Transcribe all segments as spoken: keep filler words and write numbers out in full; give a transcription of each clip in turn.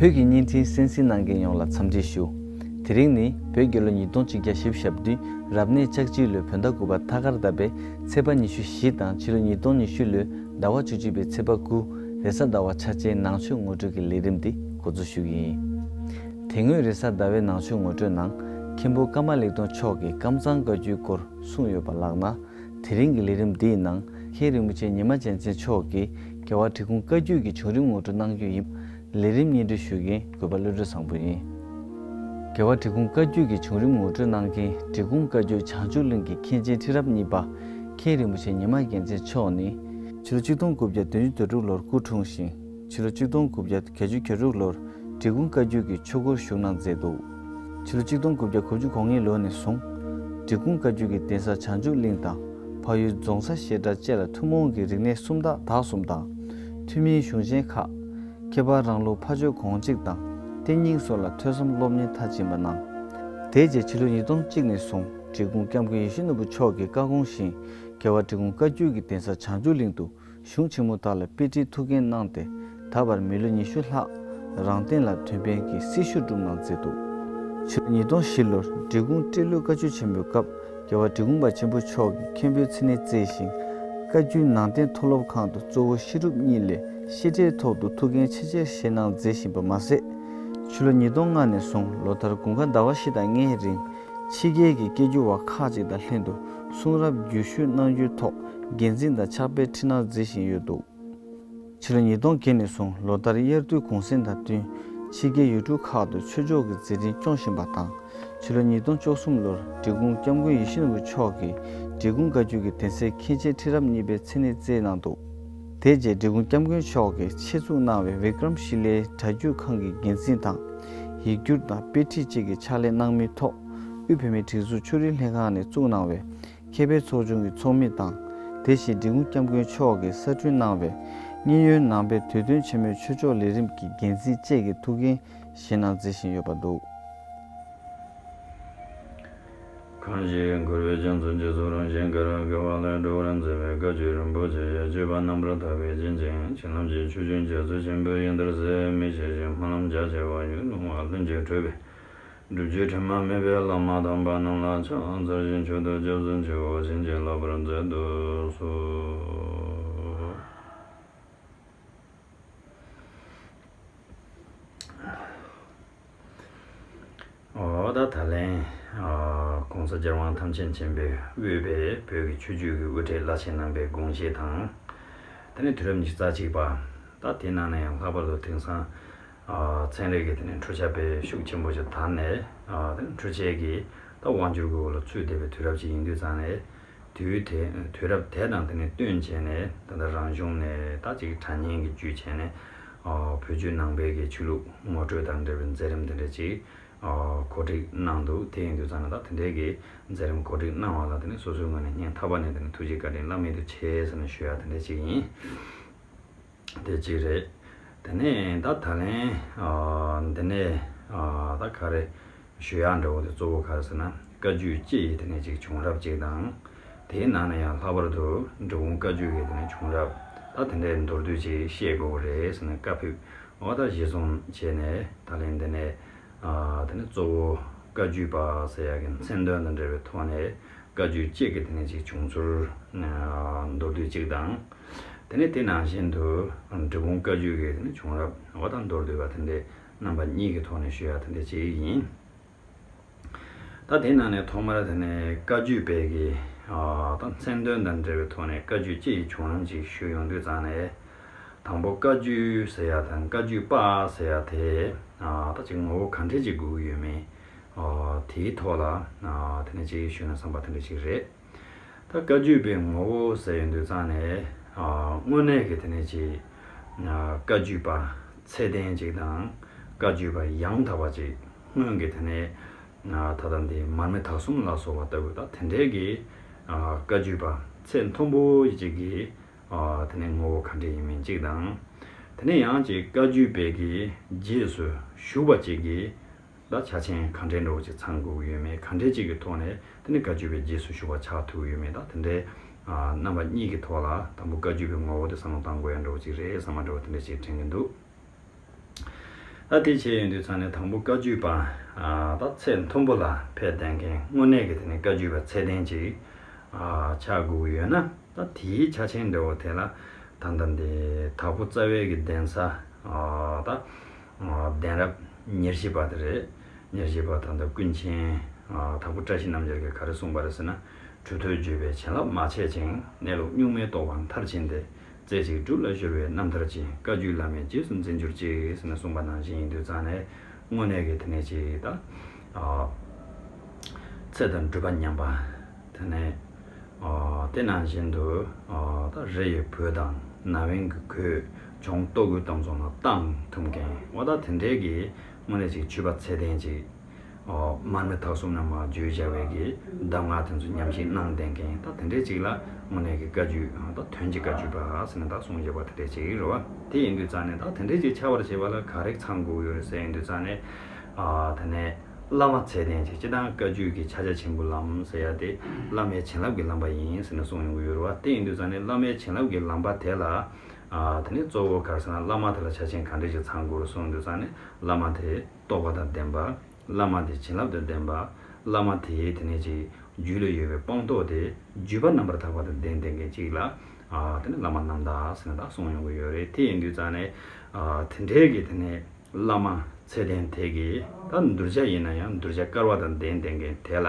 བོད་ཀྱི་བརྙན་འཕྲིན་གསན་གཟིགས་གནང་མཁན་ཡོངས་ལ་འཚམས་འདྲི་ཞུ། དེ་རིང་ནི་བོད་རྒྱལ་ལོ་ཉིས་སྟོང་ཆིག་བརྒྱ་བཞི་བཅུ་ཞེ་བདུན་རབ་གནས་ལྕགས་བྱི་ལོའི་བོད་ཟླ་དགུ་པ་ཐ་སྐར་ཟླ་བའི་ཚེས་པ་ཉི་ཤུ་བཞི་དང་ཕྱི་ལོ་ཉིས་སྟོང་ཉི་ཤུ་ལོའི་ཟླ་བ་བཅུ་གཅིག་པའི་ཚེས་པ་དགུ། རེས་གཟའ་ཟླ་བ་ཆ་ཆའི་ནང་ཆོས་ངོ་སྤྲོད་ཀྱི་ལས་རིམ་འདི་འགོ་འཛུགས་ཞུ་གི་ཡིན། དེ་སྔོན་རེས་གཟའ་ཟླ་བའི་ནང་ཆོས་ངོ་སྤྲོད་ནང་མཁན་པོ་ཀརྨ་ལེགས་མཐོང་མཆོག་གིས་ཀམ་ཚང་བཀའ་བརྒྱུད་སྐོར་གསུངས་ཡོད་པ་ལགས་ན། དེ་རིང་གི་ལས་རིམ་འདིའི་ནང་མཁན་རིན་པོ་ཆེ་ཉི་མ་རྒྱལ་མཚན་མཆོག་གིས་རྒྱལ་བ་འབྲི་གུང་བཀའ་བརྒྱུད་ཀྱི་བྱུང་རིམ་ངོ་སྤྲོད་གནང་རྒྱུ་ཡིན། ལས་རིམ་སྙན་སྒྲོན་ཞུ་མཁན་གུས་པ་བློ་གྲོས་བཟང་པོ་ཡིན། རྒྱལ་བ་འབྲི་གུང་བཀའ་བརྒྱུད་ཀྱི་བྱུང་རིམ་ངོ་སྤྲོད་གནང་མཁན་འབྲི་གུང་བཀའ་བརྒྱུད་བྱང་ཆུབ་གླིང་གི་མཁན་ཆེན་ཁྲི་རབས་གཉིས་པ་མཁན་རིན་པོ་ཆེ་ཉི་མ་རྒྱལ་མཚན་མཆོག་ནི་ཕྱི་ལོ་ཆིག་སྟོང་དགུ་བརྒྱ་བདུན་ཅུ་དོན་དྲུག་ལོར་སྐུ་འཁྲུངས་ཤིང་། ཕྱི་ལོ་ཆིག་སྟོང་དགུ་བརྒྱ་བརྒྱད་ཅུ་གྱ་དྲུག་ལོར་འབྲི་གུང་བཀའ་བརྒྱུད་ཀྱི་ཆོས་སྒོར་ཞུགས་གནང་མཛད་འདུག་ཕྱི་ལོ་ཆིག་སྟོང་དགུ་བརྒྱ་གོ་དགུ་གོ་ལྔའི་ལོ་ནས་བཟུང་། འབྲི་གུང་བཀའ་བརྒྱུད་ཀྱི་གདན་ས་བྱང་ཆུབ་གླིང་དང་། ཕ་ཡུལ་རྫོང་སར་བཤད་གྲྭ་བཅས་ལ་ཐུན་མོང་གི་རིག་གནས་སུམ་རྟགས་དག་གསུམ་དང་། ཐུན་མིན་གཞུང་ཆེན་ཁག་ཁྱད་པར་རང་ལུགས་ཕ་ཆོས་གོང་བརྗིད་དང་། བསྟན་རྙིང་སོགས་ལ་ཐོས་བསམ་སློབ་གཉེར་མཐར་ཕྱིན་པ་གནང་། དེ་རྗེས་ཕྱི་ལོ་ཉིས་སྟོང་གཅིག་ནས་བཟུང་འབྲི་གུང་སྐྱབས་མགོན་ཡིད་བཞིན་ནོར་བུ་མཆོག་གི་བཀའ་དགོངས་བཞིན། རྒྱལ་བ་འབྲི་གུང་བཀའ་བརྒྱུད་ཀྱི་གདན་ས་བྱང་ཆུབ་གླིང་དུ་གཞུང་ཆེན་མོ་དག་ལ་དཔེ་ཁྲིད་ཐུགས་འགན་གནང་སྟེ། ད་བར་མི་ལོ་ཉི་ཤུ་ལྷག་རང་བསྟན་ལ་དོན་ཕན་གྱི་སྲི་ཞུ་བསྒྲུབས་གནང་མཛད་འདུག་ཕྱི་ལོ་ཉིས་སྟོང་བཞི་ལོར་འབྲི་གུང་སྤྲེལ་ལོའི་བཀའ་ཆོས་ཆེན་པོའི་སྐབས་རྒྱལ་བ་འབྲི་གུང་པ་ཆེན་པོ་མཆོག་གིས་མཁན་པོའི་མཚན་གནས་བསྩལ་ཞིང་། བཀའ་བརྒྱུད་ནང་བསྟན་མཐོ་སློབ་ཁང་དུ་གཙོ་བོ་བཤད་སྒྲུབ་གཉིས་ལས་བཤད་གྲྭའི་ཐོག་ཏུ་ཐུགས་འགན་ཆེ་ཆེར་བཞེས་གནང་མཛད་བཞིན་པ་མ་ཟད། ཕྱི་ལོ་ཉིས་སྟོང་ལྔ་ནས་བཟུང་ལོ་ལྟར་དགུན་ཁ་ཟླ་བ་བཞི་དང་ལྔའི་རིང་ཕྱི་རྒྱལ་གྱི་སྐད་སྒྱུར་བ་ཁག་ཅིག་དང་ལྷན་དུ་གསུང་རབ་བརྒྱུད་བཤུས་གནང་རྒྱུའི་ཐོག་འགན་འཛིན་དང་ཕྱག་དཔེ་ཁྲིད་གནང་མཛད་བཞིན་ཡོད་འདུག་ཕྱི་ལོ་ཉིས་སྟོང་བརྒྱད་ནས་བཟུང་ལོ་ལྟར་དབྱར་དུས་གུང་སེང་དང་བསྟུན་ཕྱི་རྒྱལ་ཡུལ་གྲུ་ཁག་ཏུ་ཆོས་ཕྱོགས་ཀྱི་མཛད་འཕྲིན་སྐྱོང་བཞིན་པ་དང་། ཕྱི་ལོ་ཉིས་སྟོང་བཅུ་གསུམ་ལོར་འབྲི་གུང་སྐྱབས་མགོན་ཡིད་བཞིན་ནོར་བུ་མཆོག་གིས་འབྲི་གུང་བཀའ་བརྒྱུད་ཀྱི་གདན་སའི་མཁན་ཆེན་ཁྲི་རབས་གཉིས་པའི་མཚན་གནས་བསྩལ་གནང་འདུག་དེ་རྗེས་འབྲི་གུང་སྐྱབས་མགོན་མཆོག་གིས་ཆེད་བཙུགས་གནང་བའི་བི་ཀྲམ་ཤི་ལའི་སྒྲ་སྒྱུར་ཁང་གི་འགན་འཛིན་དང་། ཡིག་སྒྱུར་དང་དཔེ་ཁྲིད་བཅས་ཀྱི་ཕྱག་ལས་གནང་མིའི་ཐོག་དབུས་བོད་མིའི་སྒྲིག་འཛུགས་ཆོས་རིག་ལྷན་ཁང་ནས་བཙུགས་གནང་བའི་མཁས་པའི་ཚོགས་ཆུང་གི་ཚོགས་མི་དང་། དེ་བཞིན་འབྲི་གུང་སྐྱབས་མགོན་མཆོག་གིས་གསར་སྐྲུན་གནང་བའི་མཉན་ཡོད་ནང་པའི་དུས་སྟོན་ཆེན་མོའི་ཆོས་ཕྱོགས་ལས་རིམ་གྱི་འགན་འཛིན་བཅས་ཀྱི་ཐུགས་འགན་བཞེས་གནང་མཛད་བཞིན་ཡོད་པ་འདུག་གང་ཞིག་འཁོར་བའི་རྒྱ་མཚོ་འཇིག་ཚོགས་རང་བཞིན་དགའ་རབ་དགའ་བ་ལས་སྒྲོལ་བར་མཛད་པའི་བཀའ་བརྒྱུད་རིན་པོ་ཆེ་ཡི་སྤྱོད་པ་རྣམ་པར་དག་པའི་རྒྱན་ཅན་བྱིན་རླབས་ཀྱི་ཆུ་རྒྱུན་རྒྱ་མཚོ་ཆེན་པོའི་ཡོན་ཏན་ཟད་མི་ཤེས་ཤིང་སྨོན་ལམ་རྒྱ་ཆེ་བ་ཡིས་ལྷུང་བ་ལྷུན་གྱིས་གྲུབ་པའི་སྒྲུབ་བརྒྱུད་དྲི་མ་མེད་པའི་བླ་མ་དམ་པ་རྣམས་ལ་ཕྱག་འཚལ་ཞིང་མཆོད་དོ་སྐྱབས་སུ་མཆིའོ། བྱིན་གྱིས་བརླབ་པར་མཛད་དུ་གསོལ། འོ་ད་ད་ལན་༸གོང་ས་༸རྒྱལ་དབང་ཐམས་ཅད་མཁྱེན་པས་དབུས་པའི་བོད་ཀྱི་ཆོས་བརྒྱུད་ཀྱི་དབུ་ཁྲིད་བླ་ཆེན་རྣམ་པའི་དགོངས་བཞེད་དང་། དེ་ནས་དུས་རབས་ཉི་ཤུ་རྩ་གཅིག་པ། ད་དེ་ནང་ནས་ཡང་ལྷག་པར་དུ་དེང་སང་ཚན་རིག་གི་དེ་ནས་འཕྲུལ་ཆས་དཔེ་ཤུགས་ཆེན་པོ་ཞིག་དར་ནས། དེ་ནས་འཕྲུལ་ཆས་ཀྱི་ད་དབང་སྒྱུར་གྱི་འོག་ལ་ཚུད་བསྡད་པའི་དུས་རབས་ཅིག་ཡིན་དུས་ཙང་ནས། དུས་དེ་དུས་རབས་དེ་དང་དེ་ནས་བསྟུན་བྱས་ནས་ད་ལྟ་རང་གཞུང་ནས་ད་ཅིག་དྲ་བརྙན་གྱི་བརྒྱུད་བྱས་ནས་བོད་བརྒྱུད་ནང་པའི་གི་ཆོས་ལུགས་ངོ་སྤྲོད་དང་འབྲེལ་བའི་མཛད་རིམ་དེ་འདྲ་ཅིག་གོ་སྒྲིག་གནང་འདུག་དེ་ཡིན་དུས་ཙང་ནས་ད་དེ་འདྲའི་གི་མཛད་རིམ་གོ་སྒྲིག་གནང་བ་ལ་དེ་ནས་སོ་སོའི་ངོས་ནས་སྙིང་ཐག་པ་ནས་དེ་ནས་ཐུགས་རྗེ་བཀའ་དྲིན་བླ་མེད་དུ་ཆེ་ཟེར་ནས་ཞུ་ཡ་དེ་འདྲ་ཅིག་ཡིན། དེ་གཅིག་རེད། དེ་ནས་ད་ད་ལན་འདི་ནས་ད་ག་རེ་ཞུ་ཡག་འདྲ་བོ་དེ་གཙོ་བོ་ག་རེ་ཟེར་ན། བཀའ་བརྒྱུད་སྤྱི་ཡི་དེ་ནས་ཅིག་བྱུང་རབས་ཅིག་དང་། དེའི་ནང་ནས་ཡང་ལྷག་པར་དུ་འབྲི་གུང་བཀའ་བརྒྱུད་ཀྱི་དེ་ནས་བྱུང་རབས་ད་དེ་འདྲའི་མདོར་བསྡུས་ཅིག་བཤད་དགོས་རེད་ཟེར་ནས་བཀའ་ཕེབས། འོ་ད་གཞི་བཟུང་བྱས་ནས་ད་ལན་འདི་ནས་དེ་ནས་གཙོ་བོ་བཀའ་བརྒྱུད་པ་ཟེར་ཡག་གི་མཚན་དོན་དང་འབྲེལ་བའི་ཐོག་ནས། བཀའ་བརྒྱུད་སྤྱི་གི་དེ་ནས་ཅིག་བྱུང་ཚུལ་མདོར་བསྡུས་གཅིག་དང་། དེ་ནས་དེ་ནང་བཞིན་དུ་འབྲི་གུང་བཀའ་བརྒྱུད་ཀྱི་དེ་ནས་བྱུང་རབས་འོ་ད་མདོར་བསྡུས་པ་དེ་འདྲའི་རྣམ་པ་གཉིས་ཀྱི་ཐོག་ནས་ཞུ་ཡ་དེ་འདྲ་ཅིག་ཡིན། ད་དེ་ནང་ནས་ཐོག་མར་དེ་ནས་བཀའ་བརྒྱུད་པའི་གི་ད་མཚན་དོན་དང་འབྲེལ་བའི་ཐོག་ནས་བཀའ་བརྒྱུད་སྤྱི་ཡི་བྱུང་རབས་ཅིག་ཞུ་ཡོང་དུས་ཙང་ནས། དང་པོ་བཀའ་བརྒྱུད་ཟེར་ཡ་དང་བཀའ་བརྒྱུད་པ་ཟེར་ཡ་དེ་ད་ཅིག་ངོ་བོ་ག་འདྲས་ཅིག་དགོས་ཀྱི་ཡོད་མེད་དེའི་ཐོག་ལ་དེ་ནས་ཅིག་ཞུས་ན་བསམ་པ་དེ་འདྲ་ཅིག་རེད། ད་བཀའ་བརྒྱུད་པའི་ངོ་བོ་ཟེར་ཡོང་དུས་ཙང་ནས་དངོས་གནས་ཀྱི་དེ་ནས་ཅིག་བཀའ་བརྒྱུད་པ་ཚད་ལྡན་ཅིག་དང་བཀའ་བརྒྱུད་པ་ཡང་དག་པ་ཅིག་སྔོན་གྱི་དེ་ནས་ད་ལྟ་འདི་མར་མེ་དྭགས་གསུམ་ལ་སོགས་པ་ལྟ་བུ་ད་དེ་འདྲའི་གི་བཀའ་བརྒྱུད་པ་ཚད་མཐོན་པོ་ཅིག་གི་དེ་ནས་ངོ་བོ་ག་འདྲ་ཡིན་མིན་གཅིག་དང་། དེ་ནས་ཡང་ཅིག་བཀའ་བརྒྱུད་པའི་གི་རྗེས་སུ་ཞུགས་པ་ཅིག་གི་ད་ཆ་རྐྱེན་ག་འདྲའི་འདྲ་བོ་ཅིག་ཚང་དགོས་ཀྱི་ཡོད་མེད་ག་འདྲའི་ཅིག་གི་ཐོག་ནས་དེ་ནས་བཀའ་བརྒྱུད་པའི་རྗེས་སུ་ཞུགས་པ་ཆགས་ཐུབ་ཀྱི་ཡོད་མེད་ད་དེ་འདྲའི་རྣམ་པ་གཉིས་ཀྱི་ཐོག་ལ་དང་པོ་བཀའ་བརྒྱུད་པའི་ངོ་བོ་དེ་བསམ་བློ་བཏང་དགོས་ཡ་འདྲ་བོ་ཅིག་རེད་བསམ་པ་འདྲ་བོ་དེ་འདྲ་ཅིག་དྲན་གྱི་འདུག་ད་དེ་བྱས་ཡོང་དུས་ཙང་ནས་དང་པོ་བཀའ་བརྒྱུད་པ། ཨ་ད་ཚད་མཐོན་པོ་ལ་ཕེབས་བསྡད་མཁན་དངོས་གནས་ཀྱི་དེ་ནས་བཀའ་བརྒྱུད་པ་ཚད་ལྡན་ཅིག་ཨ་ཆགས་དགོས་ཀྱི་ཡོད་ན། ད་དེའི་ཆ་ཆེན་འདྲ་བོ་དེ་ལ་ད་ལྟ་འདི་དྭགས་པོ་རྩ་བའི་གི་གདན་ས། ཨ་ད་ཨ་གདན་རབས་ཉེར་བཞི་པ་དེ་རེད། ཉེར་བཞི་པ་ད་ལྟ་ཀུན་མཁྱེན་ཨ་དྭགས་པོ་བཀྲ་ཤིས་རྣམ་རྒྱལ་གྱིས་ག་རེ་གསུངས་པ་རེད་ཟེར་ན། གྲུབ་ཐོབ་བརྒྱུད་པའི་བྱིན་རླབས་མ་ཆད་ཅིང་། གནས་ལུགས་གཉུག་མའི་རྟོགས་པ་མཐར་ཕྱིན་ཏེ། རྩེ་གཅིག་སྒྲུབ་ལ་གཞོལ་བའི་རྣམ་ཐར་ཅན། བཀའ་བརྒྱུད་བླ་མའི་རྗེས་སུ་འཛིན་གྱུར་ཅིག་ཟེར་ནས་གསུངས་པ་ནང་བཞིན་ཡིན་དུས་ཙང་ནས་དངོས་གནས་ཀྱི་དེ་ནས་ཅིག་ད་ཨ་ཚེ་དང་སྒྲུབ་པ་མཉམ་པ། དེ་ནས་ཨ་དེ་ནང་བཞིན་དུ་ཨ་ད་རི་ཡི་བུ་དང་ན་བུན་གྱི་གོས། གྱོང་ལྟོ་གོས་གཏམ་ཚོང་ལ་བཏང་ཐུབ་མཁན་འོ་ད་དེ་འདྲའི་གི་དངོས་གནས་ཅིག་མཆོད་པ་ཚད་ལྡན་ཅིག་ཨོ་མར་མེ་མཐའ་གསུམ་ན་མར་བརྗོད་བྱ་བའི་གི་གདམས་ངག་དེ་ཚོ་ཉམས་ཞིབ་གནང་བསྡད་མཁན་ད་དེ་འདྲའི་ཅིག་ལ་དངོས་གནས་ཀྱི་བཀའ་བརྒྱུད་ད་དོན་གྱི་བཀའ་བརྒྱུད་པ་ཟེར་ནས་ད་གསུང་བཞག་པ་དེ་འདྲའི་ཅིག་རེད་བ། དེ་ཡིན་དུས་ཙང་ནས་ད་དེ་འདྲའི་ཅིག་ཆགས་པར་བྱེད་པ་ལ་ག་རེ་ཚང་དགོས་ཀྱི་ཡོད་རེད་ཟེར་ཡིན་དུས་ཙང་ནས། ཨ་དེ་ནས་བླ་མ་ཚད་ལྡན་ཅིག་སྤྱིར་བཏང་བཀའ་བརྒྱུད་ཀྱི་ཕྱག་རྒྱ་ཆེན་པོའི་ལམ་ཟེར་ཡ་དེ་བླ་མའི་བྱིན་རླབས་ཀྱི་ལམ་པ་ཡིན་ཟེར་ནས་གསུངས་ཡོང་གི་ཡོད་རེད་བ། དེ་ཡིན་དུས་ཙང་ནས་བླ་མའི་བྱིན་རླབས་ཀྱི་ལམ་པ་དེ་ལ་ཨ་དེ་ནས་གཙོ་བོ་ག་རེ་ཟེར་ན་བླ་མ་དེ་ལ་ཆ་ཆེན་ག་འདྲ་ཞིག་ཚང་དགོས་རེད་གསུངས་དུས་ཙང་ནས་བླ་མ་དེ་རྟོགས་པ་དང་ལྡན་པ། བླ་མ་དེ་བྱིན་རླབས་དང་ལྡན་པ། བླ་མ་དེའི་དེ་ནས་ཅིག་རྒྱུད་ལ་ཡོད་པའི་སྤངས་རྟོགས་དེ་བརྒྱུད་པ་རྣམ་པར་དག་པ་དང་ལྡན་ལྡན་མཁན་ཅིག་ལ་ཨ་དེ་ནས་བླ་མ་རྣམ་དག་ཟེར་ནས་ད་གསུངས་ཡོང་གི་ཡོད་རེད། དེ་ཡིན་དུས་ཙང་ནས་ཨ་དེ་འདྲའི་གི་དེ་ནས་བླ་མ་ཚད་ལྡན་དེ་གི་ད་གདུལ་བྱ་ཡིན་ན་ཡང་གདུལ་བྱ་དཀར་བ་དང་ལྡན་ལྡན་མཁན་དེ་ལ་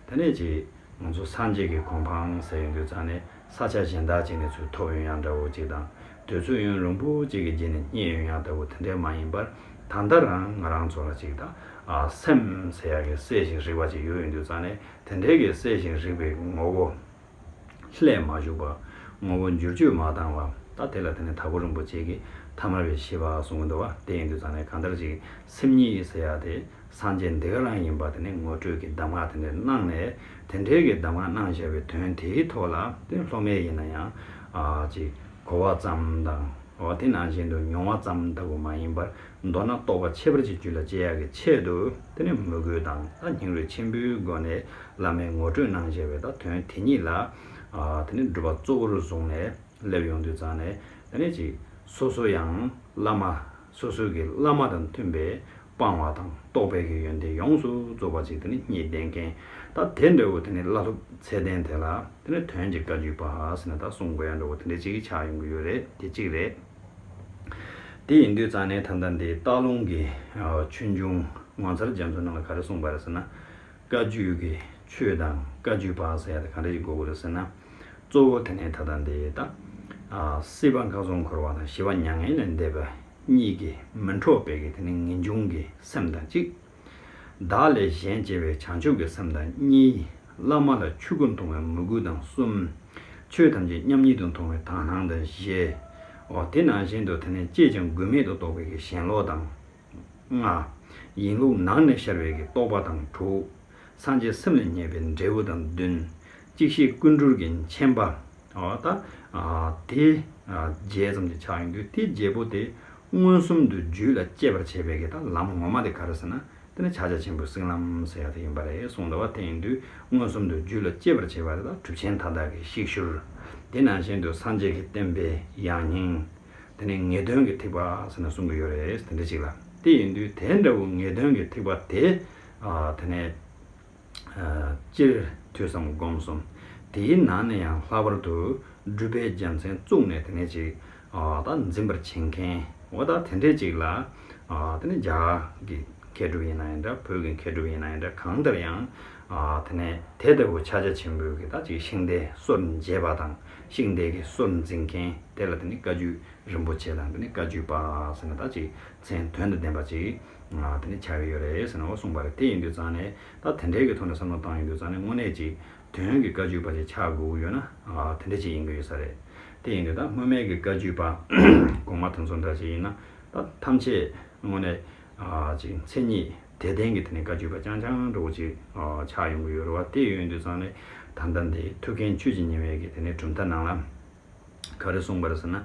དེ་ནས་ཅིག་ང་ཚོ་སངས་རྒྱས་ཀྱི་གོ་འཕང་ཟེར་ཡོང་དུས་ཙང་ནས་ས་ཆ་གཞན་དག་ཅིག་ནས་ཚུར་ཐོབ་ཡོང་ཡག་འདྲ་བོ་ཅིག་དང་། དུས་ཚོད་ཡུན་རིང་པོ་ཅིག་གི་རྗེས་ནས་རྙེད་ཡོང་ཡག་འདྲ་བོ་དེ་འདྲས་མ་ཡིན་པར་ད་ལྟ་རང་ང་རང་ཚོ་ལ་ཅིག་ད་ཨ་སེམས་ཟེར་ཡག་གི་སྲས་ཤིག་རིག་པ་ཅིག་ཡོད་ཡོང་དུས་ཙང་ནས་དེ་འདྲས་ཀྱི་སྲས་ཤིག་རིག་པའི་ངོ་བོ་ལྷད་མ་ཞུགས་པ། ངོ་བོ་འགྱུར་བཅོས་མ་བཏང་བ། ད་དེ་ལ་དེ་ནས་དྭགས་པོ་རིན་པོ་ཆེ་གིས་ཐ་མལ་པའི་ཤེས་པ་གསུང་གི་འདུག་བ། དེ་ཡིན་དུས་ཙང་ནས་གང་ལྟར་ཅིག་སེམས་ཉིད་ཟེར་ཡག་དེ་སངས་རྒྱས་འདི་ག་རང་ཡིན་པ་དེ་ནས་ངོ་སྤྲོད་ཀྱི་གདམས་ངག་དེ་འདྲ་གནང་ནས་དེ་འདྲའི་གི་གདམས་ངག་གནང་བཞག་པའི་དོན་དེའི་ཐོག་ལ་དེ་སློབ་མས་ཡིན་ན་ཡང་ཨ་ཅིག་གོ་བ་ཙམ་དང་འོ་དེ་ནང་བཞིན་དུ་མྱོང་བ་ཙམ་ལྟ་བུ་མ་ཡིན་པར་མདོར་ན་རྟོགས་པ་ཁྱད་པར་གྱི་རྒྱུད་ལ་སྐྱེ་ཡག་གི་ཆེད་དུ་དེ་ནས་མོས་གུས་དང་ད་སྙིང་རུས་ཆེན་པོའི་སྒོ་ནས་བླ་མས་ངོ་སྤྲོད་གནང་བཞག་པའི་ད་དོན་དེ་ཉིད་ལ་ཨ་དེ་ནས་སྒྲུབ་པ་གཙོ་བོར་བཟུང་ནས། སླེབས་ཡོང་དུས་ཙང་ནས་དེ་ནས་ཅིག་སོ་སོ་ཡང་བླ་མ། སོ་སོ་གི་བླ་མ་དང་མཐུན་པའི་སྤངས་པ་དང་རྟོགས་པའི་གི་ཡོན་ཏན་ཡོངས་སུ་རྫོགས་པ་ཅིག་དེ་ནས་རྙེད་ལྡན་མཁན། ད་དེ་འདྲ་བོ་དེ་ནས་བླ་སློབ་ཚད་ལྡན་དེ་ལ་དེ་ནས་དོན་གྱི་བཀའ་བརྒྱུད་པ་ཟེར་ནས་ད་གསུང་དགོས་ཡ་འདྲ་བོ་དེ་འདྲ་ཅིག་ཆགས་ཡོང་གི་ཡོད་རེད། དེ་གཅིག་རེད། དེ་ཡིན་དུས་ཙང་ནས་ད་ལྟ་འདི་སྟག་ལུང་གི་ཆོས་འབྱུང་ངོ་མཚར་རྒྱ་མཚོའི་ནང་ལ་ག་རེ་གསུངས་པ་རེད་ཟེར་ན། བཀའ་བརྒྱུད་ཀྱི་ཆོས་དང་བཀའ་བརྒྱུད་པ་ཟེར་ཡ་དེ་ག་འདྲ་ཞིག་དགོས་ཀྱི་རེད་ཟེར་ན། གཙོ་བོ་དེ་ནས་ད་ལྟ་འདི་ད། ཨ་སྲིད་པ་སྐལ་བཟང་འཁོར་བ་དང་ཞི་བ་མྱ་ངན་ལས་འདས་པ་གཉིས་ཀྱི་མི་འཕྲོགས་པའི་གི་དེ་ནས་ངེས་འབྱུང་གི་སེམས་དང་གཅིག་བདག་ལས་གཞན་གཅེས་པའི་བྱང་ཆུབ་ཀྱི་སེམས་དང་གཉིས། བླ་མ་ལ་ཆོས་ཀུན་མཐོང་བའི་མོས་གུས་དང་གསུམ། ཆོས་ཐམས་ཅད་མཉམ་ཉིད་དུ་མཐོང་བའི་དག་སྣང་དང་བཞི། འོ་དེ་ནང་བཞིན་དུ་དེ་ནས་སྐྱེས་ཀྱང་འགུལ་མེད་དུ་རྟོགས་པའི་གི་ཞེན་ལོག་དང་། ལྔ། ཡིན་ལུགས་ནང་ནས་ཤར་བའི་གི་རྟོག་པ་དང་དྲུག་སངས་རྒྱས་སེམས་ལ་བརྙས་པའི་འབྲས་བུ་དང་བདུན། གཅིག་ཤེས་ཀུན་འགྲོལ་གྱི་མཁྱེན་པ། འོ་ད། ཨ་དེ། ཨ་བརྒྱད་ཙམ་ཅིག་ཆགས་ཡོང་དུས་དེ་བརྒྱད་པོ་དེ་མངོན་སུམ་དུ་རྒྱུད་ལ་སྐྱེས་པར་བྱེད་པའི་གི་ད་ལམ་ངོ་མ་དེ་ག་རེ་ཟེར་ན། དེ་ནི་ཕྱག་རྒྱ་ཆེན་པོའི་གསེང་ལམ་ཟེར་ཡ་དེ་ཡིན་པ་རེད་གསུངས་འདུག་བ། དེ་ཡིན་དུས་མངོན་སུམ་དུ་རྒྱུད་ལ་སྐྱེས་པར་བྱེད་པ་རེད། ད་གྲུབ་ཆེན་མཐའ་དག་གི་གཤེགས་ཤུལ། དེ་ནང་བཞིན་དུ་སངས་རྒྱས་ཀྱི་བསྟན་པའི་ཡང་སྙིང་། དེ་ནས་ངེས་དོན་གྱི་ཐེག་པ་ཟེར་ནས་གསུང་གི་ཡོད་རེད། དེ་འདྲ་ཅིག་ལ། དེ་ཡིན་དུས་དེ་འདྲ་བོ་ངེས་དོན་གྱི་ཐེག་པ་དེ། ཨ་དེ་ནས་ཨ་སྤྱིར་ཐོས་བསམ་སྒོམ་གསུམ། དེའི་ནང་ནས་ཡང་ལྷག་པར་དུ་སྒྲུབ་པའི་རྒྱལ་མཚན་བཙུགས་ནས་དེ་ནས་ཅིག་ཨ་ད་འཛིན་པར་བྱེད་མཁན། འོ་ད་དེ་འདྲས་ཅིག་ལ། ཨ་དེ་ནས་རྒྱ་གར་གྱི་མཁས་གྲུབ་ཡིན་ན་ཡང་འདྲ། བོད་ཀྱི་མཁས་གྲུབ་ཡིན་ན་ཡང་འདྲ། གང་ལྟར་ཡང་། ཨ་དེ་ནས་དེ་ལྟ་བུ་ཕྱག་རྒྱ་ཆེན་པོའི་གི་ད་ཅིག་ཤིང་རྟའི་སྲོལ་འབྱེད་པ་དང་། ཤིང་རྟའི་གི་སྲོལ་འཛིན་མཁན་དེ་ལ་དེ་ནི་བཀའ་བརྒྱུད་རིན་པོ་ཆེ་དང་དེ་ནི་བཀའ་བརྒྱུད་པ་ཟེར་ན་ད་ཅིག་མཚན་དོན་དང་ལྡན་པ་ཅིག་ཨ་དེ་ནི་ཆགས་ཀྱི་ཡོད་རེད་ཟེར་ནས་འོ་གསུངས་པ་རེད། དེ་ཡིན་དུས་ཙང་ནས་ད་དེ་འདྲའི་གི་ཐོག་ནས་བསམ་བློ་བཏང་ཡོང་དུས་ཙང་ནས་དངོས་གནས་ཅིག་དོན་གྱི་བཀའ་བརྒྱུད་པ་ཅིག་ཆགས་དགོས་ཀྱི་ཡོད་ན། ཨ་དེ་འདྲ་ཅིག་ཡིན་གྱི་ཡོད་ས་རེད། དེ་ཡིན་དུས་ད་སྔོན་མའི་གི་བཀའ་བརྒྱུད་པ་གོང་མ་དེ་ཚོ་འདྲ་ཅིག་ཡིན་ན། ད་ཐམས་ཅད་དངོས་གནས་ཨ་ཅིག་མཚན་ཉིད་དེ་ལྡན་གྱི་དེ་ནས་བཀའ་བརྒྱུད་པ་རྐྱང་རྐྱང་འདྲ་བོ་ཅིག་ཨ་ཆགས་ཡོང་གི་ཡོད་རེད་བ། དེ་ཡོད་དུས་ཙང་ནས་ད་ལྟ་འདི་ཐུའུ་བཀྭན་ཆོས་ཀྱི་ཉི་མའི་གི་དེ་ནས་གྲུབ་མཐའ་ནང་ལ་ག་རེ་གསུངས་པ་རེད་ཟེར་ན།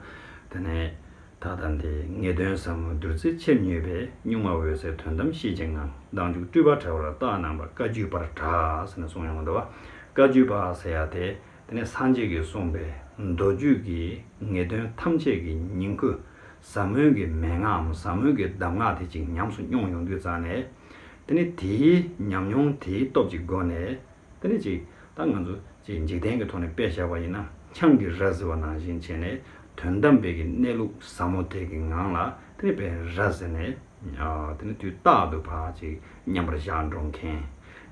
དེ་ནས་ད་ལྟ་འདི་ངེས་དོན་ཟབ་མོའི་བདུད་རྩི་ཆེར་མྱོས་པས། གཉུག་མ་འོད་གསལ་དོན་དམ་ཤེས་བྱེད་ངང་། མདང་ཕྱོགས་སྤྲུལ་པ་བྲལ་བར་རྟགས་སྣང་བ། བཀའ་བརྒྱུད་པར་གྲགས་ཟེར་ནས་གསུངས་ཡོང་གི་འདུག་བ། བཀའ་བརྒྱུད་པ་ཟེར་ཡ་དེ། དེ་ནས་སངས་རྒྱས་ཀྱིས་གསུངས་པའི་མདོ་རྒྱུད་ཀྱི་ངེས་དོན་ཐམས་ཅད་ཀྱི་ཉིང་ཁུ། ཟབ་མོའི་གི་མན་ངག་འམ་ཟབ་མོའི་གི་གདམས་ངག་དེ་ཅིག་ཉམས་སུ་མྱོང་ཡོང་དུས་ཙང་ནས། དེ་ནི་དེའི་ཉམས་མྱོང་དེའི་སྟོབས་ཀྱི་སྒོ་ནས། དེ་ནི་ཅིག་ད་ང་ཚོ་ཅིག་འཇིག་རྟེན་གྱི་ཐོག་ནས་དཔེ་བཞག་པ་ཡིན་ན། ཆང་གིས་ར་བཟི་བ་ནང་བཞིན་བྱས་ནས། དོན་དམ་པའི་གི་གནས་ལུགས་ཟབ་མོ་དེ་གི་ངང་ལ་དེ་ནི་དཔེ་ར་བཟི་ནས། ཨ། དེ་ནི་དུས་རྟག་ཏུ་ཕར་ཅིག་མཉམ་པར་བཞག་འགྲོ་མཁན།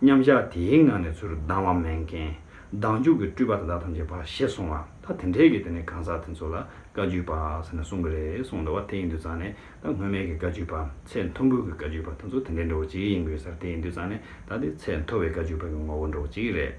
མཉམ་བཞག་དེའི་ངང་ནས་ཚུར་ལྡང་བ་མེད་མཁན། ལྡང་འཇུག་གི་སྤྲུལ་པ་དེ་དག་ཐམས་ཅད་ཕར་ཞི་སོང་བ། ད་དེ་འདྲའི་གི་དེ་ནི་གང་ཟག་དེ་ཚོ་ལ་བཀའ་བརྒྱུད་པ་ཟེར་ནས་གསུང་གི་རེད་གསུངས་འདུག་བ། དེ་ཡིན་དུས་ཙང་ནས་ད་སྔོན་མའི་གི་བཀའ་བརྒྱུད་པ། ཚད་མཐོན་པོའི་གི་བཀའ་བརྒྱུད་པ་དེ་ཚོ་དེ་འདྲའི་འདྲ་བོ་ཅིག་ཡིན་དགོས་ས་རེད། དེ་ཡིན་དུས་ཙང་ནས་ད་དེ་ཚད་མཐོ་བའི་བཀའ་བརྒྱུད་པ་གི་ངོ་བོ་འདྲ་བོ་ཅིག་རེད།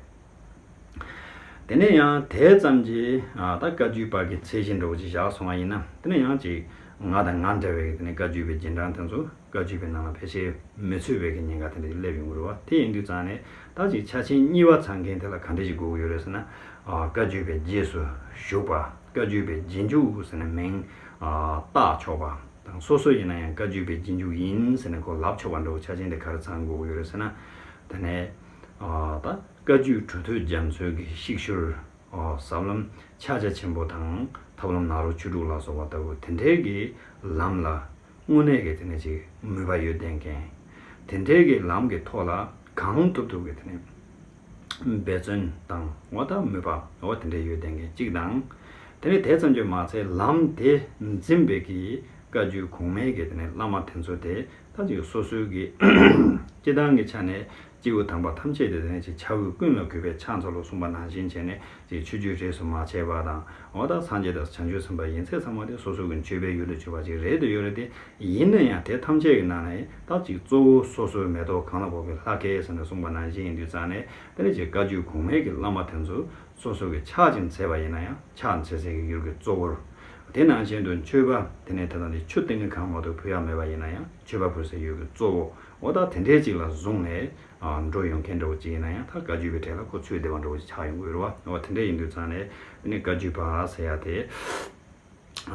དེ་ནས་ཡང་དེ་ཙམ་གྱིས། ཨ། ད་བཀའ་བརྒྱུད་པ་གི་ཚད་གཞི་འདྲ་བོ་ཅིག་བཞག་སོང་བ་ཡིན་ན། དེ་ནས་ཡང་ཅིག་ང་དང་ང་འདྲ་བའི་དེ་ནས་བཀའ་བརྒྱུད་པའི་རྗེས་འབྲང་དེ་ཚོ་བཀའ་བརྒྱུད་པའི་ནང་ལ་ཕལ་ཆེར་མི་ཚུད་པའི་གི་ཉེན་ཁ་དེ་འདྲ་ཅིག་སླེབས་ཡོང་གི་རེད་བ། དེ་ཡིན་དུས་ཙང་ནས་ད་ཅིག་ཆ་ཆེན་གཉིས་པ་ཚང་མཁན་དེ་ལ་ག་འདྲ་ཞིག་དགོས་ཀྱི་ཡོད་རེད་ཟེར་ན། ཨ། བཀའ་བརྒྱུད་པའི་རྗེས་སུ་ཞུགས་པ། བཀའ་བརྒྱུད་པའི་རྗེས་འཇུག་ཟེར་ནས་མིང་ཨ་བཏགས་ཆོག་པ་དང་། སོ་སོ་ཡིན་ན་ཡང་བཀའ་བརྒྱུད་པའི་རྗེས་འཇུག་ཡིན་ཟེར་ནས་ཁོ་ལབ་ཆོག་པ་འདྲ་བོ་ཆ་ཆེན་དེ་ག་རེ་ཚང་དགོས་ཀྱི་ཡོད་རེད་ཟེར་ན། དེ་ནས། ཨ། ད་བཀའ་བརྒྱུད་གྲུབ་ཐོབ་རྒྱ་མཚོའི་གི་ཤིག་ཤོར། ཨ། ཟབ་ལམ་ཕྱག་རྒྱ་ཆེན་པོ་དང་ཐབས་ལམ་ནཱ་རོ་ཆོས་དྲུག་ལ་སོགས་པ་ལྟ་བུ་དེ་འདྲའི་གི་ལམ་ལ་དངོས་གནས་ཀྱི་དེ་ནས་ཅིག་མོས་པ་ཡོད་བསྡད་མཁན། དེ་འདྲའི་གི་ལམ་གྱི་ཐོག་ལ་གང་ཐུབ་ཐུབ་ཀྱི་དེ་ནས་འབད་བརྩོན་དང་། འོ་ད་མོས་པ་འོ་དེ་འདྲ་ཡོད་བསྡད་མཁན་གཅིག་དང་། དེ་ནས་དེ་ཙམ་གྱིས་མ་ཚད་ལམ་དེ་འཛིན་པའི་གི་བཀའ་བརྒྱུད་གོང་མའི་གི་དེ་ནས་བླ་མ་དེ་ཚོ་དེ་ད་ཅིག་སོ་སོའི་གི་སྤྱི་བཏང་གི་ཆ་ནས་སྐྱེས་བུ་དམ་པ་ཐམས་ཅད་དེ་དེ་ནས་ཅིག་ཕྱག་དབུས་ཀུན་ལ་གུས་པས་ཕྱག་འཚལ་ལོ་གསུངས་པ་ནང་བཞིན་བྱས་ནས་ཅིག་ཆོས་བརྒྱུད་རིས་སུ་མ་ཆད་པ་དང་། འོ་ད་སངས་རྒྱས་དང་བྱང་ཆུབ་སེམས་དཔའ་ཡིན་ཚད་ཚང་མ་དེ་སོ་སོ་གི་མཆོད་པའི་ཡུལ་དུ་གྱུར་པ་ཅིག་རེད་དུ་ཡོད་རེད་དེ། ཡིན་ན་ཡང་དེ་ཐམས་ཅད་ཀྱི་ནང་ནས་ད་ཅིག་གཙོ་བོ་སོ་སོའི་མེ་ཏོག་གང་ལ་བབས་པའི་ལྷ་སྐལ་ཟེར་ནས་གསུངས་པ་ནང་བཞིན་ཡིན་དུས་ཙང་ནས། དེ་ནས་ཅིག་བཀའ་བརྒྱུད་གོང་མའི་གི་བླ་མ་དེ་ཚོ་སོ་སོ་གི་ཕྱག་ཅིག་འཚལ་བ་ཡིན་ན་ཡང་ཕྱག་འཚལ་སའི་གི་ཡུལ་གྱི་གཙོ་བོར། དེ་ནང་བཞིན་དུ་མཆོད་པ་དེ་ནས་དེ་དང་དེ་ཆུ་ཏིང་ངེ་གང་མ་གཏོགས་ཕུལ་ཡག་མེད་པ་ཡིན་ན་ཡང་མཆོད་པ་ཕུལ་སའི་ཡུལ་གྱི་གཙོ་བོ། འོ་ད་དེ་འདྲའི་ཅིག་ལ་བཟུང་ནས། ཨ། འགྲོ་ཡོང་མཁན་འདྲ་བོ་ཅིག་ཡིན་ན་ཡང་ད་བཀའ་བརྒྱུད་པའི་གྲས་ལ་ཁོ་ཚུད་བསྡད་པ་འདྲ་བོ་ཅིག་ཆགས་ཡོང་གི་ཡོད་རེད་བ། འོ་དེ་འདྲ་ཡིན་དུས་ཙང་ནས་དེ་ནས་བཀའ་བརྒྱུད་པ་ཟེར་ཡག་དེ།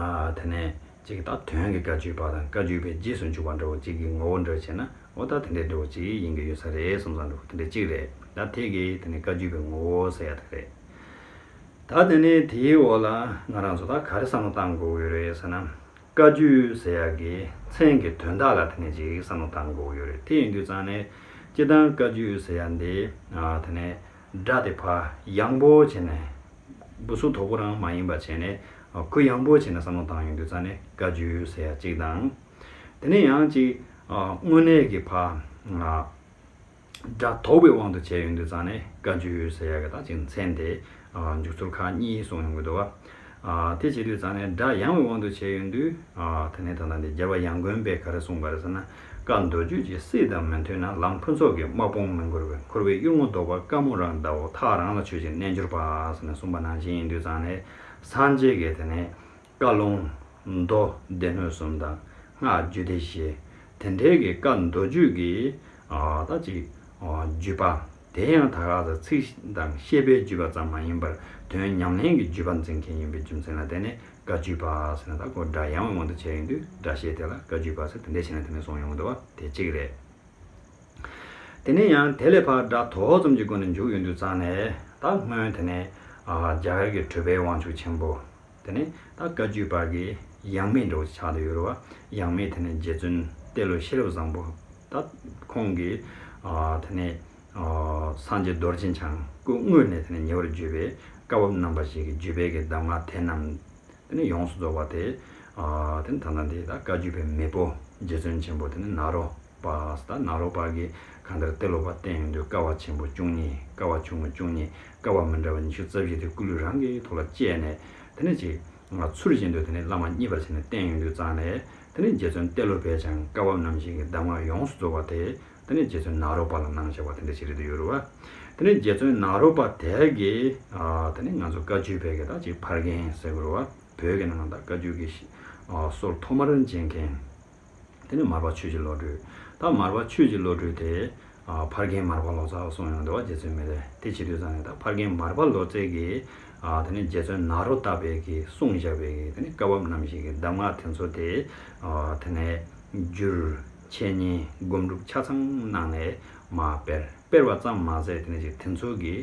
ཨ། དེ་ནས་ཅིག་ད་དོན་གྱི་བཀའ་བརྒྱུད་པ་དང་བཀའ་བརྒྱུད་པའི་རྗེས་སུ་འཇུག་པ་འདྲ་བོ་ཅིག་གི་ངོ་བོ་འདྲ་བྱས་ན། འོ་ད་དེ་འདྲའི་འདྲ་བོ་ཅིག་ཡིན་གྱི་ཡོད་ས་རེད་བསམ་བསམ་འདྲ་བོ་དེ་འདྲ་ཅིག་རེད། ད་དེ་གི་དེ་ནས་བཀའ་བརྒྱུད་པའི་ངོ་བོ་ཟེར་ཡག་དེ་རེད། ད་དེ་ནས་དེའི་འོག་ལ་ང་རང་ཚོ་ད་ག་རེ་བསམ་བློ་བཏང་དགོས་ཀྱི་ཡོད་རེད་ཟེར་ན། བཀའ་བརྒྱུད་ཟེར་ཡག་གི་མཚན་གྱི་དོན་དག་ལ་དེ་ནས་ཅིག་བསམ་བློ་བཏང་དགོས་ཀྱི་ཡོད་རེད། དེ་ཡིན་དུས་ཙང་ནས་སྤྱིར་བཏང་བཀའ་བརྒྱུད་ཟེར་ཡག་འདི། ཨ། དེ་ནས་སྒྲ་དེ་ཕར་ཡངས་པོ་བྱས་ནས། སྦུ་སུ་དོག་པོ་རང་མ་ཡིན་པ་བྱས་ནས། ཨ། གུ་ཡངས་པོ་བྱས་ནས་བསམ་བློ་བཏང་ཡོང་དུས་ཙང་ནས་བཀའ་བརྒྱུད་ཟེར་ཡག་གཅིག་དང་། དེ་ནས་ཡང་གཅིག་ཨ། དངོས་གནས་ཀྱི་ཕར། ཨ། སྒྲ་དོག་པའི་དབང་དུ་བྱས་ཡོང་དུས་ཙང་ནས་བཀའ་བརྒྱུད་ཟེར་ཡག་གི་ད་ཅིག་མཚན་དེ། ཨ། འཇུག་ཚུལ་ཁག་གཉིས་གསུངས་ཡོང་གི་འདུག་བ། ཨ། དེ་བྱེད་དུས་ཙང་ནས་སྒྲ་ཡངས་པའི་དབང་དུ་བྱས་ཡོང་དུས། ཨ། དེ་ནས་ད་ལྟ་འདི་རྒྱལ་བ་ཡང་དགོན་པས་ག་རེ་གསུངས་པ་རེད་ཟེར་ན། བཀའ་མདོ་རྒྱུད་ཀྱི་སྲིད་དང་མི་མཐུན་ན། ལམ་ཕུན་ཚོགས་ཀྱི་དམག་དཔུང་མི་འཁོར་བས། འཁོར་བའི་གཡུལ་ངོ་བཟློག་པ་དཀའ་མོ་རང་གདའོ། ཐག་རང་ལ་ཆོད་ཅིང་རྣལ་འབྱོར་པ་ཟེར་ནས་གསུངས་པ་ནང་བཞིན་ཡིན་དུས་ཙང་ནས། སངས་རྒྱས་ཀྱི་དེ་ནས་བཀའ་ལུང་མདོ་སྡེ་སྣོད་གསུམ་དང་སྔགས་རྒྱུད་སྡེ་བཞི། དེ་འདྲའི་གི་བཀའ་མདོ་རྒྱུད་ཀྱི། ཨ། ད་ཅིག་ཨ། བརྒྱུད་པ། དེ་ཡང་ད་ག་ས་ཚིག་དང་བཤད་པའི་བརྒྱུད་པ་ཙམ་མ་ཡིན་པར་དོན་ཉམས་ལེན་གྱི་བརྒྱུད་པ་འཛིན་མཁན་ཡིན་པའི་རྒྱུ་མཚན་ལ་བརྟེན་ནས་བཀའ་བརྒྱུད་པ་ཟེར་ན་ད་ཁོ་སྒྲ་ཡངས་པའི་དབང་དུ་བྱས་ཡོང་དུས་སྒྲ་བཤད་དེ་ལ་བཀའ་བརྒྱུད་པ་ཟེར་དེ་འདྲ་བྱས་ནས་དེ་ནས་གསུངས་ཡོང་གི་འདུག་བ། དེ་གཅིག་རེད། དེ་ནས་ཡང་དེ་ལས་ཕར་སྒྲ་དོག་ཙམ་གྱི་སྒོ་ནས་འཇུག་ཡོང་དུས་ཙང་ནས། ད་སྔོན་དེ་ནས། ཨ། རྒྱ་གར་གྱི་གྲུབ་པའི་དབང་ཕྱུག་ཆེན་པོ། དེ་ནས་ད་བཀའ་བརྒྱུད་པ་གི་ཡང་མིང་འདྲ་བོ་ཆགས་བསྡད་ཡོད་རེད་བ། ཡང་མིང་དེ་ནས་རྗེ་བཙུན་ཏེ་ལོ་ཤེས་རབ་བཟང་པོ། ད་ཁོང་གིས། ཨ། དེ་ནས། ཨ། སངས་རྒྱས་རྡོ་རྗེ་འཆང་སྐུ་དངོས་ནས་དེ་ནས་ཉེ་བར་བརྒྱུད་པའི་བཀའ་བབས་རྣམ་པ་བཞི་གི་བརྒྱུད་པའི་གི་གདམས་ངག་དེ་རྣམས། དེ་ནས་ཡོངས་སུ་རྫོགས་པ་དེ། ཨ། དེ་ནས་ད་ལྟ་འདི་ད་བཀའ་བརྒྱུད་པའི་མེས་པོ་རྗེ་བཙུན་ཆེན་པོ་དེ་ནས་ནཱ་རོ་པ། ད་ནཱ་རོ་པ་གིས་གང་ལྟར་ཏེ་ལོ་པ་བསྟེན་ཡོང་དུས་ཀ་བ་ཆེན་པོ་བཅུ་གཉིས། ཀ་བ་ཆུང་ངུ་བཅུ་གཉིས། ཀ་བ་མི་འདྲ་བ་ཉི་ཤུ་རྩ་བཞི་དེ་སྐུ་ལུས་རང་གི་ཐོག་ལ་བཅད་ནས། དེ་ནས་ཅིག་ང་ཚུལ་བཞིན་དུ་དེ་ནས་བླ་མ་མཉེས་པར་བྱས་ནས་བསྟེན་ཡོང་དུས་ཙང་ནས། དེ་ནས་རྗེ་བཙུན་ཏེ་ལོ་པས་ཀྱང་བཀའ་བབས་རྣམ་བཞི་གི་གདམས་ངག་ཡོངས་སུ་རྫོགས་པ་དེ། དེ་ནས་རྗེ་བཙུན་ནཱ་རོ་པ་ལ་གནང་བཞག་པ་དེ་འདྲ་ཞིག་རེད་འདུག་ཡོད་རེད་བ། དེ་ནས་རྗེ་བཙུན་ནཱ་རོ་པ་དེ་གིས། ཨ། དེ་ནས་ང་ཚོ་བཀའ་བརྒྱུད་པའི་གི་ད་ཅིག་ཕར་རྒྱན་ཟེར་དགོས་རེད་བ། བོད་ཀྱི་ནང་ལ་ད་བཀའ་བརྒྱུད་ཀྱི། ཨ། སྲོལ་ཐོག་མར་འབྱེད་མཁན། དེ་ནས་མར་པ་ཆོས་ཀྱི་བློ་གྲོས། ད་མར་པ་ཆོས་ཀྱི་བློ་གྲོས་དེ། ཨ། ཕར་རྒྱན་མར་པ་ལོ་ཙཱ་གསུངས་ཡོང་འདུག་བ། རྗེ་བཙུན་མི་ལས་དེ་བྱེད་དུས་ཙང་ནས་ད་ཕར་རྒྱན་མར་པ་ལོ་ཙཱ་གིས། ཨ། དེ་ནས་རྗེ་བཙུན་ནཱ་རོ་ཏ་པས་ཀྱིས་གསུངས་བཞག་པའི་གི་དེ་ནས་བཀའ་བབས་རྣམ་བཞི་གི་གདམས་ངག་དེ་ཚོ་དེ། ཨ། དེ་ནས་བསྒྱུར། འཆད་ཉན། སྒོམ་སྒྲུབ་ཆ་ཚང་གནང་ནས་མར་སྤེལ། སྤེལ་བ་ཙམ་མ་ཟད་དེ་ནས་ཅིག་དེ་ཚོ་གི།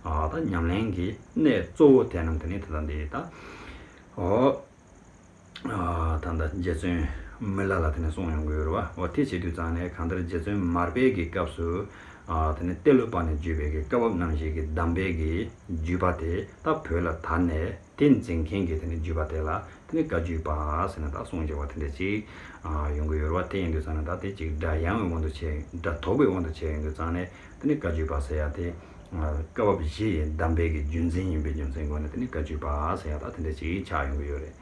ཨ། ད་ཉམས་ལེན་གྱི་གནད་གཙོ་བོ་དེ་རྣམས་དེ་ནས་ད་ལྟ་འདི་ད། ཨོ། ཨ་ད་ལྟ་རྗེ་བཙུན་མི་ལ་ལ་དེ་ནས་གསུངས་ཡོང་གི་ཡོད་རེད་བ། འོ་དེ་བྱེད་དུས་ཙང་ནས་གང་ལྟར་རྗེ་བཙུན་མར་པའི་གི་སྐབས་སུ་ཨ་དེ་ནས་ཏེ་ལོ་པ་ནས་བརྒྱུད་པའི་གི་བཀའ་བབས་རྣམ་བཞི་གི་གདམས་པའི་གི་བརྒྱུད་པ་དེ་ད་བོད་ལ་དར་ནས། དེ་འཛིན་མཁན་གྱི་དེ་ནས་བརྒྱུད་པ་དེ་ལ་དེ་ནས་བཀའ་བརྒྱུད་པ་ཟེར་ནས་ད་གསུངས་བྱས་པ་དེ་འདྲ་ཅིག་ཨ་ཡོང་གི་ཡོད་རེད་བ། དེ་ཡིན་དུས་ཙང་ནས་ད་དེ་ཅིག་སྒྲ་ཡངས་པའི་དབང་དུ་བྱས། སྒྲ་དོག་པའི་དབང་དུ་བྱས་ཡོང་དུས་ཙང་ནས་དེ་ནས་བཀའ་བརྒྱུད་པ་ཟེར་ཡ་དེ་ཨ་བཀའ་བབས་བཞི་ཡི་གདམས་པའི་གི་རྒྱུན་འཛིན་ཡིན་པའི་རྒྱུ་མཚན་སྒོ་ནས་དེ་ནས་བཀའ་བརྒྱུད་པ་ཟེར་ཡ་ད་དེ་འདྲ་ཅིག་ཆགས་ཡོང་གི་ཡོད་རེད།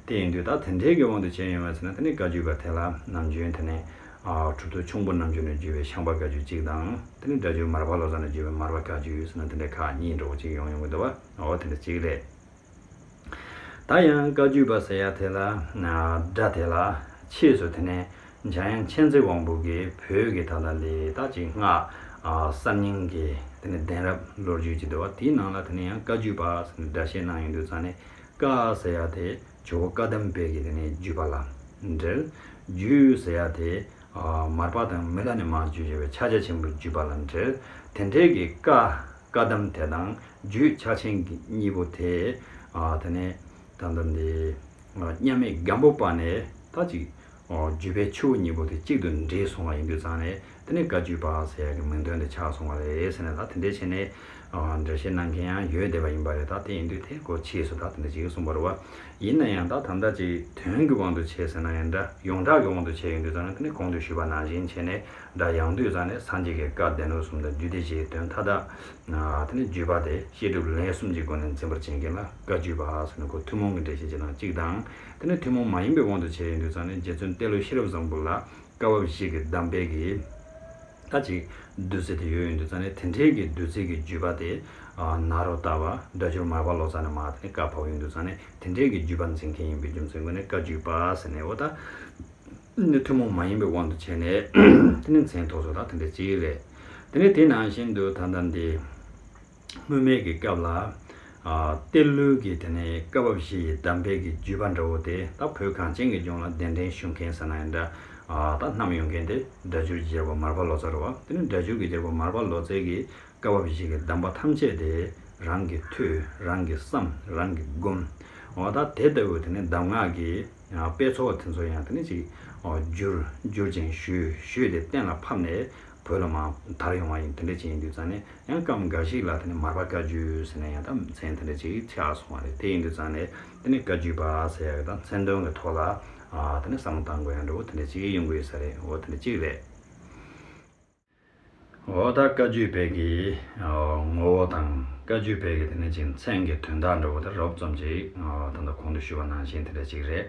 དེ་ཡིན་དུས་ད་དེ་འདྲའི་གི་དབང་དུ་བྱས་ཡོང་བ་ཟེར་ན། དེ་ནས་བཀའ་བརྒྱུད་པ་དེ་ལ་ནམ་རྒྱུན་དེ་ནས་ཨ་གྲུབ་ཐོབ་ཁྱུང་པོ་རྣམ་འབྱོར་ནས་བརྒྱུད་པའི་ཤངས་པ་བཀའ་བརྒྱུད་གཅིག་དང་། དེ་ནས་སྒྲ་སྒྱུར་མར་པ་ལོ་ཙཱ་ནས་བརྒྱུད་པའི་མར་པ་བཀའ་བརྒྱུད་ཟེར་ན་དེ་འདྲའི་ཁག་གཉིས་འདྲ་བོ་གཅིག་ཡོང་ཡོང་གི་འདུག་བ། འོ་དེ་འདྲ་གཅིག་རེད། ད་ཡང་བཀའ་བརྒྱུད་པ་ཟེར་ཡ་དེ་ལ་ན་སྒྲ་དེ་ལ་ཕྱིས་སུ་དེ་ནས་འཇམ་དབྱངས་མཁྱེན་བརྩེ་དབང་པོ་གིས་བོད་ཀྱི་ད་ལྟ་ལས་ད་ཅིག་སྔགས་ཨ་གསར་རྙིང་གི་དེ་ནས་གདན་རབས་ལོ་རྒྱུས་ཅིག་འདུག་བ། དེའི་ནང་ལ་དེ་ནས་ཡང་བཀའ་བརྒྱུད་པ་ཟེར་ནས་སྒྲ་བཤད་གནང་ཡོང་དུས་ཙང་ནས། བཀའ་ཟེར་ཡ་དེ་ཇོ་བོ་བཀའ་གདམས་པའི་གི་དེ་ནས་བརྒྱུད་པ་ལ་འབྲེལ། བརྒྱུད་ཟེར་ཡ་དེ་ཨ་མར་པ་དང་མི་ལ་ནས་མར་བརྒྱུད་བྱས་པའི་ཕྱག་རྒྱ་ཆེན་པོའི་བརྒྱུད་པ་ལ་འབྲེལ། དེ་འབྲེལ་གྱི་བཀའ་བཀའ་གདམས་དེ་དང་བརྒྱུད་ཕྱག་ཆེན་གྱི་གཉིས་པོ་དེ་ཨ་དེ་ནས་ད་ལྟ་འདི་མཉམ་མེད་སྒམ་པོ་པ་ནས་ད་ཅིག་ཨོ་བརྒྱུད་པའི་ཆུ་བོ་གཉིས་པོ་དེ་གཅིག་ཏུ་འདྲེས་སོང་བ་ཡིན་དུས་ཙང་ནས། དེ་ནས་བཀའ་བརྒྱུད་པ་ཟེར་ཡག་གི་མིང་དོན་དེ་ཆགས་སོང་བ་རེད་ཟེར་ནས། ད་དེ་འདྲས་བྱས་ནས་ཨ་འགྲེལ་བཤད་གནང་མཁན་ཡང་ཡོད་བསྡད་པ་ཡིན་པ་རེད། ད་དེ་ཡིན་དུས་དེ་སྐོར་ཕྱིས་སུ་ད་དེ་འདྲ་ཅིག་གསུངས་པ་རེད་བ། ཡིན་ན་ཡང་ད་ད་ལྟ་ཅིག་དོན་གྱི་དབང་དུ་བྱས་ཟེར་ན་ཡང་འདྲ། ཡོངས་གྲགས་ཀྱི་དབང་དུ་བྱས་ཡོང་དུས་ཙང་ནས། དེ་ནས་གོང་དུ་ཞུས་པ་ནང་བཞིན་བྱས་ནས་སྒྲ་ཡངས་དུས་ཙང་ནས་སངས་རྒྱས་ཀྱི་བཀའ་སྡེ་སྣོད་གསུམ་དང་རྒྱུད་སྡེ་བཞིའི་དོན་མཐའ་དག་ཨ་དེ་ནས་བརྒྱུད་པ་དེ་བཤད་སྒྲུབ་ལེན་གསུམ་གྱི་སྒོ་ནས་འཛིན་པར་བྱེད་མཁན་ལ་བཀའ་བརྒྱུད་པ་ཟེར་ནས་ཁོ་ཐུན་མོང་གི་འགྲེལ་བཤད་ཅིག་དང་གཅིག་དང་། དེ་ནས་ཐུན་མོང་མ་ཡིན་པའི་དབང་དུ་བྱས་ཡོང་དུས་ཙང་ནས་རྗེ་བཙུན་ཏེ་ལོ་ཤེས་རབ་བཟང་པོ་ལ་བཀའ་བབས་བཞི་གི་གདམས་པའི་གི་ད་ཅིག་བདུད་རྩི་དེ་ཡོད་ཡོང་དུས་ཙང་ནས། དེ་འབྲེལ་གྱི་བདུད་རྩི་གི་བརྒྱུད་པ་དེ་ཨ་ནཱ་རོ་ཏ་པ་སྒྲ་སྒྱུར་མར་པ་ལོ་ཙཱ་ནས་མར་དེ་ནས་བཀའ་ཕབ་ཡོང་དུས་ཙང་ནས། དེ་འབྲེལ་གྱི་བརྒྱུད་པ་འཛིན་མཁན་ཡིན་པའི་རྒྱུ་མཚན་སྒོ་ནས་བཀའ་བརྒྱུད་པ་ཟེར་ནས། འོ་ད་ནི་ཐུན་མོང་མ་ཡིན་པའི་དབང་དུ་བྱས་ནས་དེ་ནས་མཚན་ཐོགས་སོ། ད་དེ་འདྲ་ཅིག་རེད། དེ་ནས་དེ་ནང་བཞིན་དུ་ད་ལྟ་འདི་སྔོན་མའི་གི་སྐབས་ལ་ཨ་ཏེ་ལོའི་གི་དེ་ནས་བཀའ་བབས་བཞི་ཡི་གདམས་པའི་གི་བརྒྱུད་པ་འདྲ་བོ་དེ། ད་བོད་གངས་ཅན་གྱི་ལྗོངས་ལ་གདན་འདྲེན་ཞུ་མཁན་ཟེར་ན་ཡང་འདྲ། ཨ་ད་བསྣམས་ཡོང་མཁན་དེ་སྒྲ་སྒྱུར་གྱི་རྒྱལ་པོ་མར་པ་ལོ་ཙཱ་རེད་བ། དེ་ནས་སྒྲ་སྒྱུར་གྱི་རྒྱལ་པོ་མར་པ་ལོ་ཙཱ་གིས་བཀའ་བབས་བཞི་གི་གདམས་པ་ཐམས་ཅད་དེ་རང་གིས་ཐོས། རང་གིས་བསམ། རང་གིས་བསྒོམ། འོ་ད་དེ་ལྟ་བུའི་དེ་ནས་གདམས་ངག་གི་ཨ་དཔེ་ཚོགས་དེ་ཚོ་ཡང་དེ་ནས་ཅིག་ཨོ་བསྒྱུར་བསྒྱུར་ཅིང་ཞུས། ཞུས་ཏེ་གཏན་ལ་ཕབ་ནས་བོད་ལ་མར་དར་ཡོང་བ་ཡིན། དེ་འདྲ་ཅིག་ཡིན་དུས་ཙང་ནས། ཡང་སྐབས་འགའ་ཞིག་ལ་དེ་ནས་མར་པ་བཀའ་བརྒྱུད་ཟེར་ནས་ཡང་ད་མཚན་དེ་འདྲ་ཅིག་ཆགས་སོང་བ་རེད། དེ་ཡིན་དུས་ཙང་ནས་དེ་ནས་བཀའ་བརྒྱུད་པ་ཟེར་ཡག་གི་ད་མཚན་དོན་གྱི་ཐོག་ལ་ཨ་དེ་ནས་བསམ་བློ་བཏང་དགོས་ཡག་འདྲ་བོ་དེ་འདྲ་ཅིག་ཡོང་གི་ཡོད་ས་རེད། འོ་དེ་འདྲ་ཅིག་རེད། འོ་ད་བཀའ་བརྒྱུད་པའི་གི་ཨ་ངོ་བོ་དང་། བཀའ་བརྒྱུད་པའི་གི་དེ་ནས་ཅིག་མཚན་གྱི་དོན་དག་འདྲ་བོ་དེ་རོབ་ཙམ་ཅིག་ཨ་ད་ལྟ་གོང་དུ་ཞུས་པ་ནང་བཞིན་དེ་འདྲ་ཅིག་རེད།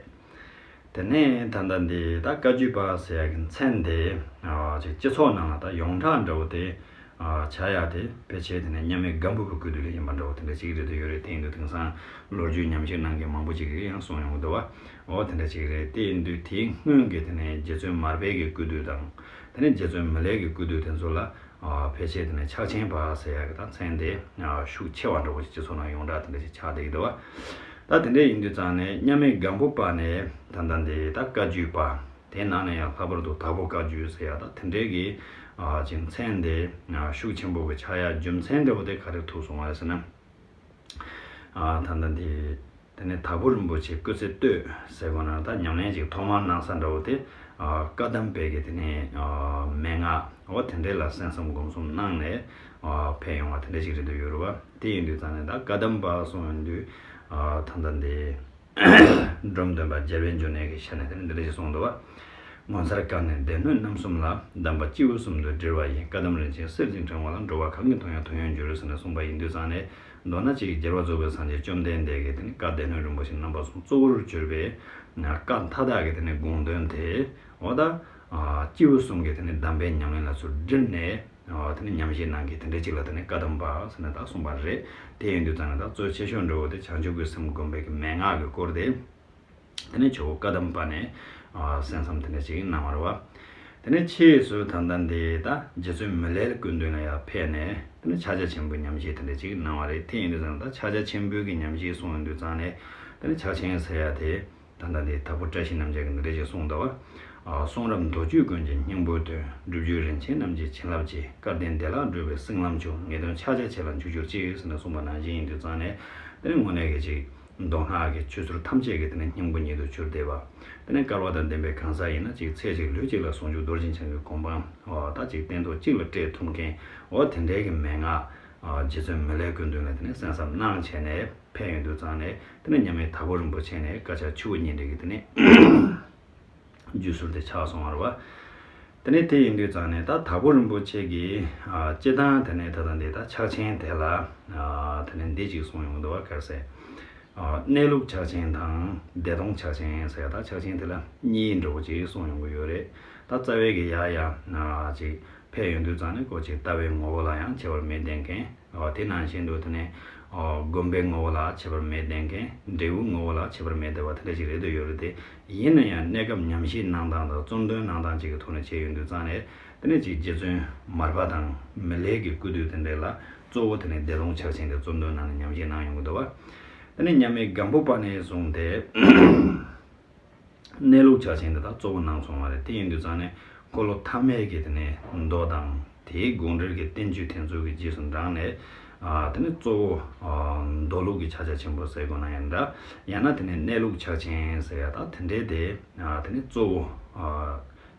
དེ་ནས་ད་ལྟ་འདི་ད་བཀའ་བརྒྱུད་པ་ཟེར་ཡག་གི་མཚན་དེ་ཨ་ཅིག་སྤྱི་ཚོགས་ནང་ལ་ད་ཡོངས་གྲགས་འདྲ་བོ་དེ་ཨ་ཆགས་ཡག་དེ་ཕལ་ཆེར་དེ་ནས་མཉམ་མེད་སྒམ་པོ་པའི་སྐུ་དུས་ལ་ཡིན་པ་འདྲ་བོ་དེ་འདྲ་ཅིག་རེད་འདོད་ཡོད་རེད། དེ་ཡིན་དུས་དེང་སང་ལོ་རྒྱུས་ཉམས་ཞིབ་གནང་མཁན་མང་པོ་ཅིག་གིས་ཡང་གསུངས་ཡོང་གི་འདུག་བ། འོ་དེ་འདྲ་ཅིག་རེད། དེ་ཡིན་དུས་དེའི་སྔོན་གྱི་དེ་ནས་རྗེ་བཙུན་མར་པའི་གི་སྐུ་དུས་དང་། དེ་ནས་རྗེ་བཙུན་མི་ལའི་གི་སྐུ་དུས་དེ་ཚོ་ལ་ཨ་ཕལ་ཆེར་དེ་ནས་ཕྱག་ཆེན་པ་ཟེར་ཡག་གི་ད་མཚན་དེ་ཨ་ཤུགས་ཆེ་བ་འདྲ་བོ་ཞིག་སྤྱི་ཚོགས་ནང་ཡོངས་གྲགས་དེ་འདྲ་ཞིག་ཆགས་བསྡད་ཀྱི་འདུག་བ། ད་དེ་འདྲ་ཡིན་དུས་ཙང་ནས་མཉམ་མེད་སྒམ་པོ་པ་ནས་ད་ལྟ་འདི་ད་བཀའ་བརྒྱུད་པ། དེའི་ནང་ནས་ཡང་ལྷག་པར་དུ་དྭགས་པོ་བཀའ་བརྒྱུད་ཟེར་ཡག་ད་དེ་འདྲའི་གི་ཨ་ཅིག་མཚན་དེ་ཨ་ཤུགས་ཆེན་པོ་གི་ཆགས་ཡག་རྒྱུ་མཚན་འདྲ་བོ་དེ་ག་རེ་ཐུག་སོང་བ་རེད་ཟེར་ན། ཨ་ད་ལྟ་འདི་དེ་ནས་དྭགས་པོ་རིན་པོ་ཆེ་སྐུ་ཚེ་སྟོད་ཟེར་དགོས་ན། ད་ཉམས་ལེན་ཅིག་ཐོག་མར་གནང་ས་འདྲ་བོ་དེ་ཨ་བཀའ་གདམས་པའི་གི་དེ་ནས་ཨ་མན་ངག་འོ་དེ་འདྲས་ལ་གསན་བསམ་སྒོམ་གསུམ་གནང་ནས་ཨ་ཕེབས་ཡོང་བ་དེ་འདྲ་ཞིག་རེད་འདོད་ཡོད་རེད་བ། དེ་ཡིན་དུས་ཙང་ནས་ད་བཀའ་གདམས་པ་གསུངས་ཡོང་དུས་ཨ་ད་ལྟ་འདི་འབྲོམ་སྟོན་པ་རྒྱལ་བའི་འབྱུང་གནས་ཀྱི་ཞལ་ནས་དེ་ནས་འདི་འདྲ་ཞིག་གསུངས་འདུག་བ། ངོ་མཚར་བཀའ་ནི་སྡེ་སྣོད་རྣམ་གསུམ་ལ། གདམས་པ་སྤྱི་བོ་གསུམ་དུ་དྲིལ་བ་ཡིས། བཀའ་གདམས་རིན་ཆེན་གསེར་བཞིན་ཕྲེང་བ་ལ། འགྲོ་བ་གང་གི་དོན་ཡང་དོན་ཡོད་འགྱུར་ཟེར་ནས་གསུངས་པ་ཡིན་དུས་ཙང་ནས། མདོར་ན་ཅིག་རྒྱལ་བ་རྫོགས་པའི་སངས་རྒྱས་བཅོམ་ལྡན་འདས་ཀྱི་དེ་ནི་བཀའ་སྡེ་སྣོད་རིན་པོ་ཆེ་རྣམ་པ་གསུམ་གཙོ་བོར་གྱུར་པའི་བཀའ་མཐའ་དག་གི་དེ་ནི་དགོངས་དོན་དེ། འོ་ད་སྤྱི་བོ་གསུམ་གྱི་དེ་ནི་གདམས་པའི་ཉམས་ལེན་ལ་ཚུར་དྲིལ་ནས། དེ་ནི་ཉམས་བཞེས་གནང་མཁན་དེ་འདྲ་ཅིག་ལ་དེ་ནི་བཀའ་གདམས་པ་ཟེར་ནས་ད་གསུངས་པ་རེད། དེ་ཡིན་དུས་ཙང་ནས་ད་གཙོ་ཆེ་ཤོས་འདྲ་བོ་དེ་བྱང་ཆུབ་ཀྱི་སེམས་བསྒོམ་པའི་གི་མན་ངག་གི་སྐོར་དེ། དེ་ནས་ཇོ་བོ་བཀའ་གདམས་པ་ནས་ཨ་གསན་བསམ་དེ་འདྲ་ཅིག་གནང་བ་རེད་བ། དེ་ནས་ཕྱིས་སུ་ད་ལྟ་འདི་ད་རྗེ་བཙུན་མི་ལའི་སྐུ་མདུན་ལ་ཡར་ཕེབས་ནས། དེ་ནས་ཕྱག་རྒྱ་ཆེན་པོའི་ཉམས་བཞེས་དེ་འདྲ་ཅིག་གནང་བ་རེད། དེ་ཡིན་དུས་ཙང་ད་ཕྱག་རྒྱ་ཆེན་པོའི་གི་ཉམས་བཞེས་གསུངས་ཡོང་དུས་ཙང་ནས། དེ་ནས་ཕྱག་ཆེན་ཟེར་ཡ་དེ་ད་ལྟ་འདི་དྭགས་པོ་བཀྲ་ཤིས་རྣམ་རྒྱལ་གྱིས་འདི་འདྲ་ཅིག་གསུངས་འདུག་བ། ཨ་གསུང་རབ་མདོ་རྒྱུད་ཀུན་གྱི་སྙིང་པོའི་དོན། སྒྲུབ་བརྒྱུད་རིན་ཆེན་རྣམས་ཀྱི་བྱིན་རླབས་ཀྱིས། སྐལ་ལྡན་བདེ་བླག་འགྲོ་བའི་སྲིད་ལམ་མཆོག། ངེས་དོན་ཕྱག་རྒྱ་ཆེ་ལ་འཇུག་གྱུར་ཅིག་ཟེར་ནས་གསུངས་པ་ནང་བཞིན་ཡིན་དུས་ཙང་ནས། དེ་ནས་དངོས་གནས་ཀྱི་ཅིག་ མདོ་སྔགས་ཀྱི་ཆོས་ཟུར་ཐམས་ཅད་ཀྱི་དེ་ནས་སྙིང་པོ་ཉིད་དུ་གྱུར་བསྡད་པ། དེ་ནས་སྐལ་བ་དང་ལྡན་པའི་གང་ཟག་ཡིན་ན་ཅིག་ཚེ་གཅིག་ལུས་གཅིག་ལ་ཟུང་འཇུག་རྡོ་རྗེ་འཆང་གི་གོ་འཕང་འོ་ད་ཅིག་སྟན་ཐོག་གཅིག་ལ་སྤྲད་ཐུབ་མཁན་འོ་དེ་འདྲའི་གི་མན་ངག་རྗེ་བཙུན་མི་ལའི་སྐུ་མདུན་ལ་དེ་ནས་གསན་བསམ་གནང་བྱས་ནས་ཕེབས་ཡོང་དུས་ཙང་ནས་དེ་ནས་མཉམ་མེད་དྭགས་པོ་རིན་པོ་ཆེ་ནས་བཀའ་ཕྱག་ཆུ་བོ་གཉིས་འདྲེས་ཀྱི་དེ་ནས། རྒྱུད་ཟུར་དེ་ཆགས་སོང་བ་རེད་བ། དེ་ནས་དེ་ཡིན་དུས་ཙང་ནས་ད་དྭགས་པོ་རིན་པོ་ཆེ་གིས་ཨ་སྤྱི་བཏང་དེ་ནས་ད་ལྟ་འདི་ད་ཕྱག་ཆེན་དེ་ལ་ཨ་དེ་ནས་འདི་ཅིག་གསུངས་ཡོང་གི་འདུག་བ། ག་རེ་ཟེར། ཨ་གནས་ལུགས་ཕྱག་ཆེན་དང་བདེ་སྟོང་ཕྱག་ཆེན་ཟེར་ཡ་ད་ཕྱག་ཆེན་དེ་ལ་གཉིས་འདྲ་བོ་ཅིག་གསུངས་ཡོང་གི་ཡོད་རེད། ད་རྩ་བའི་གི་ཡ་ཡ་ཨ་ཅིག་ཕེབས་ཡོང་དུས་ཙང་ནས་ཁོ་ཅིག་ལྟ་བའི་ངོ་བོ་ལ་ཡང་ཁྱད་པར་མེད་ལྡན་མཁན། འོ་དེ་ནང་བཞིན་དུ་དེ་ནས་འོ་སྒོམ་པའི་ངོ་བོ་ལ་ཁྱད་པར་མེད་ལྡན་མཁན། འབྲས་བུའི་ངོ་བོ་ལ་ཁྱད་པར་མེད་ལྡན་པ་དེ་འདྲ་ཞིག་རེད་འདོད་ཡོད་རེད་དེ། ཡིན་ན་ཡང་གནས་སྐབས་ཉམས་བཞེས་གནང་སྟངས་དང་རྩོམ་འདོན་གནང་སྟངས་ཅིག་གི་ཐོག་ནས་བྱས་ཡོང་དུས་ཙང་ནས་དེ་ནས་ཅིག་རྗེ་བཙུན་མར་པ་དང་མི་ལའི་གི་སྐུ་དུས་དེ་འདྲ་ལ་གཙོ་བོ་དེ་ནས་བདེ་སྟོང་ཕྱག་ཆེན་དེ་རྩོམ་འདོན་གནང་ནས་ཉམས་བཞེས་གནང་ཡོང་གི་འདུག་བ། དེ་ནས་མཉམ་མེད་སྒམ་པོ་པ་ནས་བཟུང་སྟེ། གནས་ལུགས་ཕྱག་ཆེན་འདི་དག་གཙོ་བོ་གནང་སོང་བ་རེད། དེ་ཡིན་དུས་ཙང་ནས་འཁོར་ལོ་ཐ་མའི་གི་དེ་ནས་མདོ་དང་དེའི་དགོངས་འགྲེལ་གྱི་བསྟན་བཅོས་དེ་ཚོ་གི་རྗེས་སུ་འབྲངས་ནས་ཨ་དེ་ནས་གཙོ་བོ་ཨ་མདོ་ལུགས་ཀྱི་ཕྱག་རྒྱ་ཆེན་པོ་ཟེར་དགོས་ན་ཡང་འདྲ། ཡང་ན་དེ་ནས་གནས་ལུགས་ཕྱག་ཆེན་ཟེར་ཡ་ད་དེ་འདྲའི་དེ་ཨ་དེ་ནས་གཙོ་བོ་ཨ་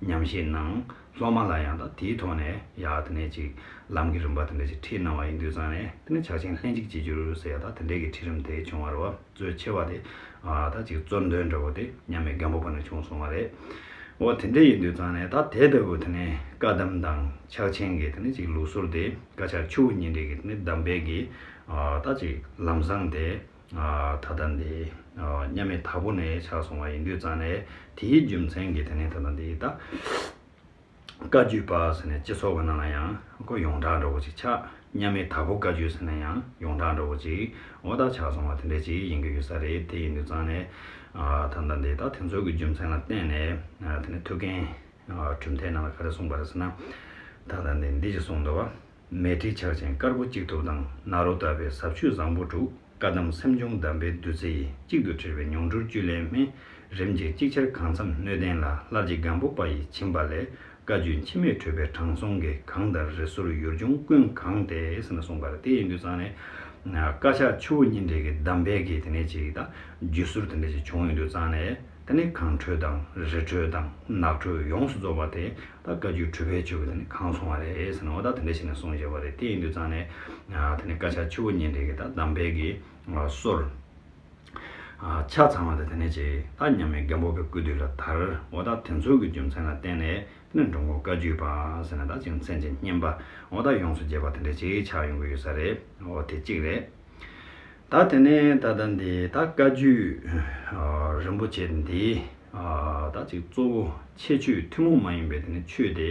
ཉམས་བཞེས་གནང་། སློབ་མ་ལ་ཡང་ད་དེའི་ཐོག་ནས་ཡ་དེ་ནས་ཅིག་ལམ་གྱི་རིམ་པ་དེ་འདྲ་ཅིག་ཁྲིད་གནང་བ་ཡིན་དུས་ཙང་ནས་དེ་ནས་ཕྱག་ཆེན་ལྷན་ཅིག་བྱེད་འགྱུར་ཟེར་ཡ་ད་དེ་འདྲའི་གི་ཁྲིད་རིམ་དེ་བྱུང་བ་རེད་བ། གཙོ་ཆེ་བ་དེ་ཨ་ད་ཅིག་གཙོ་འདོན་འདྲ་བོ་དེ་མཉམ་མེད་སྒམ་པོ་པ་ནས་བྱུང་སོང་བ་རེད། འོ་དེ་འདྲ་ཡིན་དུས་ཙང་ནས་ད་དེ་ལྟ་བུ་དེ་ནས་བཀའ་གདམས་དང་ཕྱག་ཆེན་གྱི་དེ་ནས་ཅིག་ལུགས་སྲོལ་དེ་བཀའ་ཕྱག་ཆུ་བོ་གཉིས་འདྲེས་ཀྱི་དེ་ནས་གདམས་པའི་གི་ཨ་ད་ཅིག་ལམ་བཟང་དེ་ཨ་ད་ལྟ་འདི་ཨ་མཉམ་མེད་དྭགས་པོ་ནས་ཆགས་སོང་བ་ཡིན་དུས་ཙང་ནས་དེའི་རྒྱུ་མཚན་གྱིས་དེ་ནས་ད་ལྟ་འདི་ད། བཀའ་བརྒྱུད་པ་ཟེར་ནས་སྤྱི་ཚོགས་ཀྱི་ནང་ལ་ཡང་ཁོ་ཡོངས་གྲགས་འདྲ་བོ་ཅིག་ཆགས། མཉམ་མེད་དྭགས་པོ་བཀའ་བརྒྱུད་ཟེར་ནས་ཡང་ཡོངས་གྲགས་འདྲ་བོ་ཅིག་འོ་ད་ཆགས་སོང་བ་དེ་འདྲ་ཅིག་ཡིན་གྱི་ཡོད་ས་རེད། དེ་ཡིན་དུས་ཙང་ནས་ཨ་ད་ལྟ་འདི་ད་དེ་ཚོ་གི་རྒྱུ་མཚན་ལ་བརྟེན་ནས་ཨ་དེ་ནས་ཐུའུ་བཀྭན་ཨ་གྲུབ་མཐའི་ནང་ལ་ག་རེ་གསུངས་པ་རེད་ཟེར་ན། ད་ལྟ་འདི་འདི་ཅིག་གསུངས་འདུག་བ། མཻ་ཏྲི་ཕྱག་ཆེན་དཀར་པོ་གཅིག་ཐུབ་དང་། ནཱ་རོ་ཏ་པའི་ཟབ་ཆོས་བཟང་པོ་དྲུག། བཀའ་གདམས་སེམས་བྱུང་གདམས་པའི་བདུད་རྩི་ཡིས། གཅིག་ཏུ་དྲིལ་བའི་མྱོང་གྲོལ་བཅུད་ལེན་སྨིན། རིམ་གྱིས་གཅིག་ཆར་གང་འཚམ་སྣོད་ལྡན་ལ། སླར་གྱི་སྒམ་པོ་པ་ཡིས་བྱིན་པ་ལས། བཀའ་བརྒྱུད་འཆི་མེད་གྲུབ་པའི་དྲང་སྲོང་གི། གང་ལྟར་རིགས་ཟུར་ཡུལ་ལྗོངས་ཀུན་གང་སྟེ་ཟེར་ནས་གསུངས་པ་རེད། དེ་ཡིན་དུས་ཙང་ནས་བཀའ་ཕྱག་ཆུ་བོ་གཉིས་འདྲེས་ཀྱི་གདམས་པའི་གི་དེ་ནས་ཅིག་ད་རྒྱུད་ཟུར་དེ་འདྲ་ཞིག་བྱུང་ཡོང་དུས་ཙང་ནས། དེ་ནས་གངས་ཁྲོད་དང་རི་ཁྲོད་དང་ནགས་ཁྲོད་ཡོངས་སུ་རྫོགས་པ་དེ་ད་བཀའ་བརྒྱུད་གྲུབ་པའི་ཆོས་ཀྱི་དེ་ནས་གང་སོང་བ་རེད་ཟེར་ནས་འོ་ད་དེ་འདྲ་ཞིག་ནས་གསུངས་བཞག་པ་རེད། དེ་ཡིན་དུས་ཙང་ནས་ཨ་དེ་ནས་བཀའ་ཕྱག་ཆུ་བོ་གཉིས་འདྲེས་ཀྱི་ད་གདམས་པའི་གི་ཨ་སྲོལ་ཨ་ཆ་ཚང་བ་དེ་དེ་ནས་ཅིག་ད་མཉམ་མེད་སྒམ་པོ་པའི་སྐུ་དུས་ལ་དར། འོ་ད་དེ་ཚོའི་གི་རྒྱུ་མཚན་ལ་བརྟེན་ནས་དེ་ནས་འགྲོ་མགོན་བཀའ་བརྒྱུད་པ་ཟེར་ནས་ད་ཅིག་མཚན་ཅིག་སྙན་པ་འོ་ད་ཡོངས་སུ་རྒྱས་པ་དེ་འདྲ་ཅིག་ཆགས་ཡོང་གི་ཡོད་ས་རེད། འོ་དེ་གཅིག་རེད། ད་དེ་ནས་ད་ལྟ་འདི་ད་བཀའ་བརྒྱུད་ཨ་རིན་པོ་ཆེ་འདི་ཨ་ད་ཅིག་གཙོ་བོ་ཁྱད་ཆོས་ཐུན་མོང་མ་ཡིན་པའི་དེ་ནས་ཆོས་དེ་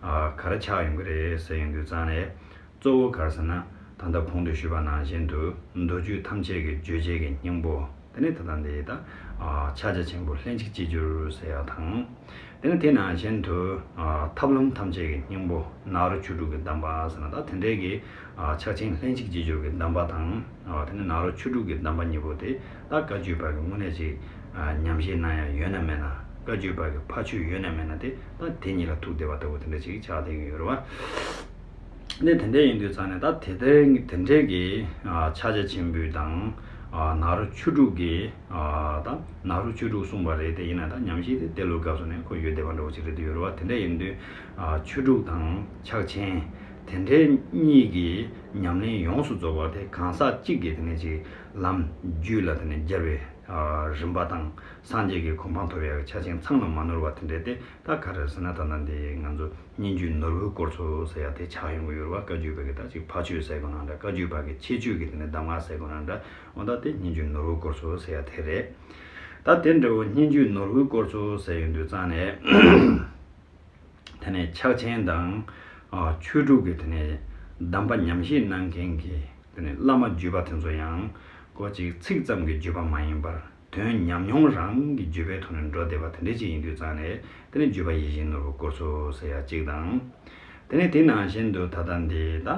ཨ་ག་རེ་ཆགས་ཡོང་གི་རེད་ཟེར་ཡོང་དུས་ཙང་ནས། གཙོ་བོ་ག་རེ་ཟེར་ན་ད་ལྟ་གོང་དུ་ཞུས་པ་ནང་བཞིན་དུ་མདོ་རྒྱུད་ཐམས་ཅད་ཀྱི་བརྗོད་བྱེད་ཀྱི་སྙིང་པོ། དེ་ནས་ད་ལྟ་འདི་ད་ཨ་ཕྱག་རྒྱ་ཆེན་པོ་ལྷན་ཅིག་སྐྱེས་སྦྱོར་ཟེར་ཡ་དང་། དེ་ནས་དེ་ནང་བཞིན་དུ་ཨ་ཐབས་ལམ་ཐམས་ཅད་ཀྱི་སྙིང་པོ་ནཱ་རོ་ཆོས་དྲུག་གི་གདམས་པ་ཟེར་ན་ད་དེ་འདྲའི་གི་ཨ་ཕྱག་ཆེན་ལྷན་ཅིག་སྐྱེས་སྦྱོར་གྱི་གདམས་པ་དང་། ཨ་དེ་ནས་ནཱ་རོ་ཆོས་དྲུག་གི་གདམས་པ་གཉིས་པོ་དེ་ད་བཀའ་བརྒྱུད་པ་གི་དངོས་གནས་ཅིག་ཨ་ཉམས་བཞེས་གནང་ཡ་ཡོད་ན་མེད་ན། བཀའ་བརྒྱུད་པ་གི་ཕ་ཆོས་ཡོད་ན་མེད་ན་དེ་ད་དེ་གཉིས་ལ་ཐུག་བསྡད་པ་ལྟ་བུ་དེ་འདྲ་ཅིག་ཆགས་བསྡད་ཀྱི་ཡོད་རེད་བ། ནས་དེ་འདྲ་ཡིན་དུས་ཙང་ནས་ད་དེ་ལྟར་དེ་འདྲའི་གི་ཨ་ཕྱག་རྒྱ་ཆེན་པོའི་དང་ཨ་ནཱ་རོ་ཆོས་དྲུག་གི་ཨ་ད་ནཱ་རོ་ཆོས་དྲུག་གསུངས་པ་རེད། དེ་ཡིན་ན་ད་ཉམས་བཞེས་དེ་དེ་ལོ་སྐབས་སུ་ནས་ཁོ་ཡོད་བསྡད་པ་འདྲ་བོ་ཅིག་རེད་དེ་ཡོད་རེད་བ། དེ་འདྲ་ཡིན་དུས་ཨ་ཆོས་དྲུག་དང་ཕྱག་ཆེན་དེ་འདྲའི་གཉིས་ཀྱི་ཉམས་ལེན་ཡོངས་སུ་རྫོགས་པ་དེ་གང་ཟག་གཅིག་གིས་དེ་ནས་ཅིག་ལམ་རྒྱུད་ལ་དེ་ནས་སྦྱར་བའི་ཨ་རིམ་པ་དང་སངས་རྒྱས་ཀྱི་གོ་འཕང་ཐོབ་ཡག་གི་ཆ་རྐྱེན་ཚང་ལ་མ་ནོར་བ་དེ་འདྲ་དེ་ད་ག་རེ་ཟེར་ན་ད་ལྟ་འདི་ང་ཚོ་སྙན་བརྒྱུད་ནོར་བུའི་སྐོར་ཚོ་ཟེར་ཡ་དེ་ཆགས་ཡོང་གི་ཡོད་རེད་བ། བཀའ་བརྒྱུད་པ་གི་ད་ཅིག་ཕ་ཆོས་ཟེར་དགོས་ན་འདྲ། བཀའ་བརྒྱུད་པ་གི་ཁྱད་ཆོས་ཀྱི་དེ་ནས་གདམས་ངག་ཟེར་དགོས་ན་འདྲ། འོ་ད་དེ་སྙན་བརྒྱུད་ནོར་བུའི་སྐོར་ཚོ་ཟེར་ཡ་དེ་རེད། ད་དེ་འདྲ་བོ་སྙན་བརྒྱུད་ནོར་བུའི་སྐོར་ཚོ་ཟེར་ཡོང་དུས་ཙང་ནས། དེ་ནས་ཕྱག་ཆེན་དང་ཨ་ཆོས་དྲུག་གི་དེ་ནས་གདམས་པ་ཉམས་བཞེས་གནང་མཁན་གྱི་དེ་ནས་བླ་མ་བརྒྱུད་པ་དེ་ཚོ་ཡང་ཁོ་ཅིག་ཚིག་ཙམ་གྱི་བརྒྱུད་པ་མ་ཡིན་པར་དོན་ཉམས་མྱོང་རང་གི་བརྒྱུད་པའི་ཐོག་ནས་འགྲོ་བསྡད་པ་དེ་འདྲ་ཅིག་ཡིན་དུས་ཙང་ནས་དེ་ནས་བརྒྱུད་པ་ཡིད་བཞིན་ནོར་བུའི་སྐོར་ཚོ་ཟེར་ཡ་གཅིག་དང་། དེ་ནས་དེ་ནང་བཞིན་དུ་ད་ལྟ་འདི་ད་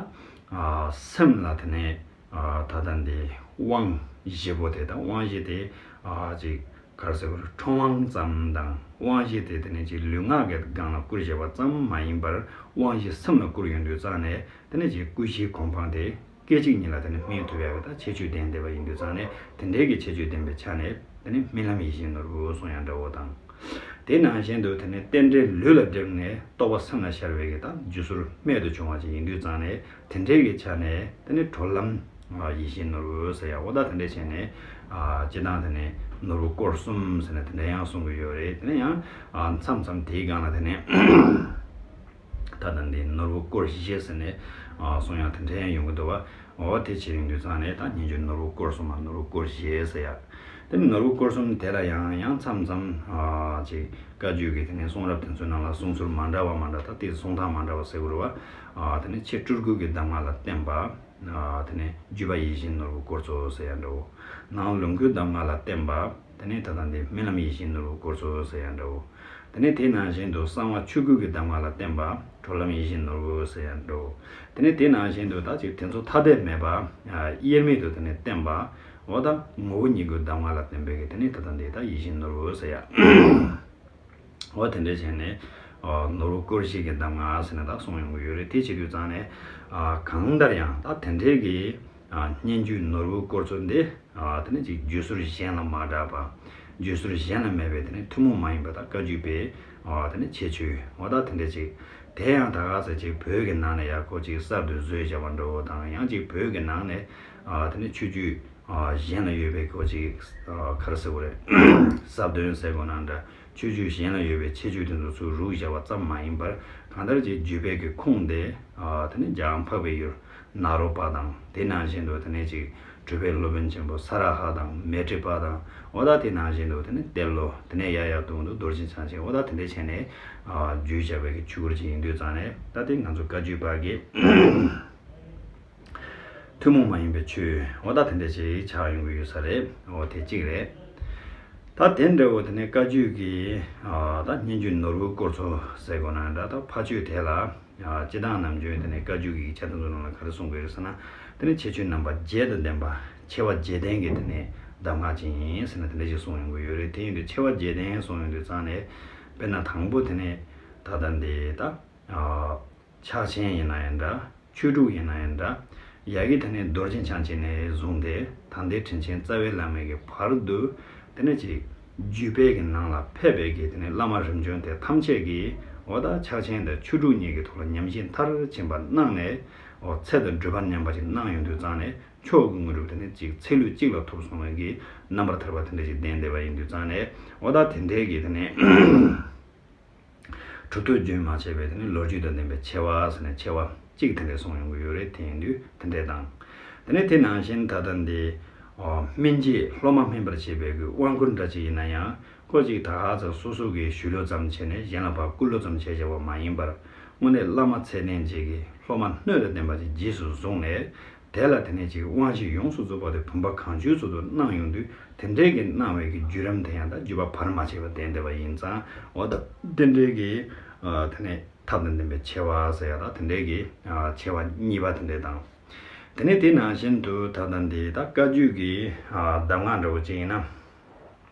ཨ་སེམས་ལ་དེ་ནས། ཨ་ད་ལྟ་འདི་དབང་བཞི་པོ་དེ་དང་། དབང་བཞི་དེ་ཨ་ཅིག་ག་རེ་ཟེར་དགོས་རེད། ཁྲོམ་དབང་ཙམ་དང་། དབང་བཞི་དེ་དེ་ནས་ཅིག་ལུས་ངག་གི་སྒང་ལ་བསྐུར་བཞག་པ་ཙམ་མ་ཡིན་པར་དབང་བཞི་སེམས་ལ་བསྐུར་ཡོང་དུས་ཙང་ནས་དེ་ནས་ཅིག་ཀུན་གཞིའི་གོ་འཕང་དེ་ སྐད་ཅིག་ཉིད་ལ་དེ་ནི་སྨིན་ཐུབ་ཡག་གི་ད་ཁྱད་ཆོས་ལྡན་བསྡད་པ་ཡིན་དུས་ཙང་ནས། དེ་འདྲའི་གི་ཁྱད་ཆོས་ལྡན་པའི་ཆ་ནས་དེ་ནི་རྨི་ལམ་ཡིད་བཞིན་ནོར་བུ་གསུང་ཡང་འདྲ་བོ་དང་། དེ་ནང་བཞིན་དུ་དེ་ནི་རྟེན་འབྲེལ་ལུས་ལ་བསྒྲིམས་ནས་རྟོགས་པ་སེམས་ལ་ཤར་བའི་གི་ད་རྒྱུ་ཟུར་རྨད་དུ་བྱུང་བ་ཅིག་ཡིན་དུས་ཙང་ནས། དེ་འདྲའི་གི་ཆ་ནས་དེ་ནི་གྲོལ་ལམ་ཡིད་བཞིན་ནོར་བུ་ཟེར་ཡག་འོ་ད་དེ་འདྲ་བྱས་ནས། སྤྱིར་བཏང་དེ་ནི་ནོར་བུ་སྐོར་གསུམ་ཟེར་ནས་དེ་འདྲ་ཡང་གསུང་གི་ཡོད་རེད། དེ་ནི་ཡང་མཚམས་མཚམས་དེའི་སྒང་ལ་དེ་ནི། ད་ལྟ་འདི་ནོར་བུ་སྐོར་བཞི་ཟེར་ནས་གསུང་ཡག་དེ་འདྲ་ཡང་ཡོང་གི་འདུག་བ། འོ་དེ་བྱས་ཡོང་དུས་ཙང་ནས་ད་སྙན་བརྒྱུད་ནོར་བུ་སྐོར་གསུམ་མ་ནོར་བུ་སྐོར་བཞི་ཟེར་ཡག་དེ་ནི་ནོར་བུ་སྐོར་གསུམ་དེ་ལ་ཡང་ཡང་མཚམས་མཚམས་ཅིག་བཀའ་བརྒྱུད་ཀྱི་དེ་ནས་གསུང་རབ་དེ་ཚོའི་ནང་ལ་གསུང་ཚུལ་མ་འདྲ་བ་མ་འདྲ། ད་དེ་གསུང་སྟངས་མ་འདྲ་བ་ཟེར་དགོས་རེད་བ། དེ་ནས་ཕྱི་སྤྲུལ་སྐུ་གི་གདམས་ངག་ལ་བརྟེན་པ། དེ་ནས་བརྒྱུད་པ་ཡིད་བཞིན་ནོར་བུ་སྐོར་ཚོ་ཟེར་ཡག་འདྲ་བོ། ནང་ལོངས་སྐུའི་གདམས་ངག་ལ་བརྟེན་པ། དེ་ནས་ད་ལྟ་འདི་རྨི་ལམ་ཡིད་བཞིན་ནོར་བུ་སྐོར་ཚོ་ཟེར་ཡག་འདྲ་བོ། དེ་ནས་དེ་ནང་བཞིན་དུ་གསང་བ་ཆོས་སྐུ་གི་གདམས་ངག་ལ་བརྟེན་པ། གྲོལ་ལམ་ཡིད་བཞིན་ནོར་བུ་ཟེར་ཡག་འདྲ་བོ། དེ་ནས་དེ་ནང་བཞིན་དུ་ད་ཅིག་དེ་ཚོ་ཐ་དད་མེད་པ། དབྱེར་མེད་དུ་དེ་ནས་བསྟན་པ། འོ་ད་ངོ་བོ་ཉིད་སྐུའི་གདམས་ངག་ལ་བརྟེན་པའི་གི་དེ་ནས་ད་ལྟ་འདི་ད་ཡིད་བཞིན་ནོར་བུ་ཟེར་ཡག་འོ་དེ་འདྲ་བྱས་ནས་ནོར་བུ་སྐོར་བཞི་གི་གདམས་ངག་ཟེར་ནས་ད་གསུང་ཡོང་གི་ཡོད་རེད། དེ་བྱེད་དུས་ཙང་ནས་གང་ལྟར་ཡང་ད་དེ་འདྲའི་གི་སྙན་བརྒྱུད་ནོར་བུ་སྐོར་ཚོ་འདི་དེ་ནས་ཅིག་བརྒྱུད་ཟུར་གཞན་ལ་མ་གྲགས་པ། བརྒྱུད་ཟུར་གཞན་ལ་མེད་པའི་དེ་ནས་ཐུན་མོང་མ་ཡིན་པ་ད་བཀའ་བརྒྱུད་པའི་དེ་ནས་ཁྱད་ཆོས་འོ་ད་དེ་འདྲ་ཅིག་དེ་ཡང་ད་ག་ཟེ་ཅིག་བོད་ཀྱི་ནང་ནས་ཡག་པོ་ཅིག་གསར་དུ་བཟོས་བཞག་པ་འདྲ་བོ་དང་། ཡང་ཅིག་བོད་ཀྱི་ནང་ནས་དེ་ནས་ཆོས་བརྒྱུད་གཞན་ལ་ཡོད་པའི་གོ་ཅིག་ག་རེ་ཟེར་དགོས་རེད། ཟབ་དོན་ཟེར་དགོས་ན་འདྲ། ཆོས་བརྒྱུད་གཞན་ལ་ཡོད་པའི་ཁྱད་ཆོས་དེ་ཚོ་ཚུར་རུག་བཞག་པ་ཙམ་མ་ཡིན་པར། གང་ལྟར་ཅིག་བརྒྱུད་པའི་གི་ཁུངས་དེ་དེ་ནས་རྒྱལ་དབང་འཕགས་པའི་ཡུལ་ནཱ་རོ་པ་དང་། དེ་ནང་བཞིན་དུ་དེ་ནས་ཅིག་གྲུབ་པའི་སློབ་དཔོན་ཆེན་པོ་ས་ར་ཧ་དང་མཻ་ཏྲི་པ་དང་། འོ་ད་དེ་ནང་བཞིན་དུ་དེ་ནས་ཏེ་ལོ། དེ་ནས་ཡར་ཡར་དུ་འདུག་རྡོ་རྗེ་འཆང་ཆེན། འོ་ད་དེ་འདྲ་བྱས་ནས་བརྒྱུད་བཞག་པའི་གི་ཆོས་སྐོར་ཅིག་ཡིན་དུས་ཙང་ནས། ད་དེ་ང་ཚོ་བཀའ་བརྒྱུད་པ་གི་ཐུན་མོང་མ་ཡིན་པའི་ཆོས་འོ་ད་དེ་འདྲ་ཅིག་ཆགས་ཡོང་གི་ཡོད་ས་རེད། འོ་དེ་གཅིག་རེད། ད་དེ་འདྲ་བོ་དེ་ནས་བཀའ་བརྒྱུད་ཀྱི་ད་སྙན་བརྒྱུད་ནོར་བུ་སྐོར་ཚོ་ཟེར་དགོས་ན་འདྲ། ད་ཕ་ཆོས་དེ་ལ་སྤྱིར་བཏང་ནམ་རྒྱུན་དེ་ནས་བཀའ་བརྒྱུད་ཀྱི་ཡིག་ཆ་དེ་ཚོ་ནང་ལ་ག་རེ་གསུང་གི་ཡོད་ཟེར་ན། དེ་ནས་ཁྱད་ཆོས་རྣམ་པ་བརྒྱད་དང་ལྡན་པ། ཆེ་བ་བརྒྱད་ལྡན་གྱི་དེ་ནས་གདམས་ངག་ཅིག་ཡིན་ཟེར་ནས་དེ་འདྲ་ཞིག་གསུང་ཡོང་གི་ཡོད་རེད། དེ་ཡིན་དུས་ཆེ་བ་བརྒྱད་ལྡན་གསུང་ཡོང་དུས་ཙང་ནས། དཔེར་ན་དང་པོ་དེ་ནས་ད་ལྟ་འདི་ད། ཕྱག་ཆེན་ཡིན་ན་ཡང་འདྲ། ཆོས་དྲུག་ཡིན་ན་ཡང་འདྲ། ཡ་གི་དེ་ནས་རྡོ་རྗེ་འཆང་ཆེན་ནས་བཟུང་སྟེ་ད་ལྟའི་དྲིན་ཆེན་རྩ་བའི་བླ་མའི་གི་བར་དུ། དེ་ནས་ཅིག་བརྒྱུད་པའི་གི་ནང་ལ་ཕེབས་པའི་གི་དེ་ནས་བླ་མ་རིམ་བྱོན་དེ་ཐམས་ཅད་ཀྱིས་འོ་ད་ཕྱག་ཆེན་དང་ཆོས་དྲུག་གཉིས་ཀྱི་ཐོག་ལ་ཉམས་བཞེས་མཐར་ཕྱིན་པ་གནང་ནས། འོ་ཚེ་དང་སྒྲུབ་པ་མཉམ་པ་ཅིག་གནང་ཡོང་དུས་ཙང་ནས། མཆོག་གི་དངོས་གྲུབ་དེ་ནས་ཅིག་ཚེ་ལུས་གཅིག་ལ་ཐོབ་སོང་བའི་གི་རྣམ་པར་ཐར་པ་དེ་འདྲ་ཞིག་ལྡན་བསྡད་པ་ཡིན་དུས་ཙང་ནས། འོ་ད་དེ་འདྲའི་གི་དེ་ནས། གྲུབ་ཐོབ་རྒྱུན་མ་ཆད་པའི་དེ་ནི་ལོ་རྒྱུས་དང་ལྡན་པའི་ཆེ་བ་ཟེར་ནས་ཆེ་བ་གཅིག་དེ་འདྲས་གསུངས་ཡོང་གི་ཡོད་རེད། དེ་ཡིན་དུས་དེ་འདྲས་དང་། དེ་ནས་དེ་ནང་བཞིན་ད་ལྟ་འདི་སྨིན་བྱེད་སློབ་མ་སྨིན་པར་བྱེད་པའི་གི་དབང་བསྐུར་འདྲ་ཅིག་ཡིན་ན་ཡང་། ཁོ་ཅིག་ད་ག་ཚོད་སོ་སོ་གི་ཞུས་ལོ་ཙམ་བྱས་ནས་གཞན་ལ་ཕར་བསྐུར་ལོ་ཙམ་བྱས་བཞག་པ་མ་ཡིན་པར། དངོས་གནས་བླ་མ་ཚད་ལྡན་ཅིག་གིས་སློབ་མ་སྣོད་དང་ལྡན་པ་ཅིག་རྗེས་སུ་བཟུང་ནས། དེ་ལ་དེ་ནས་ཅིག་དབང་བཞི་ཡོངས་སུ་རྫོགས་པ་དེ་བུམ་པ་གང་བྱོའི་ཚུལ་དུ་གནང་ཡོང་དུས། དེ་འདྲའི་གི་གནང་བའི་གི་བརྒྱུད་རིམ་དེ་ཡང་ད་བརྒྱུད་པ་བར་མ་ཆད་པ་ལྡན་བསྡད་པ་ཡིན་ཙང་། འོ་ད་དེ་འདྲའི་གི་དེ་ནས་ཐབས་དང་ལྡན་པའི་ཆེ་བ་ཟེར་ཡ་ད་དེ་འདྲའི་གི་ཆེ་བ་གཉིས་པ་དེ་འདྲ་དང་། དེ་ནས་དེ་ནང་བཞིན་དུ་ད་ལྟ་འདི་ད་བཀའ་བརྒྱུད་ཀྱི་གདམས་ངག་འདྲ་བོ་ཅིག་ཡིན་ན།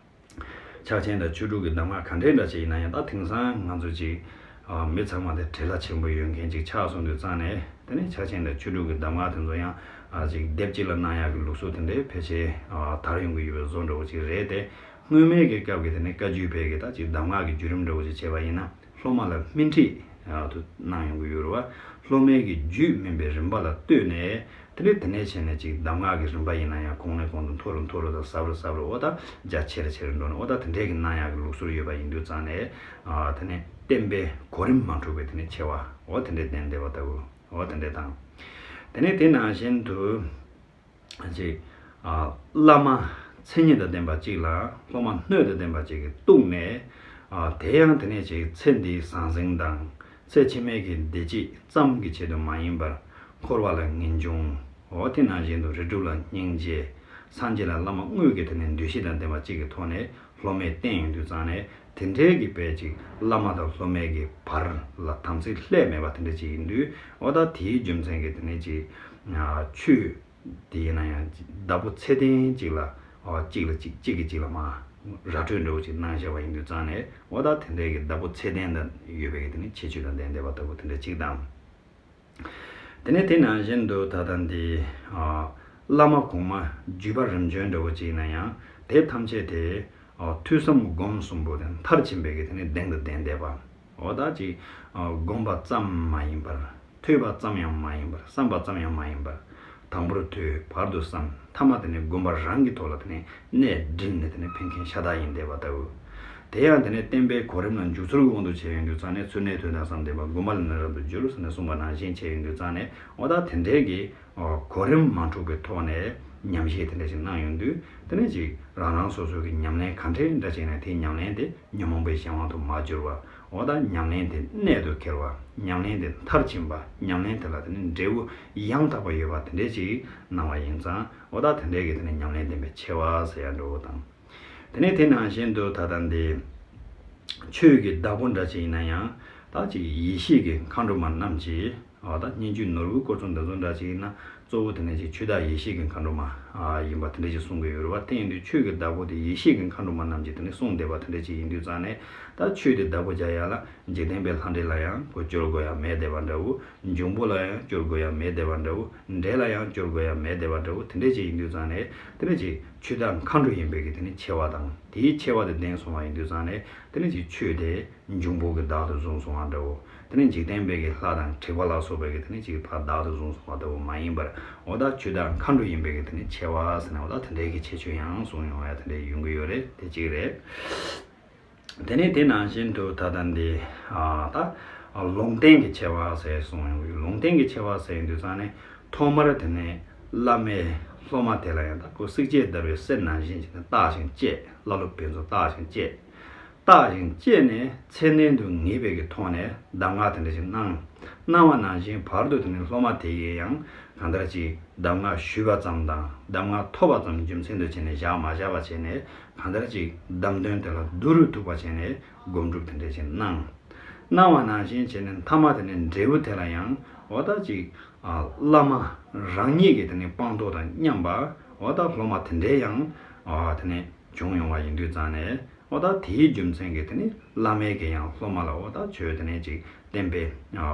ཕྱག་ཆེན་དང་ཆོས་དྲུག་གི་གདམས་ངག་ག་འདྲའི་འདྲ་ཅིག་ཡིན་ན་ཡང་། ད་དེང་སང་ང་ཚོ་ཅིག་མི་ཚང་མ་དེ་བྲེལ་བ་ཆེན་པོ་ཡོད་མཁན་ཅིག་ཆགས་སོང་དུས་ཙང་ནས། དེ་ནས་ཕྱག་ཆེན་དང་ཆོས་དྲུག་གི་གདམས་ངག་དེ་ཚོ་ཡང་ཅིག་དེབ་གཅིག་ལ་གནང་ཡག་གི་ལུགས་སྲོལ་དེ་འདྲའི་ཕལ་ཆེར་དར་ཡོང་གི་ཡོད་པའི་བཟོ་འདྲ་བོ་ཅིག་རེད་དེ། སྔོན་མའི་གི་སྐབས་ཀྱི་དེ་ནས་བཀའ་བརྒྱུད་པའི་གི་ད་ཅིག་གདམས་ངག་གི་བརྒྱུད་རིམ་འདྲ་བོ་ཅིག་བྱས་པ་ཡིན་ན། སློབ་མ་ལ་སྨིན་ཁྲིད་དུ་གནང་ཡོང་གི་ཡོད་རེད་བ། སློབ་མའི་གི་རྒྱུད་སྨིན་པའི་རིམ་པ་ལ་ལྟོས་ནས། དེ་ནས་དེ་ནས་བྱས་ནས་ཅིག་གདམས་ངག་གི་རིམ་པ་ཡིན་ན་ཡང་གོང་ནས་གོང་དུ་མཐོ་རུ་མཐོ་རུ་དང་ཟབ་རུ་ཟབ་རུ། འོ་ད་རྒྱ་ཆེ་རུ་ཆེ་རུ་འགྲོ་ནས། འོ་ད་དེ་འདྲའི་གི་གནང་ཡག་གི་ལུགས་སྲོལ་ཡོད་པ་ཡིན་དུས་ཙང་ནས། དེ་ནས་བསྟན་པའི་གོ་རིམ་མ་འཁྲུགས་པའི་དེ་ནས་ཆེ་བ། འོ་དེ་འདྲའི་ལྡན་བསྡད་པ་ལྟ་བུ། འོ་དེ་འདྲའི་དང་། དེ་ནས་དེ་ནང་བཞིན་དུ། ཅིག་བླ་མ་མཚན་ཉིད་དང་ལྡན་པ་གཅིག་ལ་སློབ་མ་སྣོད་དང་ལྡན་པ་གཅིག་གིས་གཏུགས་ནས། དེ་ཡང་དེ་ནས་ཅིག་ཚེ་འདིའི་ཟང་ཟིང་དང་། ཚེ་ཕྱི་མའི་གི་བདེ་སྐྱིད་ཙམ་གྱི་ཆེད་དུ་མ་ཡིན་པར། འཁོར་བ་ལ་ངེས་འབྱུང་། འོ་དེ་ནང་བཞིན་དུ་རིགས་དྲུག་ལ་སྙིང་རྗེ། སངས་རྒྱས་ལ་བླ་མ་དངོས་ཀྱི་དེ་ནས་འདུ་ཤེས་དང་ལྡན་པ་གཅིག་གི་ཐོག་ནས་སློབ་མས་བསྟེན་ཡོང་དུས་ཙང་ནས། དེ་འདྲའི་གི་དཔེ་ཅིག་བླ་མ་དང་སློབ་མའི་གི་བར་ལ་དམ་ཚིག་ལྷད་མེད་པ་དེ་འདྲ་ཅིག་ཡིན་དུས། འོ་ད་དེའི་རྒྱུ་མཚན་གྱིས་དེ་ནས་ཅིག་ཆོས་དེ་ཡིན་ན་ཡང་བདག་པོ་ཚད་ལྡན་གཅིག་ལ། འོ་གཅིག་ལ་གཅིག་གཅིག་གིས་གཅིག་ལ་མར་ར་སྤྲོད་འདྲ་བོ་ཅིག་གནང་བཞག་པ་ཡིན་དུས་ཙང་ནས། འོ་ད་དེ་འདྲའི་གི་བདག་པོ་ཚད་ལྡན་དུ་ཡོད་པའི་གི་དེ་ནི་ཁྱད་ཆོས་དང་ལྡན་བསྡད་པ་ལྟ་བུ་དེ་འདྲ་གཅིག་དང་། དེ་ནས་དེ་ནང་བཞིན་དུ་ད་ལྟ་འདི་ཨ་བླ་མ་གོང་མ་བརྒྱུད་པ་རིམ་བྱོན་འདྲ་བོ་ཅིག་ཡིན་ན་ཡང་དེ་ཐམས་ཅད་དེ་ཨ་ཐོས་བསམ་སྒོམ་གསུམ་པོ་དེ་མཐར་ཕྱིན་པའི་གི་དེ་ནས་གདེང་དང་ལྡན་བསྡད་པ། འོ་ད་ཅིག་ཨ་སྒོམ་པ་ཙམ་མ་ཡིན་པར་ཐོས་པ་ཙམ་ཡང་མ་ཡིན་པར་བསམ་པ་ཙམ་ཡང་མ་ཡིན་པར། དང་པོར་ཐོས། བར་དུ་བསམ། ཐ་མ་དེ་ནས་སྒོམ་པ་རང་གི་ཐོག་ལ་དེ་ནས་གནས་འདྲིལ་ནས་དེ་ནས་ཕན་མཁན་ཤ་སྟག་ཡིན་བསྡད་པ་ལྟ་བུ། དེ་ཡང་དེ་ནས་བསྟན་པའི་གོ་རིམ་ལ་འཇུག་ཚུལ་གྱི་དབང་དུ་བྱས་ཡོང་དུས་ཙང་ནས་ཚུལ་གནས་དོན་དམ་བསམ་ལྡན་པ་སྒོམ་པ་ལས་ནི་རབ་ཏུ་འགྱུར་ཟེར་ནས་གསུངས་པ་ནང་བཞིན་བྱས་ཡོང་དུས་ཙང་ནས་འོ་ད་དེ་འདྲའི་གི་གོ་རིམ་མ་འཁྲུགས་པའི་ཐོག་ནས་ཉམས་བཞེས་དེ་འདྲ་ཞིག་གནང་ཡོང་དུས་དེ་ནས་ཅིག་རང་རང་སོ་སོ་གི་ཉམས་ལེན་ག་འདྲའི་འདྲ་ཅིག་ནས་དེའི་ཉམས་ལེན་དེ་ཉོན་མོངས་པའི་གཞན་དབང་དུ་མ་གྱུར་བ། འོ་ད་ཉམས་ལེན་དེ་གནད་དུ་འཁེལ་བ། ཉམས་ལེན་དེ་མཐར་ཕྱིན་པ། ཉམས་ལེན་དེ་ལ་དེ་ནི་འབྲས་བུ་ཡང་དག་པ་ཡོད་པ་དེ་འདྲས་ཅིག་གནང་བ་ཡིན་ཙང་འོ་ད་དེ་འདྲས་ཀྱི་དེ་ནི་ཉམས་ལེན་ལྡན་པའི་ཆེ་བ་ཟེར་ཡ་འདྲ་བོ་དང་། དེ་ནས་དེ་ནང་བཞིན་དུ་ད་ལྟ་འདི་ཆོས་ཀྱི་བདག་པོ་འདྲ་ཅིག་ཡིན་ན་ཡང་ད་ཅིག་ཡེ་ཤེས་ཀྱི་མཁའ་འགྲོ་མ་རྣམས་ཀྱིས། འོ་ད་སྙན་བརྒྱུད་ནོར་བུའི་སྐོར་ཚོ་འདི་ཚོ་འདྲ་ཅིག་ཡིན་ན། གཙོ་བོ་དེ་ནས་ཅིག་ཆོས་བདག་ཡེ་ཤེས་ཀྱི་མཁའ་འགྲོ་མ་ཡིན་པ་དེ་འདྲ་ཅིག་གསུང་གི་ཡོད་རེད་བ། དེ་ཡིན་དུས་ཆོས་ཀྱི་བདག་པོ་དེ་ཡེ་ཤེས་ཀྱི་མཁའ་འགྲོ་མ་རྣམས་ཀྱིས་དེ་ནས་གསུངས་བསྡད་པ་དེ་འདྲ་ཅིག་ཡིན་དུས་ཙང་ནས། ད་ཆོས་དེ་བདག་པོ་རྒྱག་ཡ་ལ་འཇིག་རྟེན་པའི་ལྷ་འདྲེ་ལ་ཡང་ཁོ་སྐྱོར་དགོས་ཡ་མེད་བསྡད་པ་འདྲ་བོ། འབྱུང་པོ་ལ་ཡང་སྐྱོར་དགོས་ཡ་མེད་བསྡད་པ་འདྲ་བོ། འདྲེ་ལ་ཡང་སྐྱོར་དགོས་ཡ་མེད་བསྡད་པ་འདྲ་བོ་དེ་འདྲ་ཅིག་ཡིན་དུས་ཙང་ནས་དེ་འདྲ་ཅིག་ཆོས་བདག་མཁའ་འགྲོ་ཡིན་པའི་གི་དེ་ནས་ཆེ་བ་དང་དེའི་ཆེ་བ་དེ་ལྡན་སོང་བ་ཡིན་དུས་ཙང་ནས་དེ་འདྲ་ཅིག་ཆོས་དེ་འབྱུང་པོ་གི་བདག་ཏུ་བཟུང་སོང་བ་འདྲ་བོ། དེ་ནས་འཇིག་རྟེན་པའི་གི་ལྷ་དང་དྲེགས་པ་ལ་སོགས་པའི་གི་དེ་ནས་ཅིག་ཕར་བདག་ཏུ་བཟུང་སོང་བ་ལྟ་བུ་མ་ཡིན་པར། འོ་ད་ཆོས་བདག་མཁའ་འགྲོ་ཡིན་པའི་གི་དེ་ནས་ཆེ་བ་ཟེར་ནས་འོ་ད་དེ་འདྲའི་གི་ཁྱད་ཆོས་ཡང་གསུངས་ཡོང་ཡ་དེ་འདྲའི་ཡོང་གི་ཡོད་རེད། དེ་གཅིག་རེད། དེ་ནས་དེ་ནང་བཞིན་དུ་ད་ལྟ་འདི་ཨ་ད་ལུང་བསྟན་གྱི་ཆེ་བ་ཟེར་གསུངས་ཡོང་གི། ལུང་བསྟན་གྱི་ཆེ་བ་ཟེར་ཡོང་དུས་ཙང་ནས་ཐོག་མར་དེ་ནས་བླ་མའི་སློབ་མ་དེ་ལ་ཡང་ད་ཁོ་བསྲེགས་བཅད་བརྡར་བའི་གསེར་ནང་བཞིན་བྱས་ནས་བརྟག་ཅིང་དཔྱད། བླ་སློབ་ཕན་ཚུན་བརྟག་ཅིང་དཔྱད། བརྟག་ཅིང་དཔྱད་ནས་ཚད་ལྡན་དུ་ངེས་པའི་གི་ཐོག་ནས་གདམས་ངག་དེ་འདྲ་ཞིག་གནང་། གནང་བ་ནང་བཞིན་བར་དུ་དེ་ནས་སློབ་མ་དེ་ཡིས་ཡང་གང་ལྟར་ཅིག་གདམས་ངག་ཞུས་པ་ཙམ་དང་གདམས་ངག་ཐོབ་པ་ཙམ་རྒྱུ་མཚན་དུ་བྱས་ནས་བཞག་མ་བཞག་པ་བྱས་ནས་གང་ལྟར་ཅིག་གདམས་དོན་དེ་ལ་བསྡུ་རུ་ཐུབ་པ་བྱས་ནས་སྒོམ་སྒྲུབ་དེ་འདྲ་ཞིག་གནང་། གནང་བ་ནང་བཞིན་བྱས་ནས་མཐའ་མ་དེ་ནས་འབྲས་བུ་དེ་ལ་ཡང་འོ་ད་ཅིག་ཨ་བླ་མ་རང་ཉིད་ཀྱི་དེ་ནས་སྤངས་རྟོགས་དང་མཉམ་པ་འོ་ད་སློབ་མ་དེ་འདྲའི་ཡང་ཨ་དེ་ནས་བྱུང་ཡོང་བ་ཡིན་དུས་ཙང་ནས་འོ་ད་དེའི་རྒྱུ་མཚན་གྱིས་དེ་ནས་བླ་མས་ཀྱི་ཡང་སློབ་མ་ལ་འོ་ད་ཆོས་དེ་ནས་ཅིག་བསྟན་པའི་ཨ་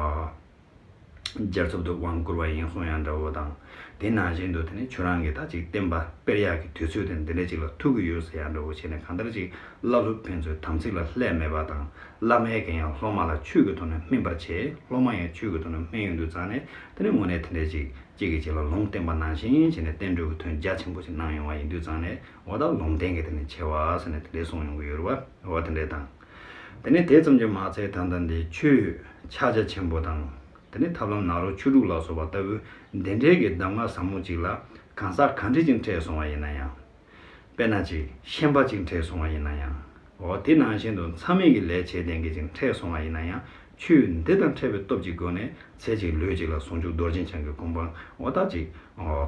རྒྱལ་ཚབ་ཏུ་དབང་བསྐུར་བ་ཡིན་གསུང་ཡང་འདྲ་བོ་དང་། དེ་ནང་བཞིན་དུ་དེ་ནས་ཁྱོད་རང་གིས་ད་ཅིག་བསྟན་པ་སྤེལ་ཡག་གི་དུས་ཚོད་དེ་འདི་འདྲ་ཅིག་ལ་ཐུག་གི་ཡོད་ཟེར་ཡང་འདྲ་བོ་བྱས་ནས་གང་ལྟར་ཅིག་བླ་སློབ་ཕན་ཚུན་དམ་ཚིག་ལ་ལྷད་མེད་པ་དང་། བླ་མས་ཀྱི་ཡང་སློབ་མ་ལ་ཆོས་ཀྱི་ཐོག་ནས་སྨིན་པར་བྱེད། སློབ་མ་ཡང་ཆོས་ཀྱི་ཐོག་ནས་སྨིན་ཡོང་དུས་ཙང་ནས་དེ་ནས་དངོས་གནས་དེ་འདྲ་ཅིག་གཅིག་གིས་གཅིག་ལ་ལུང་བསྟན་པ་ནང་བཞིན་བྱས་ནས་བསྟན་འགྲོ་གི་དོན་རྒྱ་ཆེན་པོ་ཞིག་གནང་ཡོང་བ་ཡིན་དུས་ཙང་ནས་འོ་ད་ལུང་བསྟན་གྱི་དེ་ནས་ཆེ་བ་ཟེར་ནས་དེ་འདྲས་གསུངས་ཡོང་གི་ཡོད་རེད་བ། འོ་དེ་འདྲས་དང་། དེ་ནས་དེ་ཙམ་གྱིས་མ་ཚད་ད་ལྟ་འདི་ཆོས་ཕྱག་རྒྱ་ཆེན་པོ་དང་། དེ་ནས་ཐབས་ལམ་ནཱ་རོ་ཆོས་དྲུག་ལ་སོགས་པ་ལྟ་བུ་འདི་འདྲའི་གི་གདམས་ངག་ཟབ་མོ་ཅིག་ལ་གང་ཟག་ག་འདྲས་ཅིག་འཕྲད་སོང་བ་ཡིན་ན་ཡང་། དཔེར་ན་ཅིག་ཤན་པ་ཅིག་འཕྲད་སོང་བ་ཡིན་ན་ཡང་། འོ་དེ་ནང་བཞིན་དུ་མཚམས་མེད་ཀྱི་ལས་བྱེད་ལྡན་གྱི་ཅིག་འཕྲད་སོང་བ་ཡིན་ན་ཡང་ཆོས་འདི་དང་འཕྲད་པའི་སྟོབས་ཀྱི་སྒོ་ནས་ཚེ་གཅིག་ལུས་གཅིག་ལ་ཟུང་འཇུག་རྡོ་རྗེ་འཆང་གི་གོ་འཕང་འོ་ད་ཅིག་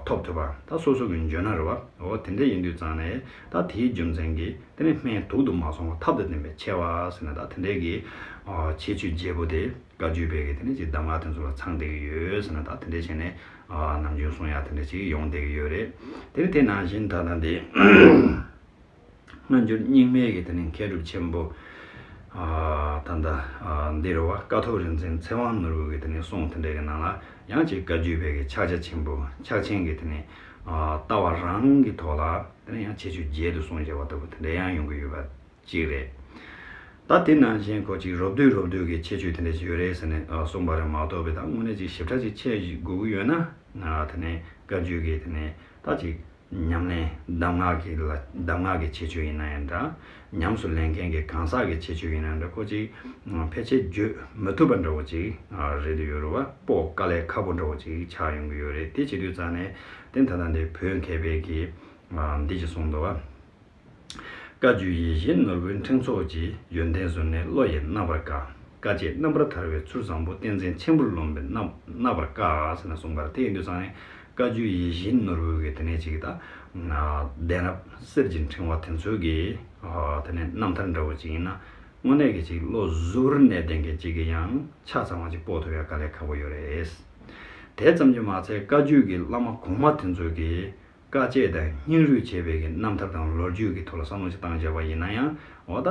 ཐོབ་ཐུབ་པ་ད་སོ་སོ་གི་འཇོན་ན་རེད་བ། འོ་དེ་འདྲ་ཡིན་དུས་ཙང་ནས་ད་དེའི་རྒྱུ་མཚན་གྱིས་དེ་ནས་སྨན་དུག་ཏུ་མ་སོང་བ་ཐབས་དང་ལྡན་པའི་ཆེ་བ་ཟེར་ན་ད་དེ་འདྲའི་གི་ཁྱད་ཆོས་བརྗེ་པོ་དེ། བཀའ་བརྒྱུད་པའི་གི་དེ་ནས་ཅིག་གདམས་ངག་དེ་ཚོ་ལ་ཚང་བསྡད་ཀྱི་ཡོད་ཟེར་ན་ད་དེ་འདྲས་བྱས་ནས་ཨ་ནམ་རྒྱུན་གསུང་ཡག་དེ་འདྲས་ཅིག་ཡོང་བསྡད་ཀྱི་ཡོད་རེད། དེ་ནས་དེ་ནང་བཞིན་ད་ལྟ་འདི་སྔ་འགྱུར་རྙིང་མའི་གི་དེ་ནས་མཁས་གྲུབ་ཆེན་པོ་ཨ་ད་ལྟ་ཨ་འདི་རུ་བ་ཀཿཐོག་རིག་འཛིན་ཚེ་དབང་ནོར་བུ་གི་དེ་ནས་གསུང་དེ་འདྲས་གི་ནང་ལ་ཡང་ཅིག་བཀའ་བརྒྱུད་པའི་གི་ཕྱག་རྒྱ་ཆེན་པོ་ཕྱག་ཆེན་གི་དེ་ནས་ཨ་ལྟ་བ་རང་གི་ཐོག་ལ་དེ་ནས་ཡང་ཁྱད་ཆོས་བརྒྱད་དུ་གསུངས་བཞག་པ་ལྟ་བུ་དེ་འདྲས་ཡང་ཡོང་གི་ཡོད་པ། ཅིག་རེད། ད་དེ་ནང་བཞིན་ཁོ་ཅིག་རོབ་བསྡུས་རོབ་བསྡུས་ཀྱི་ཁྱད་ཆོས་དེ་འདྲ་ཅིག་ཡོད་རེད་ཟེར་ནས་ཨ་གསུངས་པ་རེད་མ་གཏོགས་པའི་ད་དངོས་གནས་ཅིག་ཞིབ་ཕྲ་ཅིག་འཆད་དགོས་ཀྱི་ཡོད་ན་ཨ་དེ་ནས་བཀའ་བརྒྱུད་ཀྱི་དེ་ནས་ད་ཅིག་ཉམས་ལེན་གདམས་ངག་གི་ལ་གདམས་ངག་གི་ཁྱད་ཆོས་ཡིན་ན་ཡང་འདྲ། ཉམས་སུ་ལེན་མཁན་གྱི་གང་ཟག་གི་ཁྱད་ཆོས་ཡིན་ན་འདྲ་ཁོ་ཅིག་ཕལ་ཆེར་བརྗོད་མི་ཐུབ་པ་འདྲ་བོ་ཅིག་རེད་དུ་ཡོད་རེད་བ། དཔོག་དཀའ་ལས་ཁག་པོ་འདྲ་བོ་ཅིག་ཆགས་ཡོང་གི་ཡོད་རེད། དེ་བྱེད་དུས་ཙང་ནས་དེ་ད་ལྟ་འདི་བོད་མཁས་པའི་གི་འདི་ཅིག་གསུངས་འདུག་བ། བཀའ་བརྒྱུད་ཡིད་བཞིན་ནོར་བུའི་ཕྲེང་ཚོགས་ཀྱི། ཡོན་ཏན་གཟུར་གནས་བློ་ཡིས་རྣམ་པར་དཀའ། དཀའ་སྤྱད་རྣམ་པར་ཐར་པའི་ཚུལ་བཟང་པོ། བསྟན་འཛིན་ཆེན་པོར་རློམ་པས་རྣམ་རྣམ་པར་དཀའ་ཟེར་ནས་གསུངས་པ་རེད། དེ་ཡིན་དུས་ཙང་ནས་བཀའ་བརྒྱུད་ཡིད་བཞིན་ནོར་བུ་གི་དེ་ནས་ཅིག་ད་གདན་རབས་གསེར་གྱི་ཕྲེང་བ་དེ་ཚོའི་གི་དེ་ནས་རྣམ་ཐར་འདྲ་བོ་ཅིག་ཡིན་ན་དངོས་གནས་ཀྱི་ཅིག་བློ་གཟུ་བོར་གནས་ལྡན་གྱི་ཅིག་གི་ཡང་ཆ་ཚང་བ་ཅིག་དཔོག་ཐུབ་ཡ་དཀའ་ལས་ཁག་པོ་ཡོད་རེད། དེ་ཙམ་གྱིས་མ་ཚད་བཀའ་བརྒྱུད་ཀྱི་བླ་མ་གོང་མ་དེ་ཚོའི་གི་དཀའ་སྤྱད་དང་སྙིང་རུས་བྱས་པའི་གི་རྣམ་ཐར་དང་ལོ་རྒྱུས་ཀྱི་ཐོག་ལ་བསམ་བློ་ཞིག་བཏང་བཞག་པ་ཡིན་ན་ཡང་འོ་ད་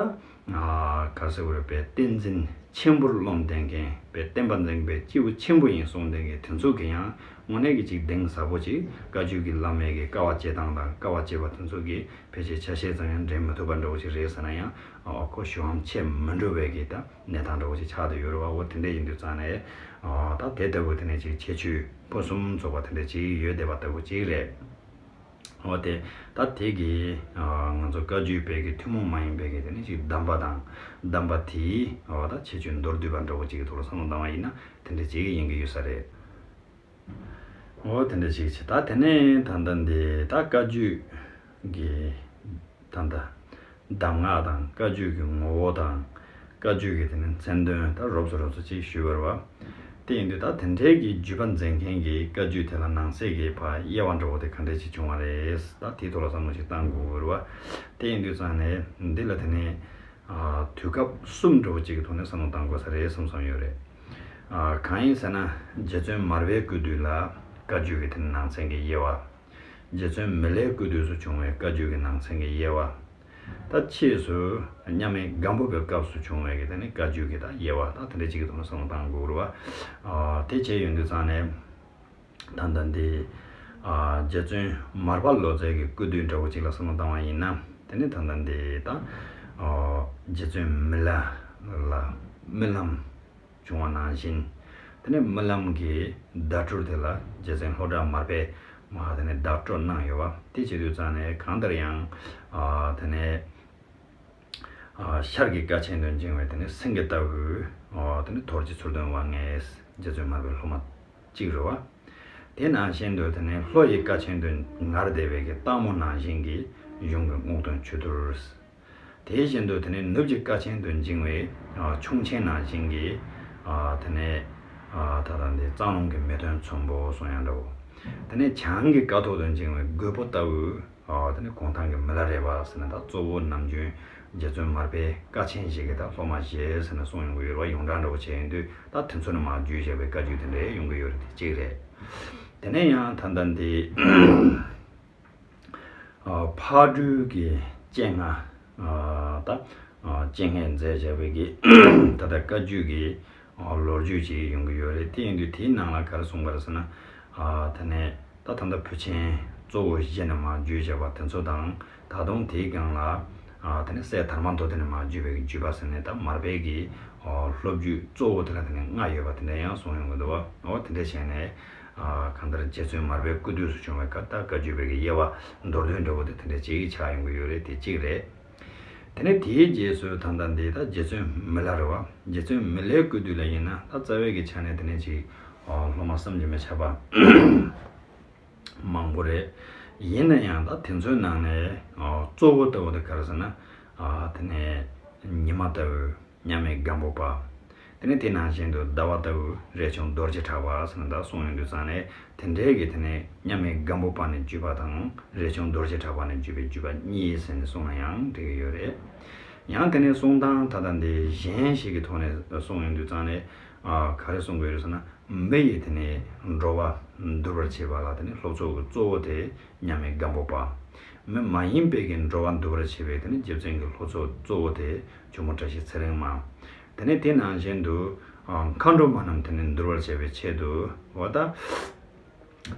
ག་རེ་ཟེར་དགོས་རེད་པས། བསྟན་འཛིན་ ཆེན་པོར་རློམ་བསྡད་མཁན་པའི་བསྟན་པ་འཛིན་པའི་སྐྱེས་བུ་ཆེན་པོ་ཡིན་གསུངས་བསྡད་མཁན་དེ་ཚོ་གི་ཡང་དངོས་གནས་ཀྱི་ཅིག་གདེང་ཟབ་པོ་ཅིག་བཀའ་བརྒྱུད་ཀྱི་བླ་མའི་གི་དཀའ་བ་སྤྱད་སྟངས་དང་དཀའ་བ་སྤྱད་པ་དེ་ཚོ་གི་ཕལ་ཆེར་ཆ་ཤས་ཙམ་ཡང་འདྲེན་མི་ཐུབ་པ་འདྲ་བོ་ཅིག་རེད་ཟེར་ན་ཡང་ཨ་ཁོ་ཞུ་བའམ་ཆད་མི་འགྲོ་བའི་གི་ད་གནས་སྟངས་འདྲ་བོ་ཅིག་ཆགས་བསྡད་ཡོད་རེད་བ། འོ་དེ་འདྲ་ཡིན་དུས་ཙང་ནས་ཨ་ད་དེ་ལྟ་བུ་དེ་ནས་ཅིག་ཁྱད་ཆོས་ཕུན་སུམ་ཚོགས་པ་དེ་འདྲ་ཅིག་ཡོད་བསྡད་པ་ལྟ་བུ་ཅིག་རེད། འོ་དེ་ད་དེ་གི་ཨ་ང་ཚོ་བཀའ་བརྒྱུད་པའི་གི་ཐུན་མོང་མ་ཡིན་པའི་གི་དེ་ནི་ཅིག་གདམས་པ་དང་གདམས་པ་དེའི་འོ་ད་ཁྱད་ཆོས་མདོར་བསྡུས་པ་འདྲ་བོ་ཅིག་གི་ཐོག་ལ་བསམ་བློ་བཏང་བ་ཡིན་ན་དེ་འདྲ་ཅིག་ཡིན་གི་ཡོད་ས་རེད། འོ་དེ་འདྲ་ཅིག་བྱས། ད་དེ་ནས་ད་ལྟ་འདི་ད་བཀའ་བརྒྱུད་ཀྱི་ད་ལྟ་གདམས་ངག་དང་བཀའ་བརྒྱུད་ཀྱི་ངོ་བོ་དང་བཀའ་བརྒྱུད་ཀྱི་དེ་ནས་མཚན་དོན་ད་རོབ་ཙམ་རོབ་ཙམ་ཅིག་ཞུས་པ་རེད་བ། དེ་ཡིན་དུས་ད་དེ་འདྲའི་གི་བརྒྱུད་པ་འཛིན་མཁན་གྱི་བཀའ་བརྒྱུད་དེ་ལ་ནང་གསེས་ཀྱི་ཕར་དབྱེ་བ་འདྲ་བོ་དེ་ག་འདྲ་ཅིག་བྱུང་བ་རེད། ད་དེའི་ཐོག་ལ་བསམ་བློ་ཅིག་བཏང་དགོས་ཀྱི་རེད་བ། དེ་ཡིན་དུས་ཙང་ནས་འདི་ལ་དེ་ནས་ཨ་དུས་སྐབས་གསུམ་འདྲ་བོ་ཅིག་གི་ཐོག་ནས་བསམ་བློ་བཏང་དགོས་ས་རེད་བསམ་བསམ་ཡོད་རེད། ཨ་གང་ཡིན་ཟེར་ན་རྗེ་བཙུན་མར་པའི་སྐུ་དུས་ལ་བཀའ་བརྒྱུད་ཀྱི་དེ་ནས་ནང་ཚན་གྱི་དབྱེ་བ། རྗེ་བཙུན་མི་ལའི་སྐུ་དུས་སུ་བྱུང་བའི་བཀའ་བརྒྱུད་ཀྱི་ནང་ཚན་གྱི་དབྱེ་བ། ད་ཕྱིས་སུ་མཉམ་མེད་སྒམ་པོ་པའི་སྐབས་སུ་བྱུང་བའི་གི་དེ་ནི་བཀའ་བརྒྱུད་ཀྱི་ད་དབྱེ་བ་ད་དེ་འདྲ་ཅིག་གི་ཐོག་ནས་བསམ་བློ་བཏང་དགོས་རེད་བ། ཨ་དེ་བྱས་ཡོང་དུས་ཙང་ནས་ད་ལྟ་འདི་ཨ་རྗེ་བཙུན་མར་པ་ལོ་ཙཱ་གི་སྐུ་དུས་འདྲ་བོ་ཅིག་ལ་བསམ་བློ་བཏང་བ་ཡིན་ན་དེ་ནི་ད་ལྟ་འདི་ད་ཨ་རྗེ་བཙུན་མི་ལ་ལ་རྨི་ལམ་བྱུང་བ་ནང་བཞིན། དེ་ནས་རྨི་ལམ་གྱི་བརྡ་སྤྲོད་དེ་ལ་རྗེ་བཙུན་ལྷོ་བྲག་མར་པས་མ་དེ་ནས་བརྡ་སྤྲོད་གནང་ཡོད་པ། དེ་བྱེད་དུས་ཙང་ནས་གང་ལྟར་ཡང་ཨ་དེ་ནས་ཨ་ཤར་གྱི་དཀའ་ཆེན་དུ་འགྱིང་བའི་དེ་ནས་སེང་གེ་ལྟ་བུའི་ཨ་དེ་ནས་རྡོ་རྗེ་མཚུར་སྟོན་དབང་ངེས་རྗེ་བཙུན་མར་པའི་སློབ་མ་གཅིག་རེད་བ། དེ་ནང་བཞིན་དུ་དེ་ནས་ལྷོ་ཡི་དཀའ་ཆེན་དུ་ངར་བསྡད་པའི་གི་སྟག་མོ་ནང་བཞིན་གྱི་གཞུང་གི་རྔོག་སྟོན་ཆོས་ཐུར། དེ་བཞིན་དུ་དེ་ནས་ནུབ་ཀྱི་དཀའ་ཆེན་དུ་འགྱིང་བའི་ཨ་ཁྱུང་ཆེན་ནང་བཞིན་གྱི་ཨ་དེ་ནས་ཨ་ད་ལྟ་འདི་གཙང་ལུང་གི་མེ་སྟོན་ཚོམ་བུ་གསུང་ཡང་འདྲ་བོ། དེ་ནས་བྱང་གི་ཀ་ཐོག་ཏུ་འགྱིང་བའི་རྒོད་པོ་ལྟ་བུ་ཨ་དེ་ནས་གུང་ཐང་གི་མི་ལ་རས་པ་ཟེར་ནས་ད་གཙོ་བོ་ནམ་རྒྱུན་རྗེ་བཙུན་མར་པའི་དཀའ་ཆེན་ཞིག་གི་ད་སློབ་མ་ཞེས་ཟེར་ནས་གསུངས་ཡོང་གི་ཡོད་རེད་བ། ཡོངས་གྲགས་འདྲ་བོ་བྱས་ཡོང་དུས་ད་དེ་ཚོ་ནས་མར་བརྒྱུད་བཞག་པའི་བཀའ་བརྒྱུད་དེ་འདྲའི་ཡོང་གི་ཡོད་རེད། དེ་གཅིག་རེད། དེ་ནས་ཡང་ད་ལྟ་འདི་ཨ་ཕག་གྲུའི་གི་སྤྱན་སྔ་ཨ་ད་ཨ་སྤྱན་སྔས་མཛད་བྱ་བའི་གི་ད་ལྟ་བཀའ་བརྒྱུད་ཀྱི་ཨ་ལོ་རྒྱུས་ཅིག་ཡོང་གི་ཡོད་རེད། དེ་ཡིན་དུས་དེའི་ནང་ལ་ག་རེ་གསུངས་པ་རེད་ཟེར་ན་ཨ་དེ་ནས་ད་ད་ལྟ་བུ་ཆེན་གཙོ་བོ་བཞི་ནས་མར་བརྒྱུད་བྱས་པ་དེ་ཚོ་དང་ད་དུང་དེའི་སྒང་ལ་ཨ་དེ་ནས་སྲས་དར་མ་མདོ་སྡེ་ནས་མར་བརྒྱུད་པའི་གི་བརྒྱུད་པ་ཟེར་ནས་ད་མར་པའི་གི་ཨ་སློབ་བརྒྱུད་གཙོ་བོ་དེ་ལ་དེ་ནས་ལྔ་ཡོད་པ་དེ་འདྲ་ཡང་གསུངས་ཡོང་གི་འདུག་བ། འོ་དེ་འདྲ་བྱས་ནས། ཨ་གང་ལྟར་རྗེ་བཙུན་མར་པའི་སྐུ་དུས་སུ་བྱུང་བའི་བཀའ་ད་བཀའ་བརྒྱུད་པའི་གི་དབྱེ་བ་མདོར་བསྡུས་འདྲ་བོ་དེ་དེ་འདྲ་ཅིག་ཆགས་ཡོང་གི་ཡོད་རེད། དེ་གཅིག་རེད། དེ་ནས་དེའི་རྗེས་སུ་ད་ལྟ་འདི་ད་རྗེ་བཙུན་མི་ལ་རེད་བ། རྗེ་བཙུན་མི་ལའི་སྐུ་དུས་ལ་ཡིན་ན་ད་རྩ་བའི་གི་ཆ་ནས་དེ་ནས་ཅིག་ཨ་སློབ་མ་བསམ་གྱིས་མི་ཁྱབ་པ་མང་པོ་རེད། ཡིན་ན་ཡང་ད་དེ་ཚོའི་ནང་ནས་ཨ་གཙོ་བོ་ལྟ་བུ་དེ་ག་རེ་ཟེར་ན་ཨ་དེ་ནས་ཉི་མ་ལྟ་བུ། མཉམ་མེད་སྒམ་པོ་པ། དེ་ནས་དེ་ནང་བཞིན་དུ་ཟླ་བ་ལྟ་བུ་རས་ཆུང་རྡོ་རྗེ་གྲགས་པ་ཟེར་ནས་ད་གསུངས་ཡོང་དུས་ཙང་ནས་དེ་འདྲའི་གི་དེ་ནས་མཉམ་མེད་སྒམ་པོ་པ་ནས་བརྒྱུད་པ་དང་རས་ཆུང་རྡོ་རྗེ་གྲགས་པ་ནས་བརྒྱུད་པའི་བརྒྱུད་པ་གཉིས་ཟེར་ནས་གསུངས་ན་ཡང་འགྲིག་གི་ཡོད་རེད། ཡང་དེ་ནས་གསུང་སྟངས་ད་ལྟ་འདི་གཞན་ཞིག་གི་ཐོག་ནས་གསུངས་ཡོང་དུས་ཙང་ནས་ཨ་ག་རེ་གསུང་གི་ཡོད་རེད་ཟེར་ན། མི་ཡི་དེ་ནས་འགྲོ་བ་འདུལ་བར་བྱེད་པ་ལ་དེ་ནས་སློབ་ཚོགས་ཀྱི་གཙོ་བོ་དེ་མཉམ་མེད་སྒམ་པོ་པ། མི་མ་ཡིན་པའི་གི་འགྲོ་བ་འདུལ་བར་བྱེད་པའི་དེ་ནས་རྗེ་བཙུན་གྱི་སློབ་ཚོགས་གཙོ་བོ་དེ་ཇོ་མོ་བཀྲ་ཤིས་ཚེ་རིང་མ། དེ་ནས་དེ་ནང་བཞིན་དུ་ཨ་མཁའ་འགྲོ་མ་རྣམས་དེ་ནས་འདུལ་བར་བྱེད་པའི་ཆེད་དུ་འོ་ད་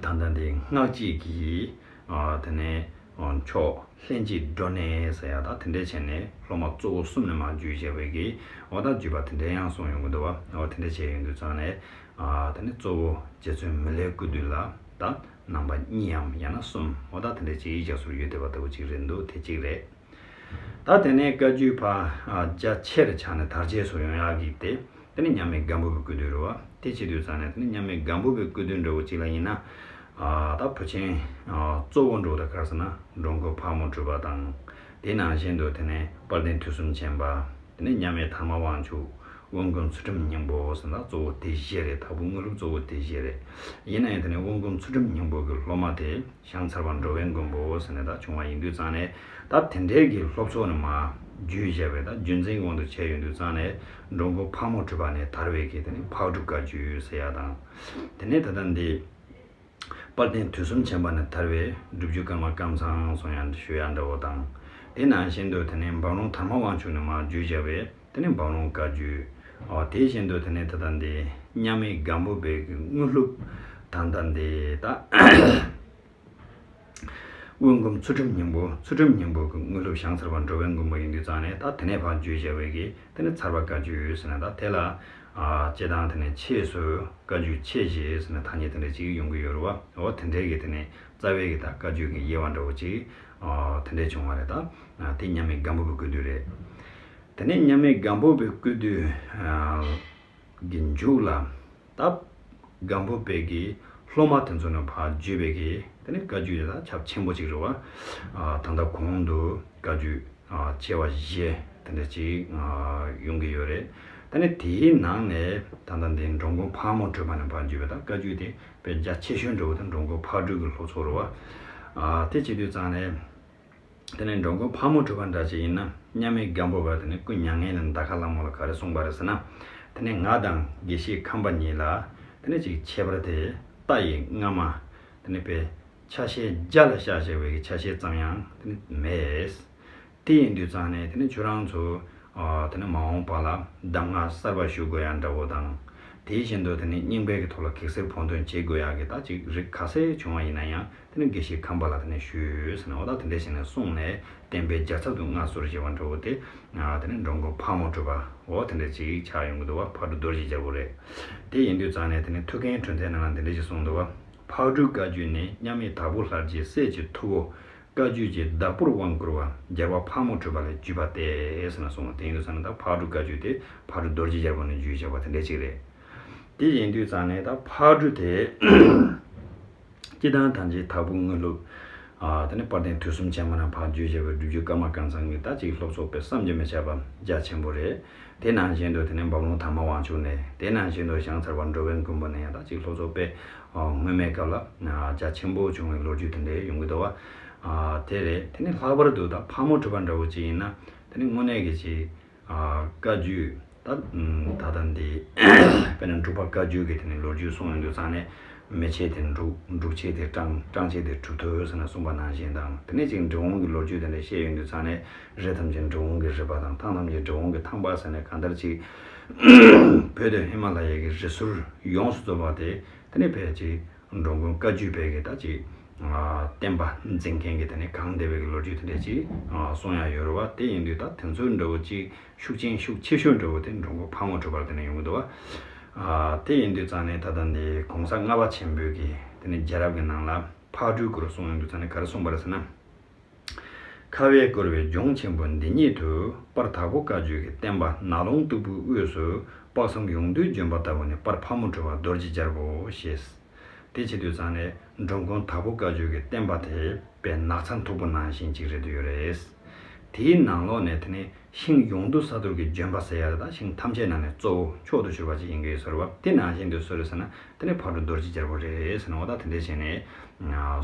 ད་ལྟ་འདི་སྔགས་གཅིག་གིས་ཨ་དེ་ནས་ཨ་མཆོག་ལྷན་ཅིག་འགྲོ་ནས་ཟེར་ཡ་ད་དེ་འདྲས་བྱས་ནས་སློབ་མ་གཙོ་བོ་གསུམ་ནས་མར་བརྒྱུད་བྱས་པའི་གི་འོ་ད་བརྒྱུད་པ་དེ་འདྲས་ཡང་གསུངས་ཡོང་གི་འདུག་བ། འོ་དེ་འདྲས་བྱས་ཡོང་དུས་ཙང་ནས་ཨ་དེ་ནས་གཙོ་བོ་རྗེ་བཙུན་མི་ལའི་སྐུ་དུས་ལ་ད་རྣམ་པ་གཉིས་ཡམ་ཡང་ན་གསུམ་འོ་ད་དེ་འདྲས་ཅིག་རྒྱ་སོར་ཡོད་བསྡད་པ་ལྟ་བུ་ཅིག་རེད་འདུག་དེ་གཅིག་རེད། ད་དེ་ནས་བཀའ་བརྒྱུད་པ་རྒྱ་ཆེར་ཆགས་ནས་དར་རྒྱས་སུ་ཡོང་ཡག་གི་དེ་དེ་ནི་མཉམ་མེད་སྒམ་པོ་པའི་སྐུ་དུས་རེད་བ། དེ་བྱེད་དུས་ཙང་ནས་དེ་ནི་མཉམ་མེད་སྒམ་པོ་པའི་སྐུ་དུས་འདྲ་བོ་ཅིག་ལ་ཡིན་ན་ད་བུ་ཆེན་གཙོ་བོ་འགྲོ་ད་གར་ཟེར་ན་འགྲོ་མགོན་ཕག་མོ་གྲུ་པ་དང་དེ་ནང་བཞིན་དུ་དེ་ནས་དཔལ་ལྡན་དུས་གསུམ་མཁྱེན་པ། དེ་ནས་མཉམ་མེད་དར་མ་དབང་ཕྱུག་དབོན་སྐུ་ཚུལ་ཁྲིམས་སྙིང་པོ་ཟེར་ན་གཙོ་བོ་དེ་བཞི་རེད། དྭགས་པོ་དངོས་གྲུབ་གཙོ་བོ་དེ་བཞི་རེད། ཡིན་ན་ཡང་དེ་ནས་དབོན་སྐུ་ཚུལ་ཁྲིམས་སྙིང་པོ་གི་སློབ་མ་དེ་ཞང་ཚར་པ་འགྲོ་བའི་མགོན་པོ་ཟེར་ནས་ད་བྱུང་བ་ཡིན་དུས་ཙང་ནས་ད་དེ་འདྲའི་གི་སློབ་ཚོགས་ནས་མར་བརྒྱུད་བྱས་པའི་ད་རྒྱུན་འཛིན་དབང་དུ་བྱས་ཡོང་དུས་ཙང་ནས་འགྲོ་མགོན་ཕག་མོ་གྲུ་པ་ནས་དར་བའི་གི་དེ་ནས་ཕག་གྲུ་བཀའ་བརྒྱུད་ཟེར་ཡ་དང་། དེ་ནས་ད་ལྟ་འདི་དཔལ་ལྡན་དུས་གསུམ་མཁྱེན་པ་ནས་དར་བའི་སྒྲུབ་བརྒྱུད་ཀརྨ་ཀཾ་ཚང་གསུང་ཡ་ཞུ་ཡ་འདྲ་བོ་དང་། དེ་ནང་བཞིན་དུ་དེ་ནས་འབངས་རོང་དར་མ་དབང་ཕྱུག་ནས་མར་བརྒྱུད་བྱས་པའི་དེ་ནས་འབངས་རོང་བཀའ་བརྒྱུད། ཨོ་དེ་བཞིན་དུ་དེ་ནས་ད་ལྟ་འདི་མཉམ་མེད་སྒམ་པོ་པའི་གི་དངོས་སློབ་ད་ལྟ་འདི་ད་དབོན་སྒོམ་ཚུལ་ཁྲིམས་སྙིང་པོ། ཚུལ་ཁྲིམས་སྙིང་པོ་གི་དངོས་སློབ་བྱང་ཚར་བ་འགྲོ་བའི་མགོན་པོ་ཡིན་དུས་ཙང་ནས། ད་དེ་ནས་ཕར་བརྗོད་བྱ་བའི་གི་དེ་ནས་ཚར་བ་བཀའ་བརྒྱུད་ཟེར་ན། ད་དེ་ལ་ཨ་སྤྱི་དང་དེ་ནས་ཕྱེས་སུ་བཀའ་བརྒྱུད་ཕྱེད་བཞི་ཟེར་ན་ཐ་སྙད་དེ་འདྲ་ཅིག་ཡོང་གི་ཡོད་རེད་བ། འོ་དེ་འདྲའི་གི་དེ་ནས་རྩ་བའི་གི་ད་བཀའ་བརྒྱུད་ཀྱི་དབྱེ་བ་འདྲ་བོ་ཅིག་ཨ་དེ་འདྲས་བྱུང་བ་རེད། ད་ཨ་དེ་མཉམ་མེད་སྒམ་པོ་པའི་སྐུ་དུས་རེད། དེ་ནས་མཉམ་མེད་སྒམ་པོ་པའི་སྐུ་དུས་ཨ་གི་མཇུག་ལ། ད་སྒམ་པོ་པའི་གི་སློབ་མ་དེ་ཚོ་ནས་ཕར་བརྒྱུད་པའི་གི་དེ་ནས་བཀའ་བརྒྱུད་དེ་ད་ཁྱབ་ཆེན་པོ་ཅིག་རེད་བ། ཨ་ད་ལྟ་གོང་དུ་བཀའ་བརྒྱུད་ཨ་ཆེ་བ་བཞི་དེ་འདྲ་ཅིག་ཨ་ཡོང་གི་ཡོད་རེད། དེ་ནས་དེའི་ནང་ནས་ད་ལྟ་འདི་འགྲོ་མགོན་ཕག་མོ་གྲུ་པ་ནས་ཕར་བརྒྱུད་པའི་ད་བཀའ་བརྒྱུད་དེ་དཔེ་རྒྱ་ཆེ་ཤོས་འདྲ་བོ་དེ་འགྲོ་མགོན་ཕག་གྲུ་གི་སློབ་ཚོགས་རེད་བ། ཨ་དེ་བྱེད་དུས་ཙང་ནས། དེ་ནས་འགྲོ་མགོན་ཕག་མོ་གྲུ་པ་འདྲ་ཅིག་ཡིན་ན། མཉམ་མེད་སྒམ་པོ་པ་དེ་ནས་སྐུ་མྱ་ངན་ལས་འདའ་ཁ་ལ་མོ་ལ་ག་རེ་གསུངས་པ་རེད་ཟེར་ན། དེ་ནས་ང་དང་དགེ་བཤེས་ཁམས་པ་གཉིས་ལ་དེ་ནས་ཅིག་ཁྱད་པར་དེ་རྟ་ཡི་རྔ་མ། དེ་ནས་དཔེ་ཆ་ཤས་བརྒྱ་ལ་བཞག་བྱས་པའི་ཆ་ཤས་ཙམ་ཡང་དེ་ནས་མེད། དེ་ཡིན་དུས་ཙང་ནས་དེ་ནས་ཁྱོད་རང་ཚོ་ཨ་དེ་ནས་མ་འོངས་པ་ལ་གདམས་ངག་གསར་པ་ཞུ་དགོས་ཡ་འདྲ་བོ་དང་། དེ་བཞིན་དུ་དེ་ནས་རྙིང་པའི་གི་ཐོག་ལ་གེགས་སེལ་ཕོག་འདོན་བྱེད་དགོས་ཡ་གི་ད་ཅིག་རིགས་ག་ཚད་བྱུང་བ་ཡིན་ན་ཡང་། དེ་ནས་དགེ་བཤེས་ཁམས་པ་ལ་དེ་ནས་ཞུས་ཟེར་ནས། འོ་ད་དེ་འདྲས་བྱས་ནས་གསུངས་ནས་བསྟན་པའི་རྒྱལ་ཚབ་ཏུ་མངའ་གསོལ་ཞེས་པ་འདྲ་བོ་དེ། ཨ་དེ་ནས་འགྲོ་མགོན་ཕག་མོ་གྲུ་པ་འོ་དེ་འདྲས་ཅིག་ཆགས་ཡོང་གི་འདུག་བ། ཕག་གྲུ་རྡོ་རྗེ་རྒྱལ་པོ་རེད། དེ་ཡིན་དུས་ཙང་ནས་དེ་ནས་ཐུའུ་བཀྭན་འཕྲིན་ལས་ནང་ལ་འདི་འདྲས་ཞིག་གསུངས་འདུག་བ། ཕག་གྲུའི་བཀའ་བརྒྱུད་ནི། མཉམ་མེད་དྭགས་པོ་ལྷ་རྗེའི་སྲས་ཀྱི་ཐུ་བོ། བཀའ་བརྒྱུད་ཀྱི་བདག་པོར་དབང་བསྐུར་བ། རྒྱལ་བ་ཕག་མོ་གྲུ་པ་ལས་བརྒྱུད་པ་སྟེ་ཟེར་ནས་གསུངས། དེ་ཡིན་དུས་ཙང་ནས་ད་ཕག་གྲུ་བཀའ་བརྒྱུད་དེ་ཕག་གྲུ་རྡོ་རྗེ་རྒྱལ་པོ་ནས་བརྒྱུད་བཞག་པ་དེ་འདྲས་ཅིག་རེད། དེ་ཡིན་དུས་ཙང་ནས་ད་ཕག་གྲུ་དེ་སྤྱི་དང་ཐམས་ཅད་དྭགས་པོ་དངོས་སློབ། ཨ་དེ་ནས་དཔལ་ལྡན་དུས་གསུམ་ཆེན་པོ་ནས་ཕར་བརྒྱུད་བྱས་པའི་སྒྲུབ་བརྒྱུད་ཀརྨ་ཀཾ་ཚང་གི་ད་ཅིག་སློབ་ཚོགས་དཔེ་བསམ་གྱིས་མི་ཁྱབ་པ་རྒྱ་ཆེན་པོ་རེད། དེ་ནང་བཞིན་དུ་དེ་ནས་འབམ་ལུང་དར་མ་དབང་ཕྱུག་ནས། དེ་ནང་བཞིན་དུ་བྱང་ཚར་བ་འགྲོ་བའི་མགོན་པོ་ནས་ཡང་ད་ཅིག་སློབ་ཚོགས་དཔེ་སྔོན་མའི་སྐབས་ལ་རྒྱ་ཆེན་པོ་བྱུང་བའི་ལོ་རྒྱུས་དེ་འདྲ་ཡོང་གི་འདུག་བ། ཨ་དེ་རེད། དེ་ནས་ལྷག་པར་དུ་ད་ཕག་མོ་གྲུ་པ་འདྲ་བོ་ཅིག་ཡིན་ན། དེ་ནས་དངོས་གནས་ཀྱི་ཅིག་ཨ་བཀའ་བརྒྱུད་ད་ད་ལྟ་འདི་དཔེར་ན་འབྲུག་པ་བཀའ་བརྒྱུད་ཀྱི་དེ་ནས་ལོ་རྒྱུས་གསུངས་ཡོང་དུས་ཙང་ནས། མེ་ཆད་དེ་འབྲུག་འབྲུག་ཆད་དེ་ཀྲང་། ཀྲང་ཆད་དེ་གྲུབ་ཐོབ་ཟེར་ནས་གསུངས་པ་ནང་བཞིན་དང་། དེ་ནས་ཅིག་འབྲི་གུང་གི་ལོ་རྒྱུས་དེ་འདྲ་བཤད་ཡོང་དུས་ཙང་ནས། རི་ཐམས་ཅད་འབྲི་གུང་གི་རི་པ་དང་། ཐང་ཐམས་ཅད་འབྲི་གུང་གི་ཐང་པ་ཟེར་ནས། གང་ལྟར་ཅིག་བོད་དང་ཧི་མ་ལ་ཡའི་གི་རི་ཟུར་ཡོངས་སུ་རྫོགས་པ་དེ། དེ་ནས་ཕལ་ཆེར་འགྲོ་མགོན་བཀའ་བརྒྱུད་པའི་གི་ད་ཅིག་ཨ་བསྟན་པ་འཛིན་མཁན་གྱི་དེ་ནས་གང་བདེ་བའི་གི་ལོ་རྒྱུས་དེ་འདྲ་ཅིག་ཨ་གསུང་ཡ་ཡོད་རེད་བ། དེ་ཡིན་དུས་ད་དེ་ཚོའི་འདྲ་བོ་ཅིག་ཤུགས་རྐྱེན་ཤུགས་ཆེ་ཤོས་འདྲ་བོ་དེ་འགྲོ་མགོན་ཕག་མོ་གྲུ་པ་ལ་དེ་ནས་ཡོང་གི་འདུག་བ། ཨ་དེ་ཡིན་དུས་ཙང་ནས་ད་ལྟ་འདི་གོང་ས་ལྔ་པ་ཆེན་པོའི་གི་དེ་ནས་རྒྱལ་རབས་ཀྱི་ནང་ལ་ཕག་གྲུའི་སྐོར་གསུང་ཡོང་དུས་ཙང་ནས་ག་རེ་གསུངས་པ་རེད་ཟེར་ན། ཁ་བས་བསྐོར་བའི་ལྗོངས་ཆེན་པོ་འདི་ཉིད་དུ། དཔལ་དྭགས་པོ་བཀའ་བརྒྱུད་ཀྱི་བསྟན་པ་ནགས་ཀློང་སྟུག་པོའི་དབུས་སུ། དཔག་བསམ་ཡོངས་འདུའི་ལྗོན་པ་ལྟ་བུ་ནི། དཔལ་ཕག་མོ་གྲུ་པ་རྡོ་རྗེ་རྒྱལ་པོ་ཞེས། དེ་བྱེད་དུས་ཙང་ནས་འགྲོ་མགོན་དྭགས་པོ་བཀའ་བརྒྱུད་ཀྱི་བསྟན་པ་དེ་དཔེ་ནགས་ཚལ་མཐུག་པོ་ནང་བཞིན་ཅིག་རེད་དུ་ཡོད་རེད། དེའི་ནང་ལོགས་ནས་དེ་ནས་ཤིང་ཡོངས་འདུ་ས་རྡོར་གྱི་ལྗོན་པ་ཟེར་ཡ་རེད། ད་ཤིང་ཐམས་ཅད་ནང་ནས་གཙོ་བོ་མཆོག་ཏུ་གྱུར་པ་ཅིག་ཡིན་གྱི་ཡོད་ཟེར་བ། དེ་ནང་བཞིན་དུ་སུ་རེད་ཟེར་ན། དེ་ནས་ཕག་གྲུ་རྡོ་རྗེ་རྒྱལ་པོ་རེད་ཟེར་ནས། འོ་ད་དེ་འདྲས་བྱས་ནས་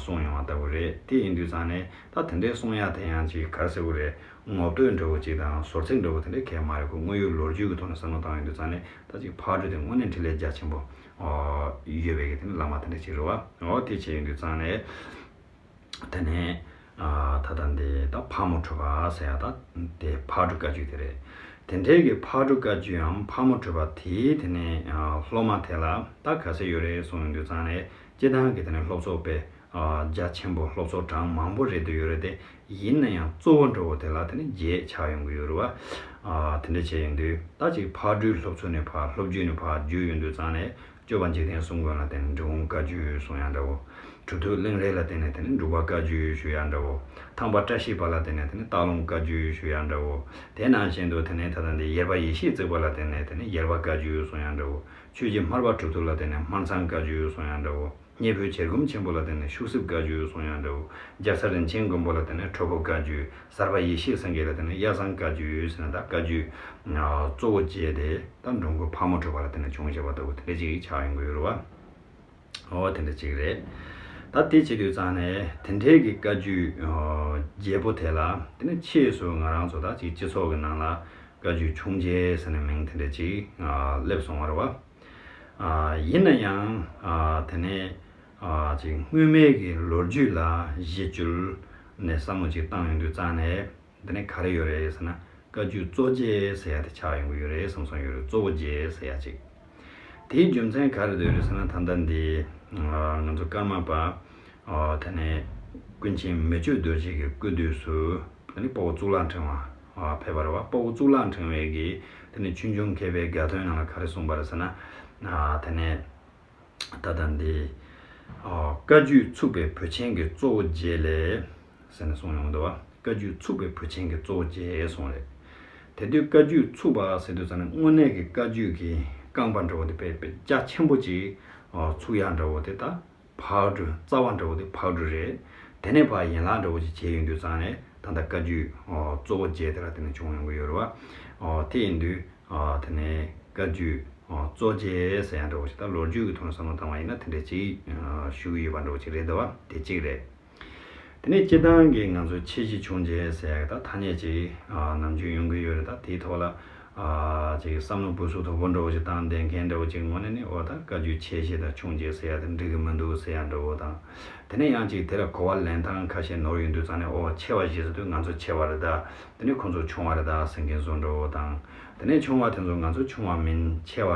གསུངས་ཡོང་བ་ལྟ་བུ་རེད། དེ་ཡིན་དུས་ཙང་ནས་ད་དེ་འདྲས་གསུང་ཡ་དེ་ཡང་ཅིག་ག་རེ་ཟེར་དགོས་རེད། ངོ་བསྟོད་འདྲ་བོ་ཅིག་དང་ཟུར་ཚིག་འདྲ་བོ་དེ་འདྲས་གང་ཡང་མ་རེད། ཁོ་དངོས་ཡོད་ལོ་རྒྱུས་ཀྱི་ཐོག་ནས་བསམ་བློ་བཏང་ཡོང་དུས་ཙང་ནས། ད་ཅིག་ཕག་གྲུ་དེ་དངོས་གནས་འཕྲིན་ལས་རྒྱ་ཆེན་པོ་ཨོ་ཡོད་པའི་གི་དེ་ནས་བླ་མ་དེ་འདྲས་ཅིག་རེད་བ། འོ་དེ་བྱས་ཡོང་དུས་ཙང་ནས། དེ་ནས་ཨ་ད་ལྟ་འདི་ད་ཕག་མོ་གྲུ་པ་ཟེར་ཡ་ད་དེ་ཕག་གྲུ་བཀའ་བརྒྱུད་དེ་རེད། དེ་འདྲའི་གི་ཕག་གྲུ་བཀའ་བརྒྱུད་འམ་ཕག་མོ་གྲུ་པ་དེའི་དེ་ནས་ཨ་སློབ་མ་དེ་ལ་ད་ག་ཚད་ཡོད་རེད་གསུངས་ཡོང་དུས་ཙང་ནས། སྤྱིར་བཏང་གི་དེ་ནས་སློབ་ཚོགས་དཔེ་ཨ་རྒྱ་ཆེན་པོ་སློབ་ཚོགས་གྲངས་མང་པོ་རེད་དུ་ཡོད་རེད་དེ། ཡིན་ན་ཡང་གཙོ་བོ་འདྲ་བོ་དེ་ལ་དེ་ནས་བརྒྱད་ཆགས་ཡོང་གི་ཡོད་རེད་བ། ཨ་དེ་འདྲ་བྱས་ཡོང་དུས་ད་ཅིག་ཕག་གྲུའི་སློབ་ཚོགས་ནས་ཕར་སློབ་བརྒྱུད་ནས་ཕར་བརྒྱུད་ཡོང་དུས་ཙང་ནས། སྐྱོབ་པ་འཇིག་རྟེན་གསུམ་མགོན་ལ་བརྟེན་ནས་འབྲི་གུང་བཀའ་བརྒྱུད་གསུང་ཡ་འདྲ་བོ། གྲུབ་ཐོབ་གླིང་རས་ལ་བརྟེན་ནས་དེ་ནས་འབྲུག་པ་བཀའ་བརྒྱུད་ཞུ་ཡ་འདྲ་བོ། ཐང་པ་བཀྲ་ཤིས་པ་ལ་བརྟེན་ནས་དེ་ནས་སྟག་ལུང་བཀའ་བརྒྱུད་ཞུ་ཡ་འདྲ་བོ། དེ་ནང་བཞིན་དུ་དེ་ནས་ད་ལྟ་འདི་ཡེར་པ་ཡེ་ཤེས་བརྩེགས་པ་ལ་བརྟེན་ནས་དེ་ནས་ཡེར་པ་བཀའ་བརྒྱུད་གསུང་ཡ་འདྲ་བོ། ཆོས་རྗེ་སྨར་པ་གྲུབ་ཐོབ་ལ་བརྟེན་ནས་སྨར་ཚང་བཀའ་བརྒྱུད་གསུང་ཡ་འདྲ་བོ། སྙེ་ཕོ་བྱེ་སྒོམ་ཆེན་པོ་ལ་བརྟེན་ནས་ཤུག་གསེབ་བཀའ་བརྒྱུད་གསུང་ཡ་འདྲ་བོ། རྒྱ་ཚ་རིན་ཆེན་མགོན་པོ་ལ་བརྟེན་ནས་ཁྲོ་ཕོ་བཀའ་བརྒྱུད། གསར་པ་ཡེ་ཤེས་སེང་གེ་ལ་བརྟེན་ནས་གཡའ་བཟང་བཀའ་བརྒྱུད་ཟེར་ནས། ད་བཀའ་བརྒྱུད་གཙོ་བོ་བཅས་དེ་ད་འགྲོ་མགོན་ཕག་མོ་གྲུ་པ་ལ་བརྟེན་ནས་བྱུང་བཞག་པ་ལྟ་བུ་དེ་འདྲ་ཅིག་ཆགས་ཡོང་གི་ཡོད་རེད་བ། འོ་དེ་འདྲ་ཅིག་རེད། ད་དེ་བྱེད་དུས་ཙང་ནས་དེ་འདྲའི་གི་བཀའ་བརྒྱུད་ཨོ་བརྒྱད་པོ་དེ་ལ་དེ་ནས་ཕྱིས་སུ་ང་རང་ཚོ་ད་ཅིག་སྤྱི་ཚོགས་ཀྱི་ནང་ལ་བཀའ་བརྒྱུད་ཆུང་བརྒྱད་ཟེར་ནས་མིང་དེ་འདྲ་ཅིག་ཨ་སླེབས་སོང་བ་རེད་བ། ཨ་ཡིན་ན་ཡང་ཨ་དེ་ནས་ཨ་ཅིག་སྔོན་མའི་གི་ལོ་རྒྱུས་ལ་གཞི་བཅོལ་ནས་བསམ་བློ་ཅིག་བཏང་ཡོང་དུས་ཙང་ནས། དེ་ནས་ག་རེ་ཡོད་རེད་ཟེར་ན། བཀའ་བརྒྱུད་གཙོ་བྱས་ཟེར་ཡ་དེ་ཆགས་ཡོང་གི་ཡོད་རེད་བསམ་བསམ་ཡོད་རེད། གཙོ་བོ་བྱས་ཟེར་ཡ་ཅིག་དེའི་རྒྱུ་མཚན་ག་རེ་འདུག་རེད་ཟེར་ན། ད་ལྟ་འདི་ང་ཚོ་ཀརྨ་པ་དེ་ནས་ཀུན་མཁྱེན་མི་བསྐྱོད་རྡོ་རྗེ་གི་སྐུ་དུས་སུ་དེ་ནས་དཔའ་བོ་གཙུག་ལག་ཕྲེང་བ་ཕེབས་པ་རེད་བ། དཔའ་བོ་གཙུག་ལག་ཕྲེང་བའི་གི་དེ་ནས་ཆོས་འབྱུང་མཁས་པའི་དགའ་སྟོན་ནང་ལ་ག་རེ་གསུངས་པ་རེད་ཟེར་ན། དེ་ནས་ད་ལྟ་འདི་བཀའ་བརྒྱུད་ཚུགས་པའི་བུ་ཆེན་གྱི་གཙོ་བོ་བྱས་ལས་ཟེར་ནས་གསུངས་ཡོང་འདུག་བ། བཀའ་བརྒྱུད་ཚུགས་པའི་བུ་ཆེན་གྱི་གཙོ་བོ་བྱས་གསུངས་རེད། དེ་དུས་བཀའ་བརྒྱུད་ཚུགས་པ་ཟེར་དུས་ཙམ་ནས་དངོས་གནས་ཀྱི་བཀའ་བརྒྱུད་ཀྱི་རྐང་པ་འདྲ་བོ་དེ་དཔེ་དཔེ་རྒྱ་ཆེན་པོ་ཅིག་ཚུགས་ཡག་འདྲ་བོ་དེ་ད་ཕག་གྲུ་རྩ་བ་འདྲ་བོ་དེ་ཕག་གྲུ་རེད། དེ་ནས་ཕར་ཡན་ལག་འདྲ་བོ་ཅིག་བྱས་ཡོང་དུས་ཙམ་ནས་ད་ལྟ་བཀའ་བརྒྱུད་གཙོ་བོ་བྱས་དེ་ལ་དེ་ནས་བྱུང་ཡོང་གི་ཡོད་རེད་བ། དེ་ཡིན་དུས་དེ་ནས་བཀའ་བརྒྱུད་གཙོ་བྱས་ཟེར་ཡག་འདྲ་བོ་ཅིག་ད་ལོ་རྒྱུས་ཀྱི་ཐོག་ནས་བསམ་བློ་བཏང་བ་ཡིན་ན་དེ་འདྲ་ཅིག་ཞུ་གི་ཡོད་པ་འདྲ་བོ་ཅིག་རེད་འདུག་བ། དེ་གཅིག་རེད། དེ་ནས་སྤྱིར་བཏང་གི་ང་ཚོ་ཆོས་བཞི་བྱུང་རྗེས་ཟེར་ཡག་ད་ཐ་སྙད་ཅིག་ནམ་རྒྱུན་ཡོང་གི་ཡོད་རེད། ད་དེའི་ཐོག་ལ་ཅིག་བསམ་བློ་སྦུ་སུ་དོག་པོ་འདྲ་བོ་ཅིག་བཏང་བསྡད་མཁན་འདྲ་བོ་ཅིག་ངོ་ནས་ནི་འོ་ད་བཀའ་བརྒྱུད་ཆོས་བཞི་དང་བྱུང་རྗེས་ཟེར་ཡག་དེ་འགྲིག་གི་མི་འདུག་ཟེར་ཡག་འདྲ་བོ་དང་། དེ་ནས་ཡང་ཅིག་དེ་ལ་གོ་བ་ལེན་སྟངས་ཁ་ཤས་ནོར་ཡོང་དུས་ཙང་ནས་འོ་ཆེ་བ་བཞི་ཟེར་དུས་ང་ཚོ་ཆེ་བ་རེད་ད། དེ་ནས་ཁོང་ཚོ་ཆུང་བ་རེད་ད་ཟེར་མཁན་བཟོ་འདྲ་བོ་དང་། དེ་ནས་ཆུང་བ་དེ་ཚོ་ང་ཚོ་ཆུང་བ་མིན་ཆེ་བ་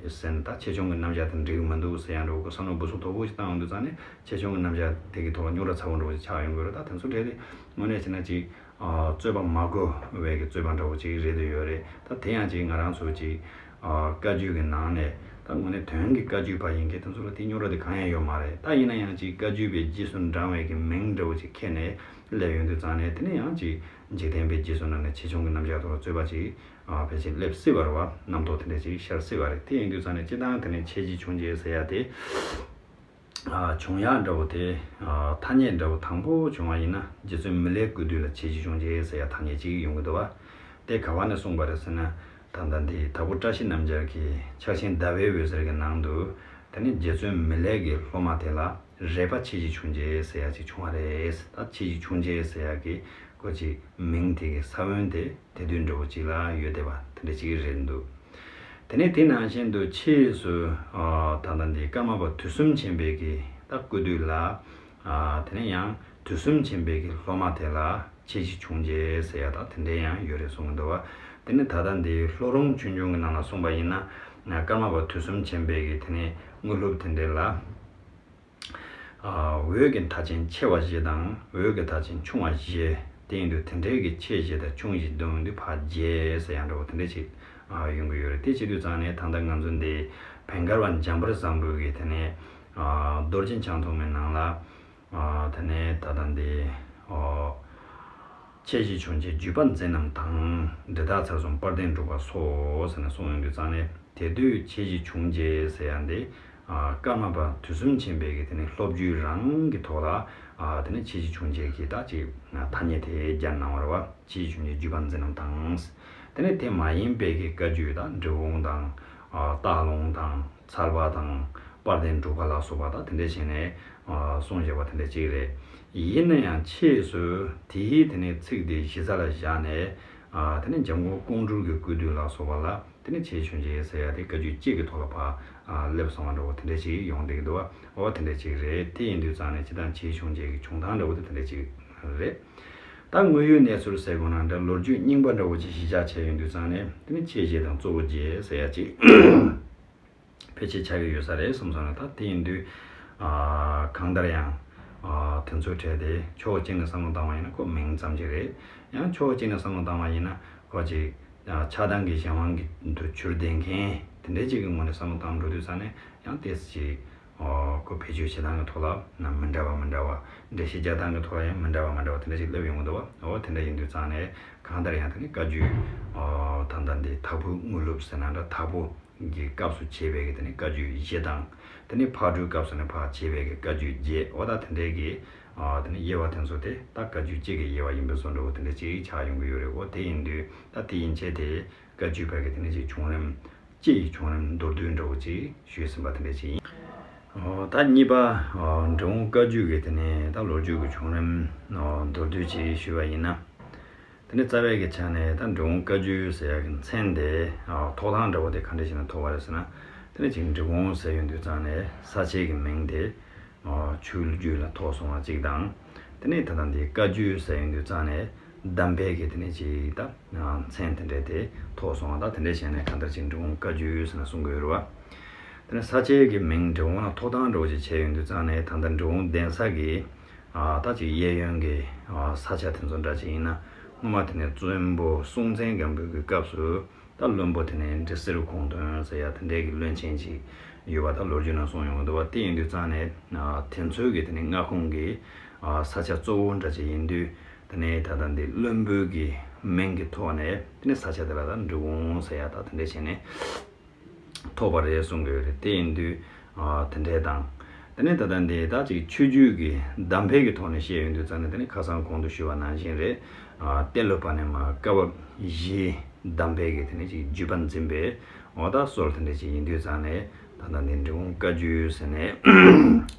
ཟེར་ནས་ད་ཆེ་ཆུང་གི་རྣམ་གཞག་དེ་འགྲིག་གི་མི་འདུག་ཟེར་ཡག་འདྲ་བོ་བསམ་བློ་སྦུ་སུ་དོག་པོ་ཞིག་བཏང་ཡོང་དུས་ཙང་ནས། ཆེ་ཆུང་གི་རྣམ་གཞག་དེ་གི་ཐོག་རྙོག་དྲ་ཚ་བོ་འདྲ་བོ་ཞིག་ཆགས་ཡོང་གི་རེད། ད་དེ་ཚོ་གྲས་དེ་དངོས་གནས་བྱས་ན་ཅིག་རྩོད་པ་མ་གོ་བའི་གི་རྩོད་པ་འདྲ་བོ་ཅིག་རེད་དུ་ཡོད་རེད། ད་དེ་ཡང་ཅིག་ང་རང་ཚོ་ཅིག་བཀའ་བརྒྱུད་ཀྱི་ནང་ནས་ད་དངོས་གནས་དོན་གྱི་བཀའ་བརྒྱུད་པ་ཡིན་མཁན་དེ་ཚོ་ལ་དེ་རྙོག་དྲ་དེ་གང་ཡང་ཡོད་མ་རེད། ད་ཡིན་ན་ཡང་ཅིག་བཀའ་བརྒྱུད་པའི་རྗེས་སུ་འབྲང་བའི་གི་མིང་འདྲ་བོ་ཅིག་ཁྱེར་ནས་སླེབས་ཡོང་དུས་ཙང་ནས། དེ་ནས་ཡང་ཅིག་འཇིག་རྟེན་པའི་རྗེས་སུ་འབྲངས་ནས་ཆེ་ཆུང་གི་རྣམ་གཞག་ཐོག་ལ་རྩོད་པ་ཅིག་ཕལ་ཆེར་སླེབས་སྲིད་པ་རེད་བ། རྣམ་རྟོག་དེ་འདྲ་ཅིག་ཤར་སྲིད་པ་རེད། དེ་ཡིན་དུས་ཙང་ནས་སྤྱིར་བཏང་དེ་ནས་ཆོས་བཞི་བྱུང་རྗེས་ཟེར་ཡག་དེ། ཨ། བྱུང་ཡག་འདྲ་བོ་དེ། ཨ། ཐ་སྙད་འདྲ་བོ་དང་པོ་བྱུང་བ་ཡིན་ན་རྗེ་བཙུན་མི་ལའི་སྐུ་དུས་ལ་ཆོས་བཞི་བྱུང་རྗེས་ཟེར་ཡག་ཐ་སྙད་ཅིག་ཡོང་གི་འདུག་བ། དེ་ག་བ་ནས་གསུངས་པ་རེད་ཟེར་ན། ད་ལྟ་འདི་དྭགས་པོ་བཀྲ་ཤིས་རྣམ་རྒྱལ་གྱི་ཕྱག་ཆེན་ཟླ་བའི་འོད་ཟེར་གྱི་ནང་དུ། དེ་ནས་རྗེ་བཙུན་མི་ལའི་གི་སློབ་མ་དེ་ལ་རས་པ་ཆོས་བཞི་བྱུང་རྗེས་ཟེར་ཡག་ཅིག་བྱུང་བ་རེད། ད་ཆོས་བཞི་བྱུང་རྗེས་ཟེར་ཡག་གི་ཁོ་ཅིག་མིང་དེ་གི་ས་བོན་དེ་དེ་དུས་འདྲ་བོ་ཅིག་ལ་ཡོད་བསྡད་པ་དེ་འདྲ་ཅིག་རེད་འདུག་དེ་ནས་དེ་ནང་བཞིན་དུ་ཕྱིས་སུ། ཨ། ད་ལྟ་འདི་ཀརྨ་པ་དུས་གསུམ་ཆེན་པོའི་གི་ད་སྐུ་དུས་ལ། ཨ། དེ་ནས་ཡང་དུས་གསུམ་ཆེན་པོའི་གི་སློབ་མ་དེ་ལ་ཆོས་བཞི་བྱུང་རྗེས་ཟེར་ཡག་ད་དེ་འདྲ་ཡང་ཡོད་རེད་གསུངས་འདུག་བ། དེ་ནས་ད་ལྟ་འདི་ལྷོ་རོང་ཆོས་འབྱུང་གི་ནང་ལ་གསུངས་པ་ཡིན་ན། ཀརྨ་པ་དུས་གསུམ་ཆེན་པོའི་གི་དེ་ནས་དངོས་སློབ་དེ་འདྲ་ལ། ཨ། འོད་ཀྱི་མཐའ་ཅན་ཆེ་བ་བཞི་དང་འོད་ཀྱི་མཐའ་ཅན་ཆུང་བ་བཞི། དེ་ཡིན་དུས་དེ་འདྲའི་གི་ཆེ་བཞི་དང་ཆུང་བཞི་བསྡོམས་དུས་ཕར་བརྒྱད་ཟེར་ཡག་འདྲ་བོ་དེ་འདྲ་ཅིག་ཨ། ཡོང་གི་ཡོད་རེད། དེ་བྱེད་དུས་ཙང་ནས་ད་ལྟ་ང་ཚོ་འདི་བན་དཀར་བ་འཇམ་དཔལ་བཟང་པོའི་གི་དེ་ནས། ཨ། རྡོ་རྗེ་འཆང་ཐུང་མའི་ནང་ལ། ཨ། དེ་ནས་ད་ལྟ་འདི། ཨོ། ཆོས་བཞི་བྱུང་རྗེས་བརྒྱུད་པ་འཛིན་རྣམས་དང་། འབྲི་སྟག་ཚར་གསུམ་དཔལ་ལྡན་འབྲུག་པ་སོགས་ཟེར་ནས་གསུངས་ཡོང་དུས་ཙང་ནས། དེ་དུས་ཆོས་བཞི་བྱུང་རྗེས་ཟེར་ཡག་འདི། ཨ། ཀརྨ་པ་དུས་གསུམ་ཆེན་པོའི་གི་དེ་ནས་སློབ་བརྒྱུད་རང་གི་ཐོག་ལ། ཨ། དེ་ནས་ཆོས་བཞི་བྱུང་རྗེས་ཀྱི་ད་ཅིག་ཐ་སྙད་དེ་སྦྱར་གནང་བ་རེད་བ། ཆོས་བཞི་བྱུང་རྗེས་བརྒྱུད་པ་འཛིན་རྣམས་དང་། དེ་ནས་དེ་མ་ཡིན་པའི་གི་བཀའ་བརྒྱུད་ད་འབྲི་གུང་དང་། ཨ། སྟག་ལུང་དང་། ཚལ་པ་དང་། དཔལ་ལྡན་འབྲུག་པ་ལ་སོགས་པ་དང་དེ་འདྲ་བྱས་ནས། ཨ། གསུངས་བཞག་པ་དེ་འདྲ་ཅིག་རེད། ཡིན་ན་ཡང་ཕྱིས་སུ་དེའི་དེ་ནས་ཚིག་དེ་གཞི་རྩ་ལ་བཞག་ནས། ཨ། དེ་ནས་འཇམ་མགོན་ཀོང་སྤྲུལ་གྱི་སྐུ་དུས་ལ་སོགས་པ་ལ་དེ་ནས་ཆོས་བྱུང་རྗེས་ཟེར་ཡག་དེ་བཀའ་བརྒྱུད་གཅིག་གི་ཐོག་ལ་ཕར། ཨ། སླེབས་སོང་བ་འདྲ་བོ་དེ་འདྲ་ཅིག་ཡོང་བསྡད་ཀྱི་འདུག་བ། འོ་དེ་འདྲ་ཅིག་རེད། དེ་ཡིན་དུས་ཙང་ནས་སྤྱིར་བཏང་ཆོས་བྱུང་རྗེས་ཀྱི་བྱུང་སྟངས་འདྲ་བོ་དེ་དེ་འདྲ་ཅིག་རེད། ད་དངོས་ཡོད་གནས་ཚུལ་ཟེར་དགོས་ན་འདྲ་ལོ་རྒྱུས་རྙིང་པ་འདྲ་བོ་ཅིག་གཞི་བཞག་བྱས་ཡོང་དུས་ཙང་ནས་དེ་ནས་ཆོས་བཞི་དང་གཙོ་བོ་བརྒྱད་ཟེར་ཡག་ཅིག་ཕལ་ཆེར་ཆགས་ཀྱི་ཡོད་ས་རེད་བསམ་སོང་ན། ད་དེ་ཡིན་དུས། ཨ། གང་ལྟར་ཡང་། ཨ། དེ་ཚོའི་གྲས་དེ་ཕྱོགས་གཅིག་ནས་བསམ་བློ་བཏང་བ་ཡིན་ན་ཁོ་མིང་ཙམ་ཅིག་རེད། ཡང་ཕྱོགས་གཅིག་ནས་བསམ་བློ་བཏང་བ་ཡིན་ན་ཁོ་ཅིག་ཨ། ཆགས་སྡང་གི་གཞན་དབང་གི་དུ་གྱུར་བསྡད་མཁན་དེ་འདྲའི་ཅིག་གི་ངོས་ནས་བསམ་བློ་བཏང་འགྲོ་དུས་ཙང་ནས་ཡང་ཏོག་ཙམ་ཅིག་ཨོ། ཁོ་བེད་སྤྱོད་བྱེད་སྟངས་ཀྱི་ཐོག་ལ་ན་མི་འདྲ་བ་མི་འདྲ་བ། འགྲེལ་བཤད་རྒྱག་སྟངས་ཀྱི་ཐོག་ལ་ཡང་མི་འདྲ་བ་མི་འདྲ་བ་དེ་འདྲ་ཅིག་སླེབས་ཡོང་གི་འདུག་བ། འོ་དེ་འདྲ་ཡིན་དུས་ཙང་ནས་གང་ལྟར་ཡང་དེ་ནི་བཀའ་བརྒྱུད། ཨོ། ད་ལྟ་འདི་དྭགས་པོའི་དངོས་སློབ་ཟེར་ན་འདྲ། དྭགས་པོ་གི་སྐབས་སུ་བྱས་པའི་གི་དེ་ནི་བཀའ་བརྒྱུད་བཞི་དང་། དེ་ནི་ཕག་གྲུའི་སྐབས་སུ་ནི་ཕར་བྱས་པའི་གི་བཀའ་བརྒྱུད་བརྒྱད། འོ་ད་དེ་འདྲའི་གི། ཨ། དེ་ནི་དབྱེ་བ་དེ་ཚོ་དེ་ད་བཀའ་བརྒྱུད་གཅིག་གི་དབྱེ་བ་ཡིན་པའི་བཟོ་འདྲ་བོ་དེ་འདྲ་ཅིག་ཆགས་ཡོང་གི་ཡོད་རེད། འོ་དེ་ཡིན་དུས་ད་དེ་ཡན་ཆད་དེ་བཀའ་བརྒྱུད་པ་གི་དེ་ནི་ཅིག་བྱུང་རིམ། སྤྱི་ཡི་བྱུང་རིམ་མདོར་བསྡུས་འདྲ་བོ་ཅིག་ཞུས་ཟིན་པ་དེ་འདྲ་ཅིག་ཡིན། ཨོ། ད་གཉིས་པ། ཨོ། འབྲི་གུང་བཀའ་བརྒྱུད་ཀྱི་དེ་ནས་ད་ལོ་རྒྱུས་ཀྱི་བྱུང་རིམ། ཨོ། མདོར་བསྡུས་ཅིག་ཞུས་པ་ཡིན་ན། དེ་ནས་རྩ་བའི་གི་ཆ་ནས་ད་འབྲི་གུང་བཀའ་བརྒྱུད་ཟེར་ཡ་གི་མཚན་དེ། ཨོ། ཐོགས་སྟངས་འདྲ་བོ་དེ་ག་འདྲ་ཞིག་ནས་ཐོགས་པ་རེད་ཟེར་ན། དེ་ནས་ཅིག་འབྲི་གུང་ཟེར་ཡོང་དུས་ཙང་ནས་ས་ཆའི་གི་མིང་དེ། ཨོ། ཆོས་བརྒྱུད་ལ་ཐོགས་སོང་བ་ཅིག་དང་། དེ་ནས་ད་ལྟ་འདི་བཀའ་བརྒྱུད་ཟེར་ཡོང་དུས་ཙང་ནས་ གདམས་པའི་གི་དེ་ནས་ཅིག་ད་མཚན་དེ་འདྲས་དེ་ཐོགས་སོང་བ། ད་དེ་འདྲས་བྱས་ནས་གང་ལྟར་ཅིག་འབྲི་གུང་བཀའ་བརྒྱུད་ཟེར་ནས་གསུང་གི་ཡོད་རེད་བ། དེ་ནས་ས་ཆའི་གི་མིང་འབྲི་གུང་ལ་ཐོགས་སྟངས་འདྲ་བོ་ཅིག་བྱས་ཡོང་དུས་ཙང་ནས། ད་ལྟ་འབྲི་གུང་གདན་ས་གི་ད་ཅིག་གཡས་གཡོན་གྱི་ས་ཆ་དེ་ཚོ་འདྲ་ཅིག་ཡིན་ན། སྔོན་མ་དེ་ནས་བཙུན་པོ་སྲོང་བཙན་སྒམ་པོའི་གི་སྐབས་སུ། ད་བློན་པོ་དེ་ནས་འབྲི་སེར་གུང་ཐོན་ཟེར་ཡ་དེ་འདྲའི་གི་བློན་ཆེན་ཅིག་ཡོད་པ་ད་ལོ་རྒྱུས་ནང་གསུངས་ཡོང་གི་འདུག་བ། དེ་ཡིན་དུས་ཙང་ནས་དེ་ཚོའི་གི་དེ་ནས་མངའ་ཁོངས་ཀྱི་ས་ཆ་གཙོ་བོ་འདྲ་ཅིག་ཡིན་དུས། དེ་ནས་ད་ལྟ་འདི་བློན་པོའི་གི་མིང་གི་ཐོག་ནས་དེ་ནས་ས་ཆ་དེ་ལ་ད་འབྲི་གུང་ཟེར་ཡ་ད་དེ་འདྲ་བྱས་ནས་ཐོགས་པ་རེད་གསུང་གི་ཡོད་རེད། དེ་ཡིན་དུས་དེ་འདྲས་དང་། དེ་ནས་ད་ལྟ་འདི་ད་ཅིག་ཆོས་བརྒྱུད་ཀྱི་གདམས་པའི་གི་ཐོག་ནས་བཤད་ཡོང་དུས་ཙང་ནས། དེ་ནས་ཁ་སང་གོང་དུ་ཞུས་པ་ནང་བཞིན་རེད། ཏེ་ལོ་པ་ཎི་མ་བཀའ་བབས་བཞིའི་གདམས་པའི་གི་དེ་ནས་ཅིག་བརྒྱུད་པ་འཛིན་པའི་འོ་ད་སྲོལ་དེ་འདྲ་ཅིག་ཡིན་དུས་ཙང་ནས། ད་ལྟ་འདི་འབྲི་གུང་བཀའ་བརྒྱུད་ཟེར་ནས་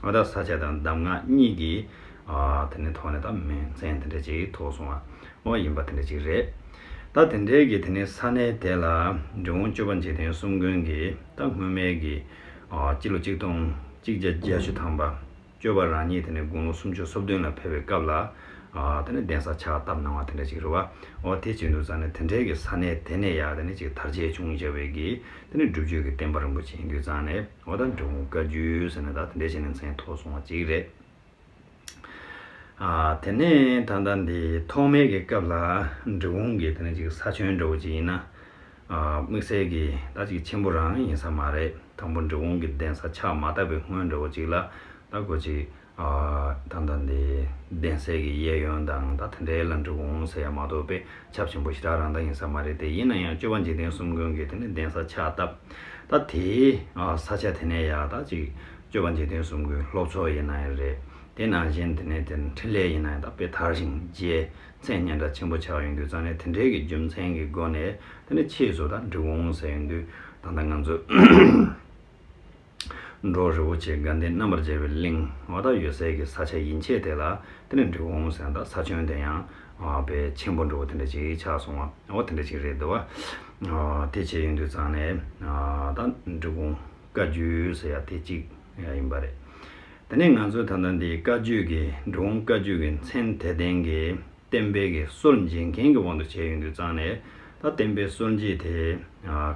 འོ་ད་ས་ཆ་དང་གདམས་ངག་གཉིས་ཀྱི་དེ་ནས་ཐོག་ནས་ད་མིང་མཚན་དེ་འདྲ་ཅིག་ཐོགས་སོང་བ། འོ་ཡིན་པ་དེ་འདྲ་ཅིག་རེད། ད་དེ་འདྲའི་གི་དེ་ནས་ས་གནས་དེ་ལ་འབྲི་གུང་སྐྱོབ་པ་འཇིག་རྟེན་གསུམ་མགོན་གྱིས་ད་སྔོན་མའི་གི་སྤྱི་ལོ་གཅིག་སྟོང་གཅིག་བརྒྱ་བརྒྱད་ཅུ་ཐམ་པ། སྐྱོབ་པ་རང་ཉིད་དེ་ནས་དགུང་ལོ་སུམ་ཅུ་སོ་བདུན་ལ་ཕེབས་པའི་སྐབས་ལ། དེ་ནས་གདན་ས་ཕྱག་བཏབ་གནང་བ་དེ་འདྲ་ཅིག་རེད་བ། འོ་དེ་བྱེད་དུས་ཙང་ནས་དེ་འདྲའི་གི་ས་གནས་དེ་ནས་ཡར་དེ་ནས་ཅིག་དར་རྒྱས་བྱུང་བཞག་པའི་གི་དེ་ནས་སྒྲུབ་བརྒྱུད་ཀྱི་བསྟན་པ་རིན་པོ་ཆེ་ཡིན་དུས་ཙང་ནས། འོ་ད་འབྲི་གུང་བཀའ་བརྒྱུད་ཟེར་ནས་ད་དེ་འདྲ་བྱས་ནས་མཚན་ཐོགས་སོང་བ་ཅིག་རེད། དེ་ནས་ད་ལྟ་འདི་ཐོག་མའི་གི་སྐབས་ལ་འབྲི་གུང་གི་དེ་ནས་ཅིག་ས་ཁྱོན་འདྲ་བོ་ཅིག་ཡིན་ན། དམིགས་བསལ་གྱི་ད་ཅིག་ཆེན་པོ་རང་ཡིན་ས་མ་རེད། དང་པོ་འབྲི་གུང་གི་གདན་ས་ཕྱག་མ་བཏབ་པའི་སྔོན་འདྲ་བོ་ཅིག་ལ། ད་ཁོ་ཅིག་ད་ལྟ་འདི་གདན་སའི་གི་གཡས་གཡོན་དང་ད་དེ་འདྲའི་ལ་འབྲི་གུང་ཟེར་ཡ་མ་གཏོགས་པའི་ཁྱབ་ཆེན་པོ་ཞེ་དྲག་རང་ད་ཡིན་ས་མ་རེད་དེ། ཡིན་ན་ཡང་སྐྱོབ་པ་འཇིག་རྟེན་གསུམ་མགོན་གྱི་དེ་ནས་གདན་ས་ཕྱག་བཏབ། ད་དེའི་ས་ཆ་དེ་ནས་ཡ་ད་ཅིག་སྐྱོབ་པ་འཇིག་རྟེན་གསུམ་མགོན་སློབ་ཚོགས་ཡིན་ན་ཡང་རེད། དེ་ནང་བཞིན་དེ་ནས་དེ་འཕྲིན་ལས་ཡིན་ན་ཡང་ད་དཔེ་དར་ཞིང་རྒྱས། མཚན་སྙན་གྲགས་ཆེན་པོ་ཆགས་ཡོང་དུས་ཙང་ནས། དེ་འདྲའི་གི་རྒྱུ་མཚན་གྱི་སྒོ་ནས་དེ་ནས་ཕྱིས་སུ་ད་འབྲི་གུང་ཟེར་ཡོང་དུས། ད་ལྟ་ང་ཚོ་འབྲོག་རི་བོ་ཆེ་དགའ་ལྡན་རྣམ་པར་རྒྱལ་བའི་གླིང་འོ་ད་ཡོད་སའི་གི་ས་ཆ་ཡན་ཆད་དེ་ལ་དེ་ནས་འབྲི་གུང་ཟེར་ན་ད་ས་ཁྱོན་དེ་ཡང་དཔེ་ཆེན་པོ་འདྲ་བོ་དེ་འདྲ་ཅིག་ཆགས་སོང་བ། འོ་དེ་འདྲ་ཅིག་རེད་འདུག་བ། དེ་བྱས་ཡོང་དུས་ཙང་ནས་ད་འབྲི་གུང་བཀའ་བརྒྱུད་ཟེར་ཡ་དེ་གཅིག་ཡིན་པ་རེད། དེ་ནས་ང་ཚོས་ད་ལྟ་འདི་བཀའ་བརྒྱུད་ཀྱི་འབྲི་གུང་བཀའ་བརྒྱུད་ཀྱི་མཚན་དེ་ལྡན་གྱི་བསྟན་པའི་གི་སྲོལ་འབྱེད་མཁན་གྱི་དབང་དུ་བྱས་ཡོང་དུས་ཙང་ནས། ད་བསྟན་པའི་སྲོལ་འབྱེད་དེ་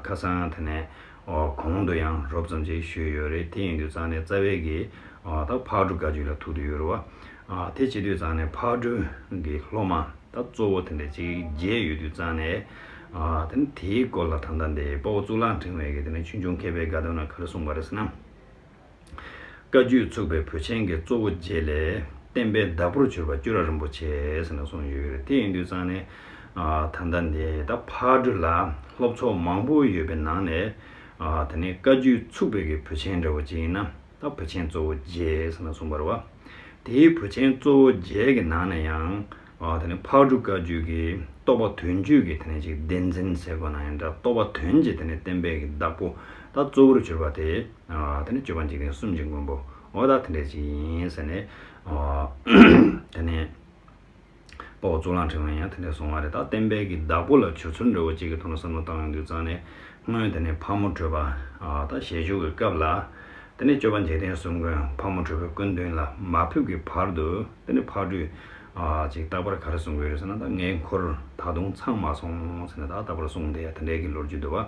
ཁ་སང་དེ་ནས་གོང་དུ་ཡང་རོབ་ཙམ་ཅིག་ཞུས་ཡོད་རེད། དེ་ཡིན་དུས་ཙང་ནས་རྩ་བའི་གི་ད་ཕག་གྲུ་བཀའ་བརྒྱུད་ལ་ཐུག་ཏུ་ཡོད་རེད་བ། དེ་བྱེད་དུས་ཙང་ནས་ཕག་གྲུ་གི་སློབ་མ་ད་གཙོ་བོ་དེ་འདྲ་ཅིག་བརྒྱད་ཡོད་དུས་ཙང་ནས། དེ་ནས་དེའི་སྐོར་ལ་ད་ལྟ་འདི་དཔའ་བོ་གཙུག་ལག་ཕྲེང་བའི་གི་དེ་ནས་ཆོས་འབྱུང་མཁས་པའི་དགའ་སྟོན་ན་ག་རེ་གསུངས་པ་རེད་ཟེར་ན། བཀའ་བརྒྱུད་ཚུགས་པའི་བུ་ཆེན་གྱི་གཙོ་བོ་བརྒྱད་ལས། བསྟན་པའི་བདག་པོར་གྱུར་པ་སྐྱུ་ར་རིན་པོ་ཆེ་ཟེར་ནས་གསུངས་ཡོད་རེད། དེ་ཡིན་དུས་ཙང་ནས་ད་ལྟ་འདི་ད་ཕག་གྲུ་ལ་སློབ་ཚོགས་མང་པོ་ཡོད་པའི་ནང་ནས། དེ་ནས་བཀའ་བརྒྱུད་ཚུགས་པའི་གི་བུ་ཆེན་འདྲ་བོ་ཅིག་ཡིན་ན། ད་བུ་ཆེན་གཙོ་བོ་བརྒྱད་ཟེར་ནས་གསུངས་པ་རེད་བ། དེའི་བུ་ཆེན་གཙོ་བོ་བརྒྱད་ཀྱི་ནང་ནས་ཡང་། ཨ་དེ་ནས་ཕག་གྲུ་བཀའ་བརྒྱུད་ཀྱི་རྟོགས་པ་དོན་བརྒྱུད་ཀྱི་དེ་ནས་ཅིག་བདེན་འཛིན་ཟེར་དགོས་ན་ཡང་འདྲ། རྟོགས་པ་དོན་གྱི་དེ་ནས་བསྟན་པའི་གི་བདག་པོ་ད་གཙོ་བོར་གྱུར་པ་དེ། ཨ་དེ་ནས་སྐྱོབ་པ་འཇིག་རྟེན་གསུམ་གྱི་མགོན་པོ་འོ་ད་དེ་འདྲ་ཅིག་ཡིན་ཟེར་ནས། ཨ་དེ་ནས་དཔའ་བོ་གཙུག་ལག་ཕྲེང་བས་ཡང་དེ་འདྲ་གསུངས་པ་རེད། ད་བསྟན་པའི་གི་བདག་པོ་ལ་གྱུར་ཚུལ་འདྲ་བོ་ཅིག་གི་ཐོག་ནས་བསམ་བློ་བཏང་ཡོང་དུས་ཙང་ནས། སྔོན་དེ་ནས་ཕག་མོ་གྲུ་པ་ཨ་ད་ཞལ་བཞུགས་ཀྱི་སྐབས་ལ། དེ་ནས་སྐྱོབ་པ་འཇིག་རྟེན་གསུམ་མགོན་ཕག་མོ་གྲུ་པའི་སྐུ་མདུན་ལ་མ་ཕེབས་ཀྱི་བར་དུ། དེ་ནས་ཕག་གྲུས་ཨ་ཅིག་རྟག་པར་ག་རེ་གསུང་གི་ཡོད་རེད་ཟེར་ན། ད་ངའི་འཁོར་ད་དུང་ཚང་མ་སོང་ཟེར་ནས་ད་རྟག་པར་གསུངས་བསྡད་ཡ་དེ་འདྲའི་གི་ལོ་རྒྱུས་འདུག་བ།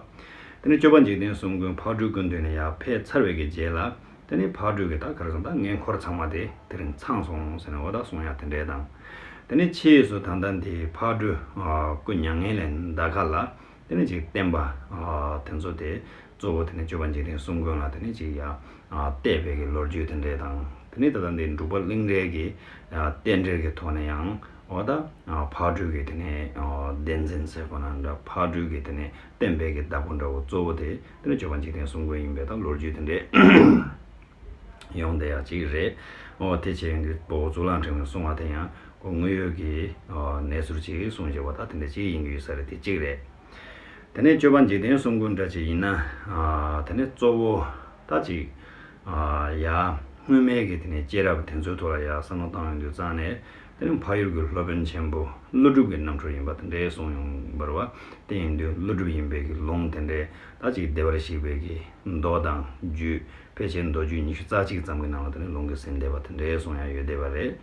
དེ་ནས་སྐྱོབ་པ་འཇིག་རྟེན་གསུམ་མགོན་ཕག་གྲུའི་སྐུ་མདུན་ནས་ཡར་ཕེབས་ཚར་བའི་གི་རྗེས་ལ། དེ་ནས་ཕག་གྲུས་ཀྱིས་ད་ག་རེ་གསུངས། ད་ངའི་འཁོར་ཚང་མ་དེ་དེ་རིང་ཚང་སོང་ཟེར་ནས་འོ་ད་གསུང་ཡ་དེ་འདྲའི་དང་། དེ་ནས་ཕྱིས་སུ་ད་ལྟ་འདི་ཕག་གྲུ་ཨ་སྐུ་མྱ་ངན་ལས་འདའ་ཁ་ལ། དེ་ནས་ཅིག་བསྟན་པ་ཨ་དེ་ཚོ་དེ་གཙོ་བོ་དེ་ནས་སྐྱོབ་པ་འཇིག་རྟེན་གསུམ་མགོན་ལ་དེ་ནས་ཅིག་ཡ་ཨ་གཏད་པའི་གི་ལོ་རྒྱུས་དེ་འདྲས་དང་། དེ་ནས་ད་ལྟ་འདི་འབྲུག་པ་གླིང་རས་ཀྱི་ཨ་རྟེན་འབྲེལ་གྱི་ཐོག་ནས་ཡང་འོ་ད་ཨ་ཕག་གྲུ་གི་དེ་ནས་ཨ་བདེན་འཛིན་ཟེར་དགོས་ན་འདྲ། ཕག་གྲུ་གི་དེ་ནས་བསྟན་པའི་གི་བདག་པོ་འདྲ་བོ་གཙོ་བོ་དེ་དེ་ནས་སྐྱོབ་པ་འཇིག་རྟེན་གསུམ་མགོན་ཡིན་པའི་ད་ལོ་རྒྱུས་དེ་འདྲས། ཡོང་བསྡད་ཡག་ཅིག་རེད། འོ་དེ་བྱས་ཡོང་དུས་དཔའ་བོ་གཙུག་ལག་ཕྲེང་བས་གསུངས་པ་དེ་ཡང་ཁོ་དངོས་ཡོད་ཀྱི་ཨ་གནས་ཚུལ་ཅིག་གསུངས་བཞག་པ་ད་དེ་འདྲ་ཅིག་ཡིན་གྱི་ཡོད་ས་རེད། དེ་གཅིག་རེད། དེ་ནས་སྐྱོབ་པ་འཇིག་རྟེན་གསུམ་མགོན་འདྲ་ཅིག་ཡིན་ན། ཨ་དེ་ནས་གཙོ་བོ་ད་ཅིག་ཨ་ཡ་སྔོན་མའི་གི་དེ་ནས་སྐྱེས་རབས་དེ་ཚོའི་ཐོག་ལ་ཡ་བསམ་བློ་བཏང་ཡོང་དུས་ཙང་ནས། དེ་ནས་འཕགས་ཡུལ་གྱི་སློབ་དཔོན་ཆེན་པོ་ཀླུ་སྒྲུབ་ཀྱི་རྣམ་འཕྲུལ་ཡིན་པ་དེ་འདྲའི་གསུངས་ཡོང་བ་རེད་བ། དེ་ཡིན་དུས་ཀླུ་སྒྲུབ་ཡིན་པའི་གི་ལུང་དེ་འདྲའི་ད་ཅིག་བདེ་བར་གཤེགས་པའི་གི་མདོ་དང་རྒྱུད། ཕལ་ཆེར་མདོ་རྒྱུད་ཉི་ཤུ་རྩ་གཅིག་ཙམ་གྱི་ནང་ལ་དེ་ནས་ལུང་གིས་ཟིན་བསྡད་པ་དེ་འདྲའི་གསུང་ཡ་ཡོད་བསྡད་པ་རེད།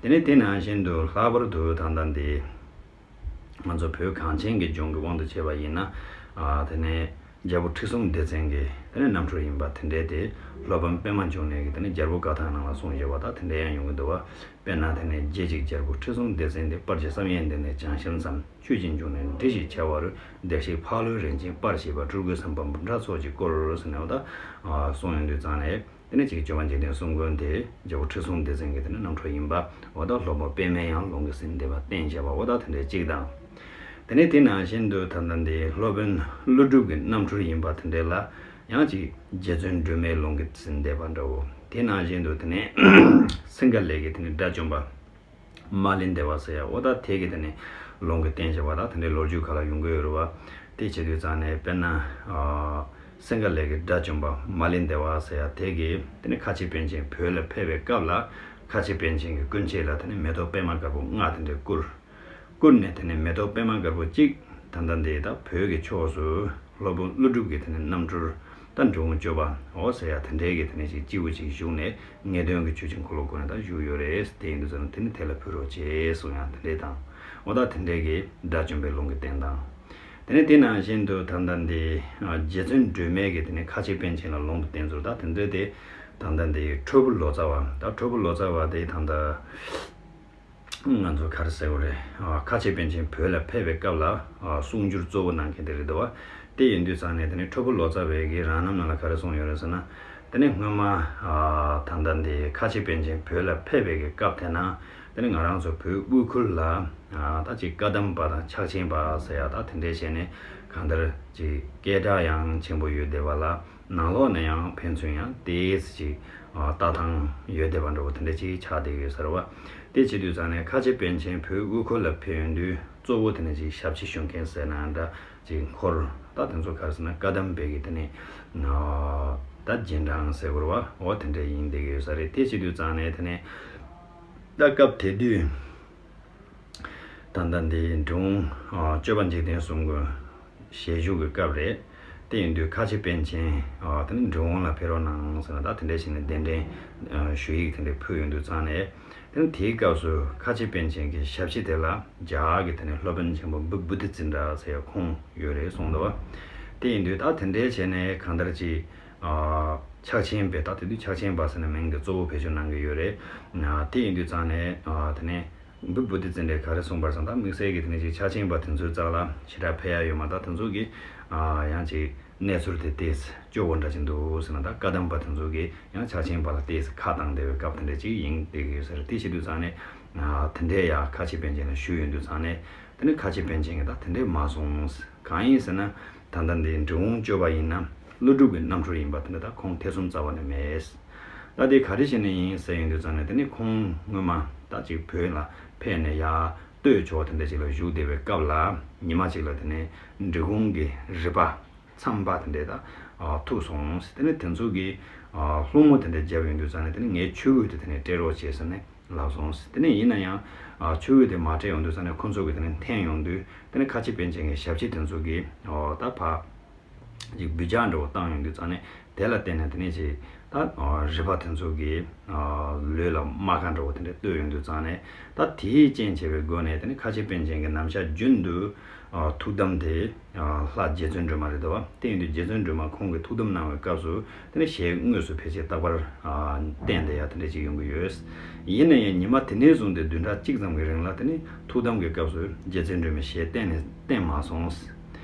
དེ་ནས་དེ་ནང་བཞིན་དུ་ལྷག་པར་དུ་ད་ལྟ་འདི་ ང་ཚོ་བོད་གངས་ཅན་གྱི་ལྗོངས་ཀྱི་དབང་དུ་བྱས་པ་ཡིན་ན། ཨ་དེ་ནས་རྒྱལ་པོ་ཁྲི་སྲོང་ལྡེ་བཙན་གྱི་དེ་ནས་རྣམ་འཕྲུལ་ཡིན་པ་དེ་འདྲའི་དེ་སློབ་དཔོན་པདྨ་འབྱུང་གནས་ཀྱི་དེ་ནས་རྒྱལ་པོ་བཀའ་ཐང་ནང་ལ་གསུངས་ཡོད་པ་དང་དེ་འདྲ་ཡང་ཡོང་གི་འདུག་བ། དཔེར་ན་དེ་ནས་རྗེ་གཅིག་རྒྱལ་པོ་ཁྲི་སྲོང་ལྡེ་བཙན་དེ། དཔལ་གྱི་བསམ་ཡས་འདི་ནས་ཅང་ཤེས་མཚམས། ཆོས་ཀྱི་འབྱུང་གནས་འབྲི་ཞེས་བྱ་བ་རུ། བདེ་གཤེགས་འཕགས་ལྷུ་རིན་ཆེན་པར་བཞེས་པ། སྤྲུལ་སྐུ་བསམ་འཕེལ་འབུམ་ཕྲག་ཚོགས་ཀྱིས་བསྐོར་ཟེར་ནས་འོ་ད་གསུངས་ཡོང་དུས་ཙང་ནས། དེ་ནས་ཅིག་སྤྱོད་པ་འཇིག་རྟེན་གསུམ་མགོན་དེ་རྒྱལ་པོ་ཁྲི་སྲོང་ལྡེ་བཙན་གྱི་དེ་ནས་རྣམ་འཕྲུལ་ཡིན་པ། འོ་ད་སློབ་དཔོན་པདྨས་ཡང་ལུང་གིས་ཟིན་བསྡད་པ་བསྟན་བྱས་པ། འོ་ད་དེ་འདྲའི་གཅིག་དང་། དེ་ནས་དེ་ནང་བཞིན་དུ་ད་ལྟ་འདི་སློབ་དཔོན་ཀླུ་སྒྲུབ་ཀྱི་རྣམ་འཕྲུལ་ཡིན་པ་དེ་འདྲ་ལ་ཡང་ཅིག་རྗེ་བཙུན་སྒྲོལ་མའི་ལུང་གིས་ཟིན་བསྡད་པ་འདྲ་བོ། དེ་ནང་བཞིན་དུ་དེ་ནས་སིངྒ་ལའི་གི་དེ་ནས་དགྲ་བཅོམ་པ། མ་ལེན་བདེ་བ་ཟེར་ཡ། འོ་ད་དེ་གི་དེ་ནས་ལུང་གིས་བསྟན་བྱས་པ་དང་དེ་འདྲའི་ལོ་རྒྱུས་ག་ལ་ཡོང་གི་ཡོད་རེད་བ། དེ་བྱེད་དུས་ཙང་ནས་དཔེར་ན་ཨ་སིངྒ་ལའི་གི་དགྲ་བཅོམ་པ་མ་ལེན་བདེ་བ་ཟེར་ཡ་དེ་གིས་དེ་ནས་ཁ་ཆེ་པཎ་ཆེན་བོད་ལ་ཕེབས་པའི་སྐབས་ལ། ཁ་ཆེ་པཎ་ཆེན་གྱི་སྐུ་མཆེད་ལ་དེ་ནས་མེ་ཏོག་པད་མ་དཀར་པོ་ལྔ་དེ་འདྲ་བསྐུར། བསྐུར་ནས་དེ་ནས་མེ་ཏོག་པད་མ་དཀར་པོ་གཅིག་ད་ལྟ་འདི་ད་བོད་ཀྱི་ཕྱོགས་སུ་སློབ་དཔོན་ཀླུ་སྒྲུབ་ཀྱི་དེ་ནས་རྣམ་འཕྲུལ། ད་འབྲི་གུང་སྤྱོད་པ་འོ་ཟེར་ཡ་དེ་འདྲའི་གི་དེ་ནས་ཅིག་སྤྱི་བོ་ཅིག་བཞུགས་ནས་ངེས་དོན་གྱི་ཆོས་ཀྱི་འཁོར་ལོ་བསྐོར་ནས་ད་བཞུགས་ཡོད་རེད། དེ་ཡིན་དུས་ཙང་ནས་དེ་ནི་དེ་ལ་ཕུལ་རོགས་བྱེད་གསུང་ཡ་དེ་འདྲའི་དང་། འོ་ད་དེ་འདྲའི་གི་དགྲ་བཅོམ་པའི་ལུང་གི་བསྟན་དང་། དེ་ནས་དེ་ནང་བཞིན་དུ་ད་ལྟ་འདི་རྗེ་བཙུན་སྒྲོལ་མའི་གི་དེ་ནས་ཁ་ཆེ་པཎ་ཆེན་ལ་ལུང་དུ་བསྟན་ཚུལ། ད་དེ་འདྲའི་དེ་ད་ལྟ་འདི་ཁྲོ་བོ་ལོ་ཙཱ་བ། ད་ཁྲོ་བོ་ལོ་ཙཱ་བ་དེ་ད་ལྟ་ང་ཚོ་ག་རེ་ཟེར་དགོས་རེད། ཨ་ཁ་ཆེ་པཎ་ཆེན་བོད་ལ་ཕེབས་པའི་སྐབས་ལ་ཨ་གསུང་སྒྱུར་གཙོ་བོ་གནང་མཁན་དེ་རེད་འདུག་བ། དེ་ཡིན་དུས་ཙང་ནས་དེ་ནས་ཁྲོ་བོ་ལོ་ཙཱ་བས་ཀྱི་རང་རྣམ་ནང་ལ་ག་རེ་གསུངས་ཡོད་རེད་ཟེར་ན། དེ་ནས་སྔོན་མ་ཨ་ད་ལྟ་འདི་ཁ་ཆེ་པཎ་ཆེན་བོད་ལ་ཕེབས་པའི་གི་སྐབས་དེ་ན། དེ་ནས་ང་རང་ཚོ་བོད་དབུས་ཁུལ་ལ་ཨ་ད་ཅིག་བཀའ་གདམས་པ་དང་ཕྱག་ཆེན་པ་ཟེར་ཡ་ད་དེ་འདྲས་བྱས་ནས་གང་ལྟར་ཅིག་སྐད་གྲགས་ཡང་ཆེན་པོ་ཡོད་བསྡད་པ་ལ། ནང་ལོགས་ནས་ཡང་ཕན་ཚུན་ཡང་ཏོག་ཙམ་ཅིག་ཨ་ལྟ་སྟངས་ཡོད་བསྡད་པ་འདྲ་བོ་དེ་འདྲ་ཅིག་ཆགས་བསྡད་ཡོད་ས་རེད་བ། དེ་བྱེད་དུས་ཙང་ནས་ཁ་ཆེ་པཎ་ཆེན་བོད་དབུས་ཁུལ་ལ་ཕེབས་ཡོང་དུས་གཙོ་བོ་དེ་ནས་ཅིག་ཞབས་ཕྱི་ཞུ་མཁན་ཟེར་ན་འདྲ་ཅིག་འཁོར་ད་དེ་ཚོ་ག་རེ་ཟེར་ན་བཀའ་གདམས་པའི་གི་དེ་ནས་ཨ་ད་རྗེས་འབྲང་ཟེར་དགོས་རེད་བ། འོ་དེ་འདྲ་ཡིན་བསྡད་ཡོད་ས་རེད། དེ་བྱེད་དུས་ཙང་ནས་དེ་ནས་ད་སྐབས་དེ་དུས། ད་ལྟ་འདི་འབྲི་གུང་ཨ་སྤྱོད་པ་འཇིག་རྟེན་གསུམ་མགོན་ཞལ་བཞུགས་ཀྱི་སྐབས་རེད། དེ་ཡིན་དུས་ཁ་ཆེ་པཎ་ཆེན་ཨ་དེ་ནི་འབྲི་གུང་ལ་ཕེབས་རོགས་གནང་ཟེར་ན་ད་དེ་འདྲ་བྱས་ནས་གདན་འདྲེན་ཨ་ཞུ་ཡིག་དེ་འདྲ་ཕུལ་ཡོང་དུས་ཙང་ནས། དེ་ནི་དེའི་སྐབས་སུ་ཁ་ཆེ་པཎ་ཆེན་གྱི་ཞབས་ཕྱི་དེ་ལ་རྒྱ་གར་གྱི་དེ་ནི་སློབ་དཔོན་ཆེན་པོ་བུ་བུ་ཏི་ཙནྡྲ་ཟེར་ཡ་ཁོང་ཡོད་རེད་གསུངས་འདུག་བ། དེ་ཡིན་དུས་ད་དེ་འདྲ་བྱས་ནས་གང་ལྟར་ཅིག་ཨ་ཕྱག་ཆེན་པའི་ད་དེ་དུས་ཕྱག་ཆེན་པ་ཟེར་ནས་མིང་དེ་གཙོ་བོ་བེད་སྤྱོད་གནང་གི་ཡོད་རེད། ཨ་དེ་ཡིན་དུས་ཙང་ནས་ཨ་དེ་ནས། བུ་བུ་ཏི་ཙནྡྲས་ག་རེ་གསུངས་པ་རེད་ཟེར་ན། ད་དམིགས་བསལ་གྱི་དེ་ནས་ཅིག་ཕྱག་ཆེན་པ་དེ་ཚོའི་རྩ་ལ་ཞེ་དྲག་ཕན་ཡ་ཡོད་མ་རེད། ད་དེ་ཚོ་གི་ཨ་ཡང་ཅིག་གནས་ཚུལ་དེ་ཏོག་ཙམ་སྐྱོ་བོ་འདྲ་ཅིག་འདུག་ཟེར་ན། ད་བཀའ་གདམས་པ་དེ་ཚོ་གིས་ཡང་ཕྱག་ཆེན་པ་ལ་ཏོག་ཙམ་ཁ་བཏང་བསྡད་པའི་སྐབས་དེ་འདྲ་ཅིག་ཡིན་བསྡད་ཀྱི་ཡོད་ས་རེད། དེ་བྱེད་དུས་ཙང་ནས་ཨ་དེ་འདྲས་ཡ་ཁ་ཆེ་པཎ་ཆེན་ལ་ཞུས་ཡོང་དུས་ཙང་ནས། དེ་ནས་ཁ་ཆེ་པཎ་ཆེན་གྱིས་ད་དེ་འདྲས་མ་གསུངས། གང་ཡིན་ཟེར་ན། ད་ལྟ་འདི་འབྲི་གུང་སྤྱོད་པ་ཡིན་ན་ཀླུ་སྒྲུབ་ཀྱི་རྣམ་འཕྲུལ་ཡིན་པ་དེ་འདྲ་ད་ཁུངས་ཐེ་ཚོམ་རྩ་བ་ནས་མེད། ད་དེ་ག་རེ་བྱས་ནས་ཡིན་ཟེར་ཡོང་དུས་ཙང་ནས། དེ་ནི་ཁོང་སྔོན་མ་ད་ཅིག་བོད་ལ་ཕེབས་ནས་ཡར་སྟོད་ཕྱོགས་དེ་འདྲ་ཅིག་ལ་བཞུགས་བསྡད་པའི་སྐབས་ལ། ཉི་མ་ཅིག་ལ་དེ་ནས་འབྲི་གུང་གི་རི་པ་མཚམས་པ་དེ་འདྲ་ད་ཐུག་སོང་། དེ་ནས་དེ་ཚོ་གིས་སློང་མོ་དེ་འདྲ་བརྒྱབ་ཡོང་དུས་ཙང་ནས། དེ་ནས་ངའི་ཆོས་གོས་དེ་དེ་ནས་སྤྲད་རོགས་བྱེད་ཟེར་ནས་ལབ་སོང་། དེ་ནས་ཡིན་ན་ཡང་ཨ་ཆོས་གོས་དེ་མ་སྤྲད་ཡོང་དུས་ཙང་ནས། ཁོ་ཚོ་གིས་དེ་ནས་འཐེན་ཡོང་དུས། དེ་ནས་ཁ་ཆེ་པཎ་ཆེན་གྱི་ཞབས་ཕྱི་དེ་ཚོ་གིས་ཨོ་ད་ཕར་ཅིག་འབུད་ལྕག་འདྲ་བོ་བཏང་ཡོང་དུས་ཙང་ནས། དེ་ལ་བརྟེན་ནས་དེ་ནས་ཅིག་ད་ཨོ་རི་པ་དེ་ཚོ་གིས་ཨོ་ལུས་ལ་རྨ་ཁ་འདྲ་བོ་དེ་འདྲ་གཏོད་ཡོང་དུས་ཙང་ནས། ད་དེའི་རྐྱེན་བྱས་པའི་སྒོ་ནས། དེ་ནས་ཁ་ཆེ་པཎ་ཆེན་གྱིས་ནམ་ཞག་རྒྱུན་དུ་ཨོ་ཐུགས་དམ་དེ། ལྷ་རྗེ་བཙུན་སྒྲོལ་མ་རེད་དོ། དེ་ཡིན་དུས་རྗེ་བཙུན་སྒྲོལ་མ་ཁོང་གིས་ཐུགས་དམ་གནང་བའི་སྐབས་སུ། དེ་ནས་ཞལ་དངོས་སུ་ཕལ་ཆེར་རྟག་པར་བསྟན་བསྡད་ཡ་དེ་འདྲ་ཅིག་ཡོང་གི་ཡོད། ཡིན་ན་ཡང་ཉི་མ་དེ་ནས་བཟུང་སྟེ་བདུན་ཕྲག་གཅིག་ཙམ་གྱི་རིང་ལ། དེ་ནས་ཐུགས་དམ་གྱི་སྐབས་སུ་རྗེ་བཙུན་སྒྲོལ་མའི་ཞལ་གཏན་ནས་བསྟན་མ་སོང་།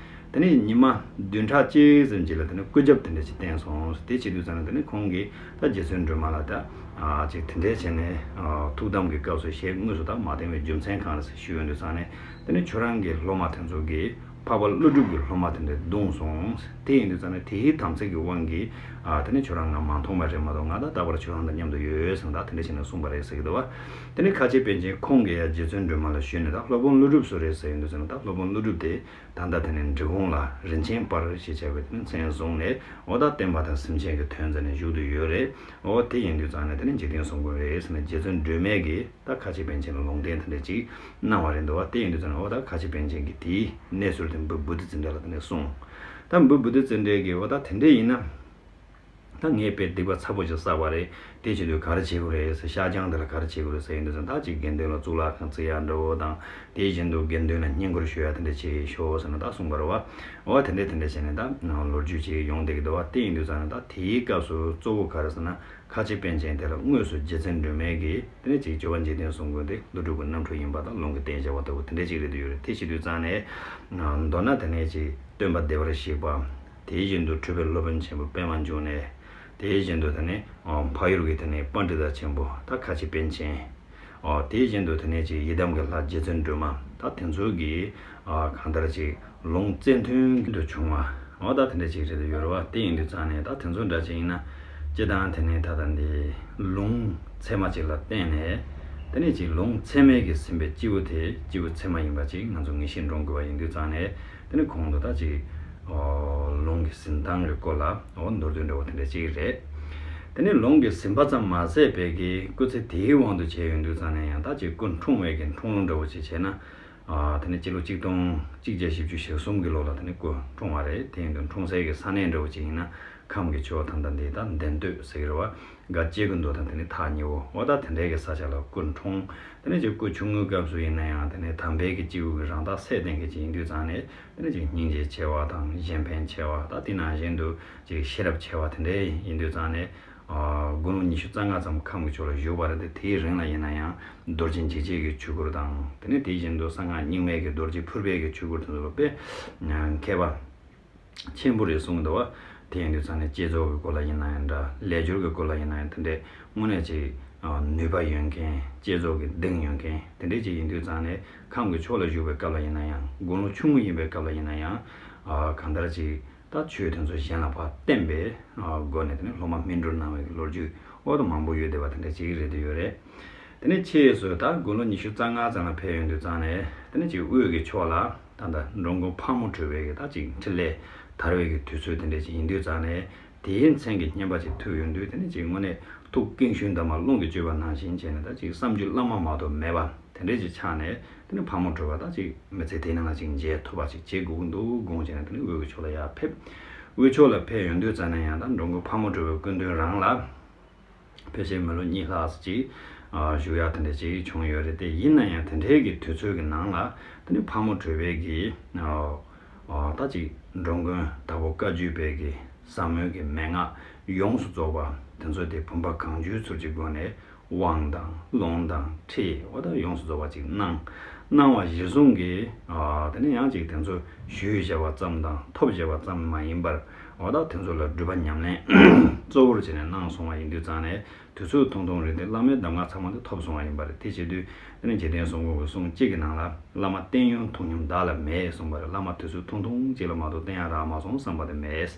དེ་ནས་ཉི་མ་བདུན་ཕྲག་གཅིག་ཙམ་ཅིག་ལ་དེ་ནས་སྐུ་རྒྱབ་དེ་འདྲ་ཅིག་བསྟན་སོང་། དེ་བྱེད་དུས་ཙང་ནས་དེ་ནས་ཁོང་གིས་ད་རྗེ་བཙུན་སྒྲོལ་མ་ལ་ད་ཨ་ཅིག་དེ་འདྲ་བྱས་ནས་ཨ་ཐུགས་དམ་གྱི་སྐབས་སུ་ཞལ་དངོས་སུ་ད་མ་བསྟན་པའི་རྒྱུ་མཚན་གང་རེད་ཟེར་ཞུས་ཡོང་དུས་ཙང་ནས། དེ་ནས་ཁྱོད་རང་གི་སློབ་མ་དེ་ཚོ་གིས་འཕགས་པ་ཀླུ་སྒྲུབ་ཀྱི་སློབ་མ་དེ་འདྲ་བརྡུངས་སོང་། དེ་ཡིན་དུས་ཙང་ནས་དེའི་དམ་ཚིག་གི་དབང་གིས་ཨ་དེ་ནས་ཁྱོད་རང་ང་མ་མཐོང་བ་རེད་མ་གཏོགས། ང་ད་རྟག་པར་ཁྱོད་རང་དང་མཉམ་དུ་ཡོད་ཟེར་ནས་ད་དེ་འདྲ་བྱས་ནས་གསུངས་པ་རེད་ཟེར་གྱི་འདུག་བ། དེ་ནས་ཁ་ཆེ་པཎ་ཆེན་ཁོང་གིས་ཡང་རྗེ་བཙུན་སྒྲོལ་མ་ལ་ཞུས་ནས། ད་སློབ་དཔོན་ཀླུ་སྒྲུབ་སུ་རེད་ཟེར་ཡོང་དུས་ཙང་ནས། ད་སློབ་དཔོན་ཀླུ་སྒྲུབ་དེ་ད་ལྟ་དེ་ནས་འབྲི་གུང་ལ་རིན་ཆེན་དཔལ་ཞེས་བྱ་བའི་དེ་ནས་མཚན་བཟུང་ནས། འོ་ད་བསྟན་པ་དང་སེམས་ཅན་གྱི་དོན་མཛད་ནས་བཞུགས་བསྡད་ཡོད་རེད། འོ་དེ་ཡིན་དུས་ཙང་ནས་དེ་ནས་འཇིག་རྟེན་གསུམ་མགོན་རེད་ཟེར་ནས་རྗེ་བཙུན་སྒྲོལ་མས་ཀྱིས་ད་ཁ་ཆེ་པཎ་ཆེན་ལ་ལུང་བསྟན་དེ་འདྲ་ཅིག་གནང་བ་རེད་འདུག་བ། དེ་ཡིན་དུས་ཙང་ནས་འོ་ད་ཁ་ཆེ་པཎ་ཆེན་གྱིས་དེའི་གནས་ཚུལ་དེ་བུ་བུ་ཏི་ཙནྡྲ་ལ་དེ་འདྲ་གསུངས། ད་བུ་བུ་ཏི་ཙནྡྲ་གིས་འོ་ད་དེ་འདྲ་ཡིན་ན། ད་ངས་དཔེ་སྡིག་པ་ཚ་པོ་ཅིག་བསགས་པ་རེད། དེ་བྱེད་དུས་ག་རེ་བྱེད་དགོས་རེད་ཟེར། ཤ་ཆང་དེ་ལ་ག་རེ་བྱེད་དགོས་རེད་ཟེར་ཡིན་དུས་ཙང་། ད་ཅིག་དགེ་འདུན་ལ་གཙུག་ལག་ཁང་བརྩིག་ཡག་འདྲ་བོ་དང་། དེ་བཞིན་དུ་དགེ་འདུན་ལ་བསྙེན་བཀུར་ཞུ་ཡག་དེ་འདྲ་བྱེད་ཤོག་ཟེར་ནས་ད་གསུངས་པ་རེད་བ། འོ་དེ་འདྲས་དེ་འདྲས་བྱས་ནས་ད་ལོ་རྒྱུས་ཅིག་ཡོང་བསྡད་ཀྱི་འདུག་བ། དེ་ཡིན་དུས་ཙང་ནས་ད་དེའི་སྐབས་སུ་གཙོ་བོ་ག་རེ་ཟེར་ན། ཁ་ཆེ་པཎ་ཆེན་དེ་ལ་དངོས་སུ་རྗེ་བཙུན་སྒྲོལ་མས་ཀྱིས་དེ་ནས་ཅིག་ཇོ་བོ་རྗེ་བཙུན་གསུང་མགོན་དེ་ཀླུ་སྒྲུབ་ཀྱི་རྣམ་འཕྲུལ་ཡིན་པ་དང་ལུང་གིས་བསྟན་བཞག་པ་ལྟ་བུ་དེ་འདྲས་ཅིག་རེད་འདུག་ཡོད་རེད། དེ་བྱེད་དུས་ཙང་ནས་མདོར་ན་དེ་ནས་ཅིག་སྟོན་པ་བདེ་བར་གཤེགས་པ། དེ་བཞིན་དུ་གྲུབ་པའི་སློབ་དཔོན་ཆེན་པོ་པདྨ་འབྱུང་གནས། དེ་བཞིན་དུ་དེ་ནས་འཕགས་ཡུལ་གྱི་དེ་ནས་པཎྜི་ཏ་ཆེན་པོ་ད་ཁ་ཆེ་པཎ་ཆེན། ཨོ་དེ་བཞིན་དུ་དེ་ནས་ཅིག་ཡི་དམ་གྱི་ལྷ་རྗེ་བཙུན་སྒྲོལ་མ། ད་དེ་ཚོ་གིས་ཨ་གང་ལྟར་ཅིག་ལུང་བཙན་ཐོན་དུ་བྱུང་བ། ཨོ་ད་དེ་འདྲ་ཅིག་རེད་ཡོད་རེད་བ། དེ་ཡིན་དུས་ཙང་ནས་ད་དེ་ཚོ་འདྲ་ཅིག་ཡིན་ན། སྤྱིར་བཏང་དེ་ནས་ད་ལྟ་འདི་ལུང་ཚད་མ་ཅིག་ལ་བརྟེན་ནས། དེ་ནས་ཅིག་ལུང་ཚད་མའི་གི་ཟིན་པའི་སྐྱེས་བུ་དེ་སྐྱེས་བུ་ཚད་མ་ཡིན་པ་ཅིག་ང་ཚོ་ངེས་ཤེས་འདྲོངས་དགོས་པ་ཡིན་དུས་ཙང་ནས། དེ་ནས་གོང་དུ་ད་ཅིག་ཨོ་ལུང་གི་ཟིན་སྟངས་ཀྱི་སྐོར་ལ་ཨོ་མདོར་བསྡུས་འདྲ་བོ་དེ་འདྲ་ཅིག་རེད། དེ་ནས་ལུང་གི་ཟིན་པ་ཙམ་མ་ཟད་པའི་གི་སྐུ་ཚེ་དེའི་དབང་དུ་བྱས་ཡོང་དུས་ཙང་ནས་ཡང་ད་ཅིག་སྐུ་འཁྲུངས་པའི་གི་འཁྲུངས་ལུགས་འདྲ་བོ་ཅིག་བྱས་ན། ཨ་དེ་ནས་སྤྱི་ལོ་གཅིག་སྟོང་གཅིག་བརྒྱ་བཞི་བཅུ་ཞེ་གསུམ་གི་ལོ་ལ་དེ་ནས་སྐུ་འཁྲུངས་པ་རེད། དེ་ཡིན་དུས་འཁྲུངས་སའི་གི་ས་གནས་འདྲ་བོ་ཅིག་ཡིན་ན་ཁམས་ཀྱི་ཕྱོགས་ད་ལྟ་འདི་ད་འདན་སྟོད་ཟེར་གི་རེད་བ། སྒ་སྐྱེ་རྒུ་མདོ་དང་དེ་ནས་ཐག་ཉེ་བོ། འོ་ད་དེ་འདྲའི་གི་ས་ཆ་ལ་སྐུ་འཁྲུངས། དེ་ནས་ཅིག་སྐུ་ཆུང་ངུའི་སྐབས་སུ་ཡིན་ན་ཡང་དེ་ནས་དམ་པའི་གི་སྐྱེས་བུ་གི་རང་རྟགས་ཚད་ལྡན་གི་ཅིག་ཡིན་དུས་ཙང་ནས། དེ་ནས་ཅིག་སྙིང་རྗེ་ཆེ་བ་དང་གཞན་ཕན་ཆེ་བ། ད་དེ་ནང་བཞིན་དུ་ཅིག་ཤེས་རབ་ཆེ་བ་དེ་འདྲའི་ཡིན་དུས་ཙང་ནས། ཨ་དགུང་ལོ་ཉི་ཤུ་རྩ་ལྔ་ཙམ་ཁམས་ཀྱི་ཕྱོགས་ལ་བཞུགས་པ་རེད་དེ། དེའི་རིང་ལ་ཡིན་ན་ཡང་རྡོ་རྗེ་འཇིགས་བྱེད་ཀྱི་ཆོས་སྐོར་དང་། དེ་ནས་དེ་བཞིན་དུ་གསང་སྔགས་རྙིང་མའི་གི་རྡོ་རྗེ་ཕུར་པའི་གི་ཆོས་སྐོར་དེ་ཚོ་ལ་དཔེ་མཁས་པ་ཆེན་པོ་རེད་གསུངས་འདུག་བ། དེ་ཡིན་དུས་ཙང་ནས་བསྐྱེད་རྫོགས་ཀྱི་སྐོར་ལ་ཡིན་ན་ཡང་འདྲ། ལས་སྦྱོར་གྱི་སྐོར་ལ་ཡིན་ན་ཡང་དེ་འདྲའི་དངོས་གནས་ཅིག་ནུས་པ་ཡོད་མཁན། བསྐྱེད་རྫོགས་ཀྱི་གདེང་ཡོད་མཁན་དེ་འདྲའི་ཅིག་ཡིན་དུས་ཙང་ནས། ཁམས་ཀྱི་ཕྱོགས་ལ་བཞུགས་པའི་སྐབས་ལ་ཡིན་ན་ཡང་། དགུང་ལོ་ཆུང་ངུ་ཡིན་པའི་སྐབས་ལ་ཡིན་ན་ཡང་། ཨ་གང་ལྟར་ཅིག་ད་ཆོས་དེ་ཚོ་གཞན་ལ་ཕར་བསྟན་པའི་ཨ་སྒོ་ནས་དེ་ནས་སློབ་མ་སྨིན་གྲོལ་གནང་བའི་ལོ་རྒྱུས་འོ་ད་མང་པོ་ཡོད་བསྡད་པ་དེ་འདྲ་ཅིག་རེད་དེ་ཡོད་རེད། དེ་ནས་ཕྱིས་སུ་ད་དགུང་ལོ་ཉི་ཤུ་རྩ་ལྔ་ཙམ་ལ་ཕེབས་ཡོང་དུས་ཙང་ནས། དེ་ནས་ཅིག་དབུས་ཀྱི་ཕྱོགས་ལ་ད་ལྟ་འགྲོ་མགོན་ཕག་མོ་གྲུ་པའི་གི་ད་ཅིག་འཕྲིན་ལས་དར་བའི་གི་དུས་ཚོད་དེ་འདྲ་ཅིག་ཡིན་དུས་ཙང་ནས། དེའི་མཚན་གྱི་བསྙེན་པ་ཅིག་ཐུབ་ཡོང་དུས། དེ་ནས་ཅིག་དངོས་གནས་ཐུགས་ཀུན་ཤུན་འདབ་མ་རླུང་གིས་གཅོད་པ་ནང་བཞིན་བྱས་ནས། ད་ཅིག་བསམ་རྒྱུ་བླ་མ་མ་གཏོགས་མེད་པ་དེ་འདྲས་ཅིག་ཆགས་ནས། དེ་ནས་ཕག་མོ་གྲུ་པ་ད་ཅིག་མི་ཚེ་དེའི་ནང་ལ་ཅིག་མཇལ་ཐུབ་པ་ཅིག་བྱེད་དགོས་ཀྱི་འདུག་དགོངས་བྱས་ནས། དེ་ནས་དབུས་ཀྱི་ཕྱོགས་ལ་ཡར་ཕེབས། དབུས་ཕྱོགས་ལ་ཕེབས་ཡོང་དུས་ཙང་ནས་ཡང་ད་འགྲོ་མགོན་ཕག་མོ་གྲུ་པའི་སྐུ་མདུན་རང་ལ་ཕལ་ཆེར་མི་ལོ་གཉིས་ལྷག་ཙམ་ཅིག་ཨ་བཞུགས་ཡག་དེ་འདྲ་ཅིག་བྱུང་ཡོད་རེད་དེ། ཡིན་ན་ཡང་དེ་འདྲའི་གི་དུས་ཚོད་ཀྱི་ནང་ལ་དེ་ནས་ཕག་མོ་གྲུ་པའི་གི་ཨ་ཨ་ད་ཅིག་འགྲོ་མགོན་དྭགས་པོ་བཀའ་བརྒྱུད་པའི་གི་ཟབ་མོའི་གི་མན་ངག་ཡོངས་སུ་རྫོགས་པ་དེ་ཚོ་དེ་བུམ་པ་གང་བྱོའི་ཚུལ་གྱི་སྒོ་ནས། དབང་དང་ལུང་དང་ཁྲིད། འོ་ད་ཡོངས་སུ་རྫོགས་པ་ཅིག་གནང་། གནང་བ་གཞིར་བཟུང་གིས་ཨ་དེ་ནས་ཡང་ཅིག་དེ་ཚོ་ཞུས་བཞག་པ་ཙམ་དང་ཐོབ་བཞག་པ་ཙམ་མ་ཡིན་པར། འོ་ད་དེ་ཚོ་ལ་སྒྲུབ་པ་ཉམས་ལེན་གཙོ་བོར་བྱས་ནས་གནང་སོང་བ་ཡིན་དུས་ཙང་ནས། དུས་ཚོད་ཐུང་ཐུང་རེད་དེ། བླ་མའི་གདམས་ངག་ཚང་མ་དེ་ཐོབ་སོང་བ་ཡིན་པ་རེད། དེ་བྱེད་དུས་དེ་ནས་འཇིག་རྟེན་གསུམ་མགོན་གྱི་གསུང་གཅིག་གི་ནང་ལ། བླ་མ་བསྟེན་ཡུན་ཐུང་ཉུང་བདག་ལ་མེད་གསུངས་པ་རེད། བླ་མ་དུས་ཚོད་ཐུང་ཐུང་གཅིག་ལ་མ་གཏོགས་བསྟེན་ཡག་རག་མ་སོང་བསམ་པ་དེ་མེད།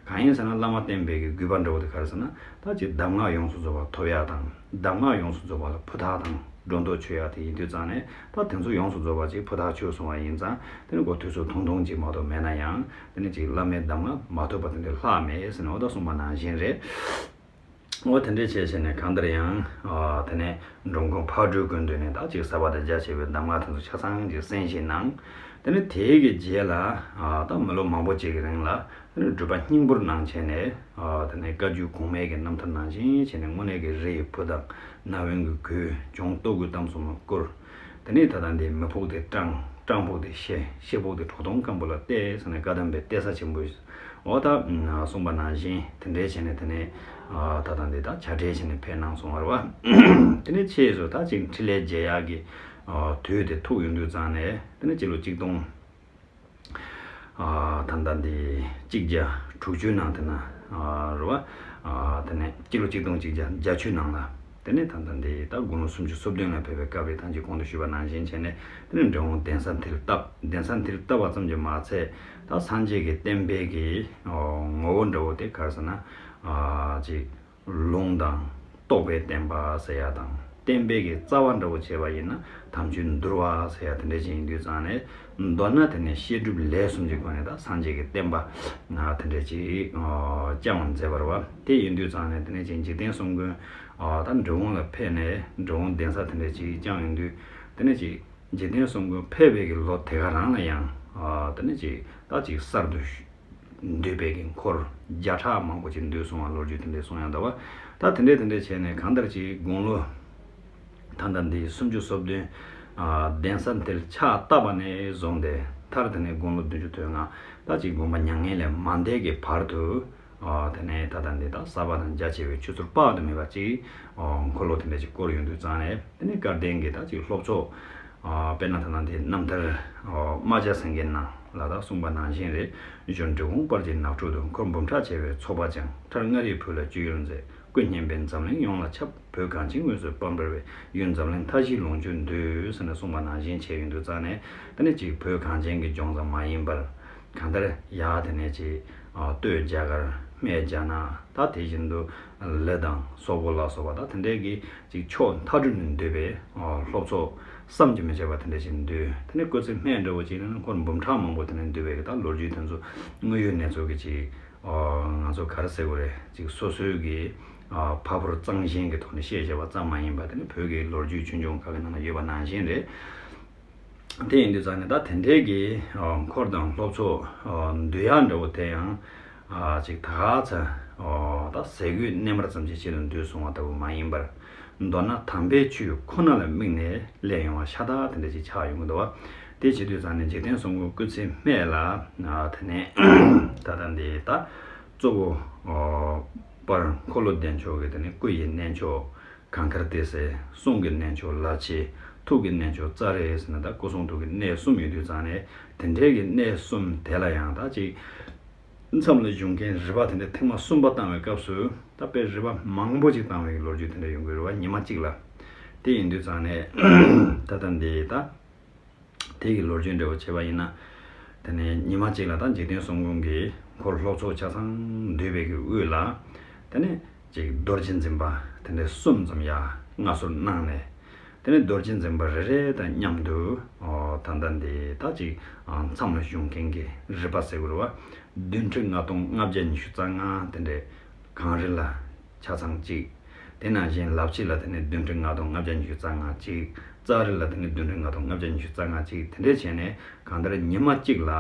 གང་ཡིན་ཟེར་ན། བླ་མ་བསྟེན་པའི་གི་དགོས་པ་འདྲ་བོ་དེ་ག་རེ་ཟེར་ན། ད་ཅིག་གདམས་ངག་ཡོངས་སུ་རྫོགས་པ་ཐོབ་ཡག་དང་། གདམས་ངག་ཡོངས་སུ་རྫོགས་པ་ལ་ཕུ་ཐག་དང་སྒྲོ་འདོགས་ཆོད་ཡག་དེ་ཡིན་དུས་ཙང་ནས། ད་དེ་ཚོ་ཡོངས་སུ་རྫོགས་པ་ཅིག་ཕུ་ཐག་ཆོད་སོང་བ་ཡིན་ཙང་། དེ་ནི་ཁོ་དུས་ཚོད་ཐུང་ཐུང་ཅིག་མ་གཏོགས་མེད་ན་ཡང་། དེ་ནི་ཅིག་བླ་མའི་གདམས་ངག་མ་ཐོབ་པ་དེ་འདྲ་ལྷག་མེད་ཟེར་ནས་འོ་ད་གསུངས་པ་ནང་བཞིན་རེད། འོ་དེ་འདྲས་བྱས་བྱས་ནས་གང་ལྟར་ཡང་ཨ་དེ་ནས་འགྲོ་མགོན་ཕག་གྲུའི་སྐུ་མདུན་ནས་ད་ཅིག་ཟབ་པ་དང་རྒྱ་ཆེ་བའི་གདམས་ངག་དེ་ཚོ་ཆ་ཚང་ཅིག་གསན་བཞེས་གནང་། དེ་ནས་དེའི་གི་རྗེས་ལ་ཨ་ད་མི་ལོ་མང་པོ་ཅིག་གི་རིང་ལ། དེ་ནས་སྒྲུབ་པ་སྙིང་པོར་གནང་བྱས་ནས། ཨ་དེ་ནས་བཀའ་བརྒྱུད་གོང་མའི་གི་རྣམ་ཐར་ནང་བཞིན་བྱས་ནས། དངོས་གནས་ཀྱི་རི་ཡི་བུ་དང་ནགས་དབོན་གྱི་གོས། གྱོང་ལྟོ་གོས་གཏམ་གསུམ་ལ་བསྐུར། དེ་ནས་ད་ལྟ་འདི་མི་ཕོག་སྟེ་སྤྲང་། སྤྲང་ཕོག་སྟེ་ཤེ། ཤེ་ཕོག་སྟེ་གྲོག་སྟོང་སྐམ་པོ་ལ་གཏད་ཟེར་ནས་བཀའ་གདམས་པའི་གཏད་ས་ཆེན་པོ། འོ་ད་གསུངས་པ་ནང་བཞིན་དེ་འདྲས་བྱས་ནས། དེ་ནས་ཨ་ད་ལྟ་འདི་ད་བྱ་བྲལ་བྱས་ནས་ཕེབས་གནང་སོང་བ་རེད་བ། དེ་ནས་ཕྱིས་སུ་ད་ཅིག་འཕྲིན་ལས་རྒྱས་ཡག་གི་ཨ་དུས་དེ་ཐུག་ཡོང་དུས་ཙང་ནས། དེ་ནས་སྤྱི་ལོ་གཅིག་སྟོང་ཨ་ད་ལྟ་འདི་གཅིག་བརྒྱ་དྲུག་ཅུ་ནང་དེ་ན་ཨ་རེད་བ། ཨ་དེ་ནས་སྤྱི་ལོ་གཅིག་སྟོང་གཅིག་བརྒྱ་བརྒྱད་ཅུ་ནང་ལ། དེ་ནས་ད་ལྟ་འདི་ད་དགུང་ལོ་སུམ་ཅུ་སོ་བདུན་ལ་ཕེབས་པའི་སྐབས་རེད། ད་ཅིག་གོང་དུ་ཞུས་པ་ནང་བཞིན་བྱས་ནས། དེ་ནས་འབྲི་གུང་གདན་ས་མཐིལ་བཏབ། གདན་ས་མཐིལ་བཏབ་པ་ཙམ་གྱིས་མ་ཚད། ད་སངས་རྒྱས་ཀྱི་བསྟན་པའི་གི་ཨོ་ངོ་བོ་འདྲ་བོ་དེ་ག་རེ་ཟེར་ན། ཨ་ཅིག་ལུང་དང་རྟོགས་པའི་བསྟན་པ་ཟེར་ཡ་དང་། བསྟན་པའི་གི་རྩ་བ་འདྲ་བོ་བྱས་པ་ཡིན་ན་དམ་ཆོས་འདུལ་བ་ཟེར་ཡ་དེ་འདྲ་ཅིག་ཡིན་དུས་ཙང་ནས། མདོར་ན་དེ་ནས་བཤད་སྒྲུབ་ལས་གསུམ་གྱི་སྒོ་ནས་ད་སངས་རྒྱས་ཀྱི་བསྟན་པ་ཨ་དེ་འདྲ་ཅིག་ཨ་བསྐྱངས་པར་མཛད་པ་རེད་བ། དེ་ཡིན་དུས་ཙང་ནས་དེ་ནས་ཅིག་འཇིག་རྟེན་གསུམ་མགོན་ཨ་ད་འབྲི་གུང་ལ་ཕེབས་ནས། འབྲི་གུང་གདན་ས་དེ་འདྲ་ཅིག་བསྐྱངས་ཡོང་དུས། དེ་ནས་ཅིག་འཇིག་རྟེན་གསུམ་མགོན་ཕེབས་པའི་གི་ལོ་དེ་ག་རང་ལ་ཡང་ཨ་དེ་ནས་ཅིག་ད་ཅིག་གསར་དུ་ འདུས་པའི་གི་འཁོར་བརྒྱ་ཕྲག་མང་པོ་ཅིག་འདུས་སོང་བ་ལོ་རྒྱུས་དེ་འདྲ་གསུང་ཡང་འདུག་བ། ད་དེ་འདྲས་དེ་འདྲས་བྱས་ནས་གང་ལྟར་ཅིག་དགུང་ལོ་ད་ལྟ་འདི་སུམ་ཅུ་སོ་བདུན། ཨ་གདན་ས་འདིར་ཕྱག་བཏབ་པ་ནས་བཟུང་སྟེ་མཐར་དེ་ནས་དགུང་ལོ་བདུན་ཅུ་དོན་ལྔ། ད་ཅིག་དགོངས་པ་མྱ་ངན་ལས་མ་འདས་ཀྱི་བར་དུ། ཨ་དེ་ནས་ད་ལྟ་འདི་ད་གསར་པ་དང་རྒྱ་ཆེ་བའི་ཆོས་ཚུལ་དཔག་ཏུ་མེད་པ་ཅིག་ཨ་འཁོར་ལོ་དེ་འདྲ་ཅིག་བསྐོར་ཡོང་དུས་ཙང་ནས་དེ་ནས་སྐལ་ལྡན་གྱི་ད་ཅིག་སློབ་ཚོགས། ཨ་དཔེར་ན་ད་ལྟ་འདི་རྣམ་ཐར་ཨ་རྨ་བྱ་སེང་གེ་ནང་ལ་ད་གསུངས་པ་ནང་བཞིན་རེད། གཞོན་འབྲི་གུང་དཔལ་གྱི་ནགས་ཁྲོད་དུ། འཁོར་འབུམ་ཕྲག་བྱེ་བའི་ཚོགས་པ་ཀྱང་། ཁྲར་མངའ་རིས་བོད་ལ་སྤྱི་ཡུལ་མཛད། སྐུ་བསྙེན་པས་འཛམ་གླིང་ཡོངས་ལ་ཁྱབ། བོད་གངས་ཅན་དངོས་སུ་དཔལ་འབར་བའི། ཡུལ་འཛམ་གླིང་མཐའ་བཞིའི་ལོངས་སྤྱོད་འདུས། ཟེར་ནས་གསུངས་པ་ནང་བཞིན་བྱས་ཡོང་དུས་ཙང་ནས་དེ་ནས་ཅིག་བོད་གངས་ཅན་གྱི་ལྗོངས་ཙམ་མ་ཡིན་པར། གང་ལྟར་ཡ་དེ་ནས་ཅིག་ཨ་སྟོད་རྒྱ་གར། སྨད་རྒྱ་ནག། ད་དེ་བཞིན་དུ་ལི་དང་སོག་པོ་ལ་སོགས་པ་ད་དེ་འདྲའི་གི་ཅིག་ཕྱོགས་མཐའ་གྲུ་ནས་འདུས་པའི་ཨ་སློབ་ཚོགས་བསམ་གྱིས་མི་ཁྱབ་པ་དེ་འདྲ་ཞིག་འདུས། དེ་ནས་སྐུ་ཚེ་སྨད་འདྲ་བོ་ཅིག་ནས་འཁོར་འབུམ་ཕྲག་མང་པོ་དེ་ནས་འདུས་པའི་གི་ད་ལོ་རྒྱུས་དེ་ཚོ་དངོས་ཡོད་གནས་ཚུལ་གི་ཅིག་ཨ་ང་ཚོ་ག་རེ་ཟེར་དགོས་རེད། ཅིག་སོ་སོའི་གི་ཨ་ཕ་ཕོར་གཙང་ཞེན་གི་ཐོག་ནས་བཤད་བྱས་པ་ཙམ་མ་ཡིན་པ་དེ་ནི་བོད་ཀྱི་ལོ་རྒྱུས་ཆུང་ཆུང་ཁག་གི་ནང་ན་ཡོད་པ་ནང་བཞིན་རེད། དེ་ཡིན་དུས་ཙང་ནས་ད་དེ་འདྲའི་གི་ཨ་འཁོར་དང་སློབ་ཚོགས་ཨ་འདུ་ཡག་འདྲ་བོ་དེ་ཡང་ཨ་ཅིག་ད་ག་ཚ་ཨ་ད་ཟས་གོས་གནས་མལ་ཙམ་ཅིག་ཆེད་དུ་འདུས་སོང་བ་ལྟ་བུ་མ་ཡིན་པར། མདོར་ན་དམ་པའི་ཆོས་ཁོ་ན་ལ་དམིགས་ནས་སླེབས་ཡོང་བ་ཤ་སྟག་དེ་འདྲ་ཅིག་ཆགས་ཡོང་གི་འདུག་བ། དེ་བྱེད་དུས་ཙང་ནས་འཇིག་རྟེན་གསུམ་མགོན་སྐུ་ཚེ་སྨད་ལ་ཨ་དེ་ནས་ད་ལྟ་འདི་ད་གཙོ་བོ་ཨ་པར་འཁོར་ལོ་བདེ་མཆོག་གི་དེ་ནས་སྐུ་ཡི་གནས་མཆོག་གངས་དཀར་ཏི་སེ། གསུང་གི་གནས་མཆོག་ལ་ཕྱི། ཐུགས་ཀྱི་གནས་མཆོག་ཙཱ་རི་ཟེར་ནས་ད་སྐུ་གསུང་ཐུགས་ཀྱི་གནས་གསུམ་ཡོད་དུས་ཙང་ནས་དེ་འདྲའི་གི་གནས་གསུམ་དེ་ལ་ཡང་ད་ཅིག་མཚམས་ལ་བཞུགས་མཁན་རི་པ་དེ་འདྲ་ཐེངས་མ་གསུམ་པ་བཏང་བའི་སྐབས་སུ་ད་དཔེ་རི་པ་མང་པོ་ཅིག་བཏང་བའི་ལོ་རྒྱུས་དེ་འདྲ་ཡོང་གི་རེད་བ། ཉི་མ་གཅིག་ལ། དེ་ཡིན་དུས་ཙང་ནས་ད་ལྟ་འདི་ད་དེ་གི་ལོ་རྒྱུས་འདྲ་བོ་བྱས་པ་ཡིན་ན། དེ་ནས་ཉི་མ་གཅིག་ལ་ད་འཇིག་རྟེན་གསུམ་མགོན་གྱི་འཁོར་སློབ་ཚོགས་ཆ་ཚང་འདུས་པའི་གི་དབུས་ལ། དེ་ནས་ཅིག་རྡོ་རྗེ་འཛིན་པ་དེ་འདྲ་གསུམ་ཙམ་ཡར་མངའ་གསོལ་གནང་ནས། དེ་ནས་རྡོ་རྗེ་འཛིན་པ་རེ་རེ་དང་མཉམ་དུ་ཨོ་ད་ལྟ་འདི་ད་ཅིག་ཨ་མཚམས་ལ་བཞུགས་མཁན་གྱི་རི་པ་ཟེར་དགོས་རེད་བ། བདུན་ཁྲི་ལྔ་སྟོང་ལྔ་བརྒྱ་ཉི་ཤུ་རྩ་ལྔ་དེ་འདྲས་གངས་རི་ལ་ཆ་ཚང་གཅིག་དེ་ནང་བཞིན་ལ་ཕྱི་ལ་དེ་ནས་བདུན་ཁྲི་ལྔ་སྟོང་ལྔ་བརྒྱ་ཉི་ཤུ་རྩ་ལྔ་གཅིག་ཙཱ་རི་ལ་དེ་ནས་བདུན་ཁྲི་ལྔ་སྟོང་ལྔ་བརྒྱ་ཉི་ཤུ་རྩ་ལྔ་གཅིག་དེ་འདྲས་བྱས་ནས་གང་ལྟར་ཉི་མ་གཅིག་ལ་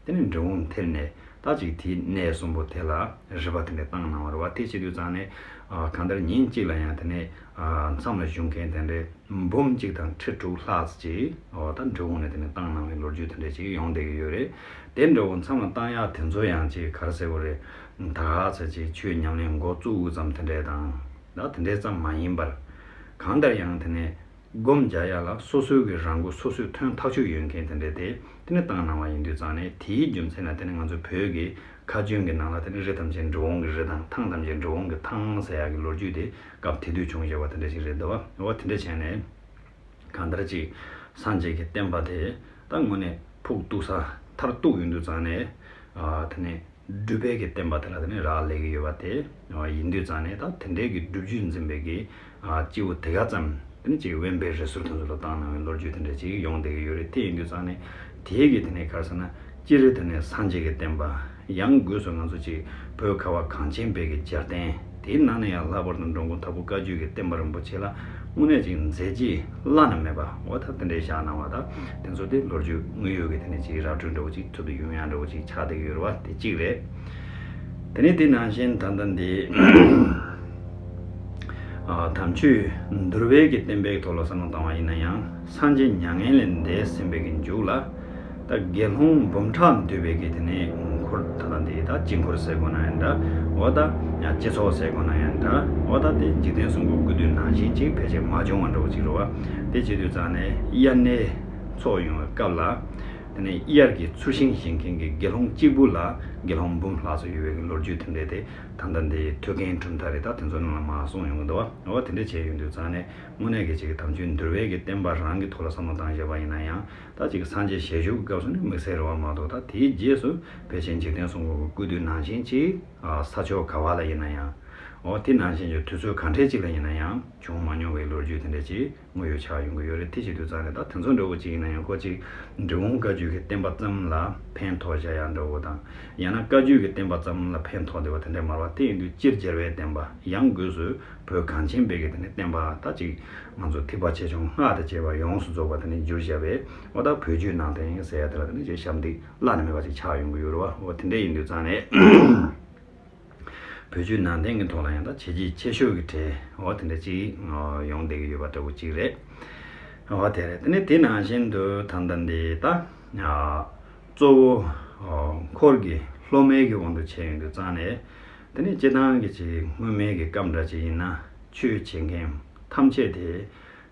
དེ་ནས་འབྲི་གུང་མཐིལ་ནས་ད་ཅིག་དེའི་གནས་གསུམ་པོ་དེ་ལ་རི་པ་དེ་འདྲས་བཏང་གནང་བ་རེད་བ། དེ་བྱེད་དུས་ཙང་ནས་ཨ་གང་ལྟར་ཉིན་གཅིག་ལ་ཡང་དེ་ནས་ཨ་མཚམས་ལ་བཞུགས་མཁན་དེ་འདྲས་འབུམ་གཅིག་དང་ཁྲི་དྲུག་ལྷག་ཙམ་ཅིག་ཨོ་ད་འབྲི་གུང་ནས་དེ་ནས་བཏང་གནང་བའི་ལོ་རྒྱུས་དེ་འདྲས་ཅིག་ཡོང་བསྡད་ཀྱི་ཡོད་རེད། དེ་འདྲ་བོ་མཚམས་ལ་བཏང་ཡག་དེ་ཚོ་ཡང་ཅིག་ག་རེ་ཟེར་དགོས་རེད། ད་ག་ཚོད་ཅིག་ཆོས་ཉམས་ལེན་འགོ་བཙུགས་ཙམ་དེ་འདྲས་དང་། ད་དེ་འདྲས་ཙམ་མ་ཡིན་པར། གང་ལྟར་ཡང་དེ་ནས་སྒོམ་རྒྱག་ཡག་ལ་སོ་སོའི་གི་རང་མགོ་སོ་སོས་ཐོན་ཐག་ཆོད་ཡོད་མཁན་དེ་འདྲས་དེ་དེ་ནས་བཏང་གནང་བ་ཡིན་དུས་ཙང་ནས་དེའི་རྒྱུ་མཚན་ལ་དེ་ནས་ང་ཚོ་བོད་ཀྱི་ཁ་རྒྱུན་གྱི་ནང་ལ་དེ་ནས་རི་ཐམས་ཅད་འབྲི་གུང་གི་རི་དང་ཐང་ཐམས་ཅད་འབྲི་གུང་གི་ཐང་ཟེར་ཡག་གི་ལོ་རྒྱུས་དེ་སྐབས་དེ་དུས་བྱུང་བཞག་པ་དེ་འདྲ་ཞིག་རེད་འདུག་བ། འོ་དེ་འདྲ་བྱས་ནས་གང་ལྟར་ཅིག་སངས་རྒྱས་ཀྱི་བསྟན་པ་དེ་ད་དངོས་གནས་ཕུགས་གཏུགས་ས་མཐར་གཏུགས་ཡོང་དུས་ཙང་ནས་ཨ་དེ་ནས་སྒྲུབ་པའི་གི་བསྟན་པ་དེ་ལ་དེ་ནས་རག་ལས་ཀྱི་ཡོད་པ་དེ་ཡིན་དུས་ཙང་ནས་ད་དེ་འདྲའི་གི་སྒྲུབ་བརྒྱུད་འཛིན་པའི་གི་ཨ་སྐྱེས་བུ་དེ་ག་ཙམ་དེ་ནས་ཅིག་དབེན་པའི་རི་ཟུར་དེ་ཚོ་ལ་བཏང་གནང་བའི་ལོ་རྒྱུས་དེ་འདྲ་ཅིག་ཡོང་བསྡད་ཀྱི་ཡོད་རེད། དེ་ཡིན་དུས་ཙང་ནས་དེའི་གི་དེ་ནས་ག་རེ་ཟེར་ན་སྤྱིར་དེ་ནས་སངས་རྒྱས་ཀྱི་བསྟན་པ་ཡང་སྒོས་སུ་ང་ཚོ་ཅིག་བོད་ཁ་བ་གངས་ཅན་པའི་གི་རྒྱལ་བསྟན་དེའི་ནང་ནས་ཡང་ལྷག་པར་དུ་འགྲོ་མགོན་དྭགས་པོ་བཀའ་བརྒྱུད་ཀྱི་བསྟན་པ་རིན་པོ་ཆེ་ལ་དངོས་གནས་ཅིག་མཛད་རྗེས་བླ་ན་མེད་པ་འོ་ད་དེ་འདྲའི་བཞག་གནང་བ་དང་དེ་ཚོ་དེ་ལོ་རྒྱུས་དངོས་ཡོད་ཀྱི་དེ་ནས་ཅིག་ར་སྤྲོད་འདྲ་བོ་ཅིག་ཐུབ་ཏུ་ཡོང་ཡག་འདྲ་བོ་ཅིག་ཆགས་བསྡད་ཀྱི་ཡོད་རེད་བ། དེ་གཅིག་རེད། དེ་ནས་དེ་ནང་བཞིན་ད་ལྟ་འདི་ཨ་དམ་ཆོས་འདུལ་བའི་གི་བསྟན་པའི་ཐོག་ལ་བསམ་བློ་བཏང་བ་ཡིན་ན་ཡང་སངས་རྒྱས་མྱ་ངན་ལས་འདས་ཟིན་པའི་གི་མཇུག་ལ་ད་དགེ་སློང་འབུམ་ཕྲག་འདུས་པའི་གི་དེ་ནས་འཁོར་ད་ལྟ་འདི་ད་དཀྱིལ་འཁོར་ཟེར་དགོས་ན་ཡང་འདྲ་འོ་ད་ཡང་སྤྱི་ཚོགས་ཟེར་དགོས་ན་ཡང་འདྲ་འོ་ད་དེ་འཇིག་རྟེན་གསུམ་མགོན་སྐུ་དུས་ནང་བཞིན་ཅིག་ཕལ་ཆེར་མ་བྱུང་བ་འདྲ་བོ་ཅིག་རེད་བ། དེ་བྱེད་དུས་ཙང་ནས་དབྱར་གནས་ཚོགས་ཡོང་བའི་སྐབས་ལ། དེ་ནས་དབྱར་གྱི་ཚུལ་ཤིང་བཞེངས་མཁན་གྱི་དགེ་སློང་གཅིག་པུ་ལ་དགེ་སློང་འབུམ་ལྷག་ཙམ་ཡོད་པའི་ལོ་རྒྱུས་དེ་འདྲས་དེ་ད་ལྟ་འདི་ཐོད་རྒལ་གྲུབ་མཐའ་རེད་ད་དེ་ཚོ་ནང་ལ་མར་གསུངས་ཡོང་གི་འདུག་བ། འོ་དེ་འདྲས་བྱས་ཡོང་དུས་ཙང་ནས་དངོས་གནས་ཀྱི་ཅིག་དམ་ཆོས་འདུལ་བའི་གི་བསྟན་པ་རང་གི་ཐོག་ལ་བསམ་བློ་བཏང་བཞག་པ་ཡིན་ན་ཡང་ད་ཅིག་སངས་རྒྱས་ཞལ་བཞུགས་སྐབས་སུ་ནི་དམིགས་བསལ་རེད་བ་མ་གཏོགས་ད་དེའི་རྗེས་སུ་ཕལ་ཆེར་འཇིག་རྟེན་གསུམ་མགོན་གྱི་སྐུ་དུས་ནང་བཞིན་ཅིག་ས་ཕྱོགས་ག་བ་ལ་ཡིན་ན་ཡང་། འོ་དེ་ནང་བཞིན་གྱི་དུས་ཚོད་གང་འདྲས་ཅིག་ལ་ཡིན་ན་ཡང་བྱུང་མ་མྱོང་བའི་ལོ་རྒྱུས་དེ་འདྲས་ཅིག་དངོས་ཡོད་ཆགས་ཡོང་གི་ཡོད་རེད། དེ་བྱེད་དུས་ཙང་ནས་ད་དེ་ཚོ་འདྲ་བོ་ཅིག་ཡིན་ན་ཡང་ཁོ་ཅིག་འབྲི་གུང་བཀའ་བརྒྱུད་ཀྱི་བསྟན་པ་ཙམ་ལ་ཕན་ཐོགས་བྱ་ཡག་འདྲ་བོ་དང་། ཡང་ན་བཀའ་བརྒྱུད་ཀྱི་བསྟན་པ་ཙམ་ལ་ཕན་ཐོགས་བསྡད་པ་དེ་འདྲས་མ་རེད་པ། དེ་ཡིན་དུས་སྤྱིར་རྒྱལ་བའི་བསྟན་པ་ཡང་སྒོས་སུ་བོད་གངས་ཅན་པའི་གི་དེ་ནས་བསྟན་པ་ད་ཅིག་ང་ཚོ་ཐེག་པ་ཆེ་ཆུང་སྔགས་དང་བཅས་པ་ཡོངས་སུ་རྫོགས་པ་དེ་ནས་བསྒྱུར་བཞག་པའི་འོ་ད་བོད་བརྒྱུད་ནང་བསྟན་ཟེར་ཡག་དེ་ལ་དེ་ནས་ཅིག་ཞབས་འདེགས་བླ་ན་མེད་པ་ཅིག་ཆགས་ཡོང་གི་ཡོད་རེད་པ། འོ་དེ་འདྲས་ཡིན་དུས་ཙང་ནས། བོད་བརྒྱུད་ནང་བསྟན་གྱི་ཐོག་ལ་ཡང་ད་བྱས་རྗེས་ཆེ་ཤོས་ཀྱི་གྲས་འོ་དེ་འདྲ་ཅིག་ཡོང་བསྡད་ཀྱི་ཡོད་པ་འདྲ་བོ་ཅིག་རེད། འོ་དེ་རེད། དེ་ནས་དེ་ནང་བཞིན་དུ་ད་ལྟ་འདི་ད་གཙོ་བོ་འཁོར་གྱི་སློབ་མའི་གི་དབང་དུ་བྱས་ཡོང་དུས་ཙང་ནས། དེ་ནས་སྤྱིར་བཏང་གི་ཅིག་སྔོན་མའི་གི་སྐབས་འདྲ་ཅིག་ཡིན་ན་ཆོས་བྱེད་མཁན་ཐམས་ཅད་དེ།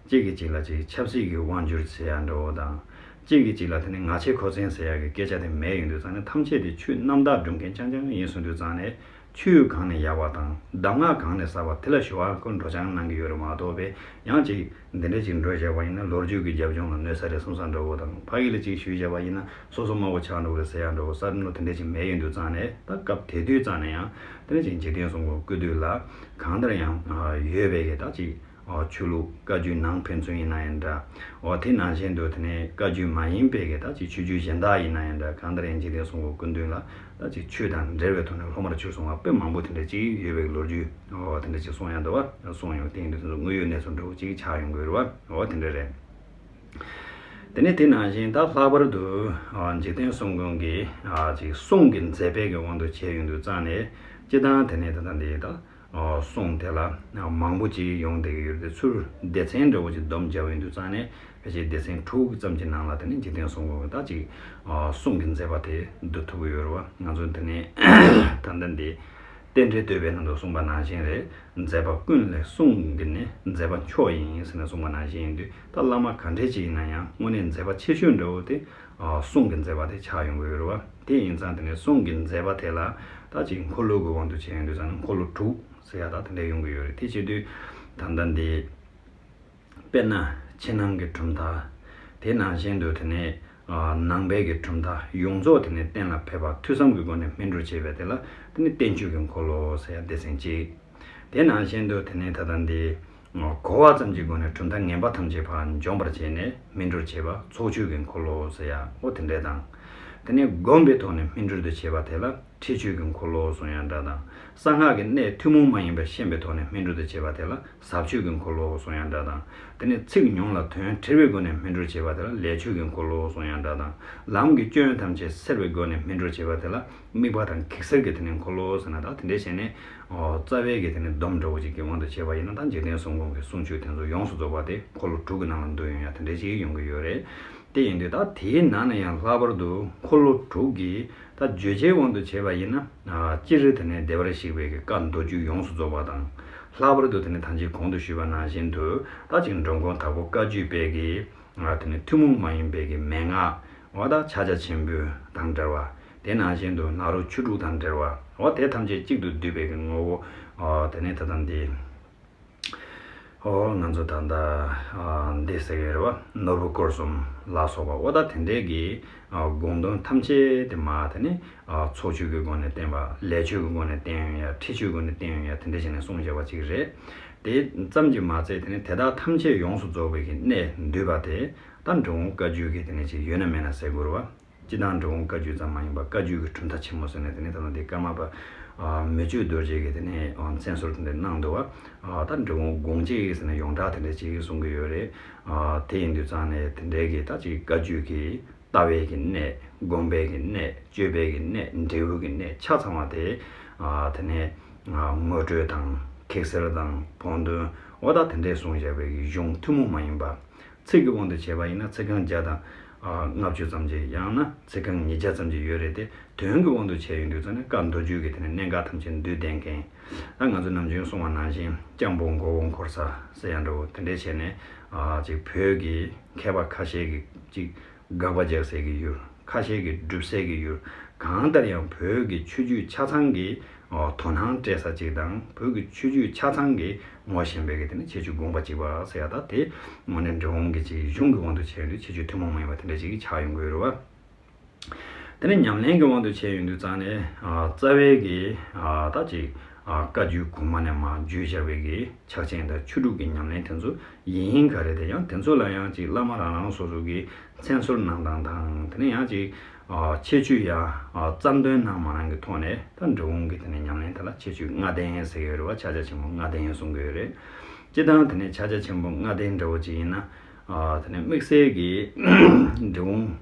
གཅིག་གིས་གཅིག་ལ་ཅིག་ཆབ་སྲིད་ཀྱི་དབང་བསྒྱུར་ཟེར་ཡག་འདྲ་བོ་དང་། གཅིག་གིས་གཅིག་ལ་དེ་ནི་ང་ཆེ་ཁོ་བཙན་ཟེར་ཡག་གི་སྐད་ཆ་དེ་མེད་ཡོང་དུས་ཙང་ནས་ཐམས་ཅད་དེ་ཆོས་རྣམ་དག་སྒྲུབ་མཁན་རྐྱང་རྐྱང་ཡིན་གསུངས་དུས་ཙང་ནས། ཆོས་གང་ནས་ཡག་པ་དང་གདམས་ངག་གང་ནས་བསགས་པ་དེ་ལ་ཞུ་བ་ཁོ་འགྲོ་སྦྱང་གནང་གི་ཡོད་རེད་མ་གཏོགས་པས། ཡང་ཅིག་འདི་འདྲ་ཅིག་འགྲོ་བྱས་པ་ཡིན་ན་ལོ་རྒྱུས་ཀྱི་རྒྱབ་ལྗོངས་ལ་གནོད་ས་རེད་བསམ་ས་འདྲ་བོ་དང་། ཕ་གི་ལ་ཅིག་ཞུས་བྱས་པ་ཡིན་ན་སོ་སོ་དམའ་བོ་ཆགས་འགྲོ་གི་རེད་ཟེར་ཡག་འདྲ་བོ་བསམ་བློ་དེ་འདྲ་ཅིག་མེད་ཡོང་དུས་ཙང་ནས། ད་སྐབས་དེ་དུས་ཙང་ནས་ཡང་དེ་འདྲ་ཅིག་འཇིག་རྟེན་གསུམ་མགོན་སྐུ་མདུན་ལ་གང་ལྟར་ཡང་ཡོད་པའི་གི་ད་ཅིག་ཆོས་ལུགས་བཀའ་བརྒྱུད་ནང་ཕན་ཚུན་ཡིན་ན་ཡང་འདྲ། འོ་དེ་ནང་བཞིན་དུ་དེ་ནས་བཀའ་བརྒྱུད་མ་ཡིན་པའི་གི་ད་ཅིག་ཆོས་བརྒྱུད་གཞན་དག་ཡིན་ན་ཡང་འདྲ། གང་ལྟར་ཡང་འཇིག་རྟེན་གསུམ་མགོན་སྐུ་མདུན་ལ་ད་ཅིག་ཆོས་དང་འབྲེལ་བའི་ཐོག་ནས་སློབ་མར་བྱོན་སོང་བ་དཔེ་མང་པོ་དེ་འདྲ་ཅིག་ཡོད་པའི་ལོ་རྒྱུས་འོ་དེ་འདྲ་ཅིག་གསུང་ཡག་འདུག་པ། གསུང་ཡོང་། དེ་ཡིན་དུས་དེ་ཚོ་དངོས་ཡོད་གནས་ཚུལ་འདྲ་བོ་ཅིག་ཆགས་ཡོང་གི་ཡོད་རེད་པ། འོ་དེ་འདྲ་རེད། དེ་ནས་དེ་ནང་བཞིན་ད་ལྷག་པར་དུ་འཇིག་རྟེན་གསུམ་མགོན་གྱི་ཅིག་གསུང་གི་མཛད་པའི་གི་དབང་དུ་བྱས་ཡོང་དུས་ཙང་ནས། སྤྱིར་བཏང་དེ་ནས་ད་ལྟ་འདི་ད། གསུང་དེ་ལ་མང་པོ་ཅིག་ཡོང་བསྡད་ཀྱི་ཡོད་རེད་དེ། ཚུར་སྡེ་ཚན་འདྲ་བོ་ཅིག་བསྡོམས་བརྒྱབ་ཡོང་དུས་ཙང་ནས། ཕལ་ཆེར་སྡེ་ཚན་དྲུག་ཙམ་གྱི་ནང་ལ་དེ་ནི་འཇིག་རྟེན་གསུམ་མགོན་གྱི་ད་ཅིག་གསུང་གི་མཛད་པ་དེ་བསྡུ་ཐུབ་ཀྱི་ཡོད་རེད་པ། ང་ཚོ་དེ་ནས་ད་ལྟ་འདི་རྟེན་འབྲེལ་བསྟོད་པའི་ནང་དུ་གསུངས་པ་ནང་བཞིན་རེད། མཛད་པ་ཀུན་ལས་གསུང་གི་ནི་མཛད་པ་མཆོག་ཡིན་ཟེར་ནས་གསུངས་པ་ནང་བཞིན་ཡིན་དུས། ད་བླ་མ་ག་འདྲས་ཅིག་ཡིན་ན་ཡང་དངོས་གནས་མཛད་པ་ཆེ་ཤོས་འདྲ་བོ་དེ་གསུང་གི་མཛད་པ་དེ་ཆགས་ཡོང་གི་ཡོད་རེད་པ། དེ་ཡིན་ཙང་དེ་ནས་གསུང་གི་མཛད་པ་དེ་ལ་ད་ཅིག་འཁོར་ལོ་གི་དབང་དུ་བྱས་ཡོང་དུས་ཙང་ནས་འཁོར་ལོ་དྲུག་ཟེར་ཡག་ད་དེ་འདྲ་ཡོང་གི་ཡོད་རེད། དེ་བྱེད་དུས་ད་ལྟ་འདི་དཔེར་ན་ཕྱི་ནང་གི་གྲུབ་མཐའ། དེ་ནང་བཞིན་དུ་དེ་ནས་ནང་པའི་གི་གྲུབ་མཐའ་ཡོངས་རྫོགས་དེ་ནས་གཏན་ལ་ཕེབས་པ་ཐོས་བསམ་གྱི་སྒོ་ནས་སྨིན་གྲོལ་བྱེད་པའི་དེ་ལ་དེ་ནས་བསྟན་བཅོས་ཀྱི་འཁོར་ལོ་ཟེར་ཡག་སྡེ་ཚན་གཅིག་དེ་ནང་བཞིན་དུ་དེ་ནས་ད་ལྟ་འདི་གོ་བ་ཙམ་གྱི་སྒོ་ནས་གྲུབ་མཐའ་ངན་པ་ཐམས་ཅད་ཕར་འཇོམས་པར་བྱས་ནས་སྨིན་གྲོལ་བྱེད་པ་ཚོགས་ཆོས་ཀྱི་འཁོར་ལོ་ཟེར་ཡག་འོ་དེ་འདྲས་དང་། དེ་ནས་སྒོམ་པའི་ཐོག་ནས་སྨིན་གྲོལ་དུ་བྱེད་པ་དེ་ལ་ཁྲིད་ཆོས་ཀྱི་འཁོར་ལོ་གསུང་ཡག་འདྲ་དང་། གསང་སྔགས་ཀྱི་གནད་ཐུན་མོང་མ་ཡིན་པ་ཤེས་པའི་ཐོག་ནས་སྨིན་གྲོལ་དུ་བྱེད་པ་དེ་ལ་ཟབ་ཆོས་ཀྱི་འཁོར་ལོ་གསུང་ཡག་འདྲ་དང་། དེ་ནས་ཚིག་ཉུང་ལ་དོན་བྲལ་བའི་སྒོ་ནས་སྨིན་གྲོལ་བྱེད་པ་དེ་ལ་ལས་ཆོས་ཀྱི་འཁོར་ལོ་གསུང་ཡག་འདྲ་དང་། ལམ་གྱི་སྐྱོན་ཐམས་ཅད་སེལ་བའི་སྒོ་ནས་སྨིན་གྲོལ་བྱེད་པ་དེ་ལ་དམིགས་པ་དང་གེགས་སེལ་གྱི་དེ་ནས་འཁོར་ལོ་ཟེར་ན། ད་དེ་འདྲས་བྱས་ནས་རྩ་བའི་གི་དེ་ནས་སྡོམ་འདྲ་བོ་ཅིག་གི་དབང་དུ་བྱས་པ་ཡིན་ན། ད་འཇིག་རྟེན་གསུམ་མགོན་གྱི་གསུང་ཆོས་དེ་ཚོ་ཡོངས་སུ་རྫོགས་པ་དེ་འཁོར་ལོ་དྲུག་གི་ནང་ལ་འདུ་ཡོང་ཡག་དེ་འདྲས་ཅིག་ཡོང་གི་ཡོད་རེད། དེ་ཡིན་དུས་ད་དེའི་ནང་ནས་ཡང་ལྷག་པར་དུ་འཁོར་ལོ་དྲུག་གི་ད་བརྗོད་བྱའི་དབང་དུ་བྱས་པ་ཡིན་ན། སྤྱིར་དེ་ནས་བདེ་བར་གཤེགས་པའི་གི་བཀའ་མདོ་རྒྱུད་ཡོངས་སུ་རྫོགས་པ་དང་། ལྷག་པར་དུ་དེ་ནས་ད་ཅི་གོང་དུ་ཞུས་པ་ནང་བཞིན་དུ་ད་ཅིག་འགྲོ་མགོན་དྭགས་པོ་བཀའ་བརྒྱུད་པའི་གི་དེ་ནས་ཐུན་མོང་མ་ཡིན་པའི་གི་མན་ངག་འོ་ད་ཕྱག་རྒྱ་ཆེན་པོ་དང་འབྲེལ་བ། དེ་ནང་བཞིན་དུ་ནཱ་རོ་ཆོས་དྲུག་དང་འབྲེལ་བ། འོ་དེ་ཐམས་ཅད་གཅིག་ཏུ་བསྡུས་པའི་གི་ངོ་བོ། དེ་ནས་ད་ལྟ་འདི། ཨོ་ང་ཚོ་ད་ལྟ་འདི་ཟེར་གི་རེད་བ། ནོར་བུ་སྐོར་གསུམ་ལ་སོགས་པ། འོ་ད་དེ་འདྲའི་གི་དགོངས་དོན་ཐམས་ཅད་དེ་མ་དེ་ནི་ཚོགས་ཆོས་ཀྱི་སྒོ་ནས་བསྟན་པ། ལས་ཆོས་ཀྱི་སྒོ་ནས་བསྟན་ཡོང་ཡ། ཁྲིད་ཆོས་ཀྱི་སྒོ་ནས་བསྟན་ཡོང་ཡ། དེ་འདྲ་བྱས་ནས་གསུངས་བཞག་པ་ཅིག་རེད། དེ་ཙམ་གྱིས་མ་ཚད་དེ་ནི་དེ་དག་ཐམས་ཅད་ཡོངས་སུ་རྫོགས་པའི་གི་གནད་འདུས་པ་དེ་ད་འབྲི་གུང་བཀའ་བརྒྱུད་ཀྱི་དེ་ནི་ཅིག་ཡོད་ན་མེད་ན་ཟེར་དགོས་རེད་བ། སྤྱིར་བཏང་འབྲི་གུང་བཀའ་བརྒྱུད་ཙམ་མ་ཡིན་པར་བཀའ་བརྒྱུད་ཀྱི་གྲུབ་མཐའ་ཆེན་མོ་ཟེར་ནས་དེ་ནས་ད་ལྟ་འདི་ཀརྨ་པ་མི་བསྐྱོད་རྡོ་རྗེ་གི་དེ་ནས་མཚན་གསོལ་དེ་འདྲ་གནང་འདུག་བ། ད་འབྲི་གུང་དགོངས་གཅིག་ཟེར་ནས་ཡོངས་གྲགས་དེ་འདྲ་ཅིག་གསུང་གི་ཡོད་རེད། དེ་ཡིན་དུས་ཙང་ནས་དེ་འདྲའི་གི་ད་ཅིག་བཀའ་བརྒྱུད་ཀྱི་ལྟ་བའི་གི་གནད། སྒོམ་པའི་གི་གནད། སྤྱོད་པའི་གི་གནད། འབྲས་བུ་གི་གནད་ཆ་ཚང་བ་དེ་དེ་ནས་ངོ་སྤྲོད་དང་གེགས་སེལ་དང་བོགས་འདོན། འོ་ད་དེ་འདྲས་གསུངས་བཞག་པའི་གི་གཞུང་ཐུན་མོང་མ་ཡིན་པ། ཚིག་གི་དབང་དུ་བྱས་པ་ཡིན་ན་ཚིག་རྐང་བརྒྱ་དང་ལྔ་བཅུ་ཙམ་ཅིག། ཡང་ན་ཚིག་རྐང་ཉིས་བརྒྱ་ཙམ་ཅིག་ཡོད་རེད་དེ། དོན་གྱི་དབང་དུ་བྱས་ཡོང་དུས་ཙམ་ནས་བཀའ་མདོ་རྒྱུད་ཀྱི་དེ་ནས་གནད་འགག་ཐམས་ཅད་འདུས་ལྡན་མཁན། ད་ང་ཚོ་ནམ་རྒྱུན་གསུངས་པ་ནང་བཞིན་སྤྱང་པོ་མགོ་བོ་འཁོར་ས་ཟེར་ཡ་འདྲ་བོ་དེ་འདྲས་བྱས་ནས་ཅིག་བོད་ཀྱི་མཁས་པ་ཁ་ཤས་ཀྱིས་ཅིག་དགག་པ་རྒྱག་སའི་གི་ཡུལ། ཁ་ཤས་ཀྱིས་སྒྲུབ་སའི་གི་ཡུལ། གང་ལྟར་ཡང་བོད་ཀྱི་ཆོས་བརྒྱུད་ཆ་ཚང་གི་དོ་སྣང་སྤྲད་ས་ཅིག་དང་། བོད་ཀྱི་ཆོས་བརྒྱུད་ཆ་ཚང་གི་ངོ་ཤེས་པའི་གི་དེ་ནི་ཁྱད་ཆོས་དགོངས་པ་གཅིག་པ་ཟེར་ཡ། ད་དེ་དངོས་གནས་འབྲི་གུང་གི་ཅིག་གཞུང་གི་དབང་དུ་བྱས་ཡོང་དུས་ཁྱད་ཆོས་ཐུན་མོང་མ་ཡིན་པ་དེ་འདྲ་ཅིག་ཆགས་ཡོང་གི་ཡོད་རེད་བ། དེ་ནས་ཉམས་ལེན་གྱི་དབང་དུ་བྱས་ཡོང་དུས་ཙང་ནས་རྩ་བའི་གི་ད་ཅིག་ ཨ་བཀའ་བརྒྱུད་གོང་མ་ནས་མར་བརྒྱུད་བཞག་པའི་གི་ཕྱག་ཆེན་དང་ཆོས་དྲུག་གི་ཉམས་ལེན་དེ་ཚོ་ཡིན་ག་རེ། དེ་ཡང་དེ་ཚོ་ལ་ཡང་ཅིག་བླ་མ་རང་རང་སོ་སོ་གི་མཚན་གསོལ་གནང་སྟངས་དང་། དེ་ནས་ཡང་ཅིག་ཨ་ཁྱད་ཆོས་ཡང་ཨ་རྩ་འདོན་གནང་མ་གནང་གི་ཐོག་ནས། ད་འབྲི་གུང་གི་དེ་ནས་ཉམས་ལེན་དེ་ལ་ཁྱད་ཆོས་ལྔ་ལྡན་ཟེར་གྱི་ཡོད་རེད་བ། ཕྱག་རྒྱ་ཆེན་པོ་ལྔ་ལྡན་གསུང་གི་ཡོད་རེད། སྤྱིར་བཏང་དེ་ནས་ཕྱག་རྒྱ་ཆེན་པོ་ལྔ་ལྡན་འདྲ་བོ་ཅིག་ཡིན་ན། ཨ་དེ་ནས་དམིགས་བསལ་གྱི་འབྲི་གུང་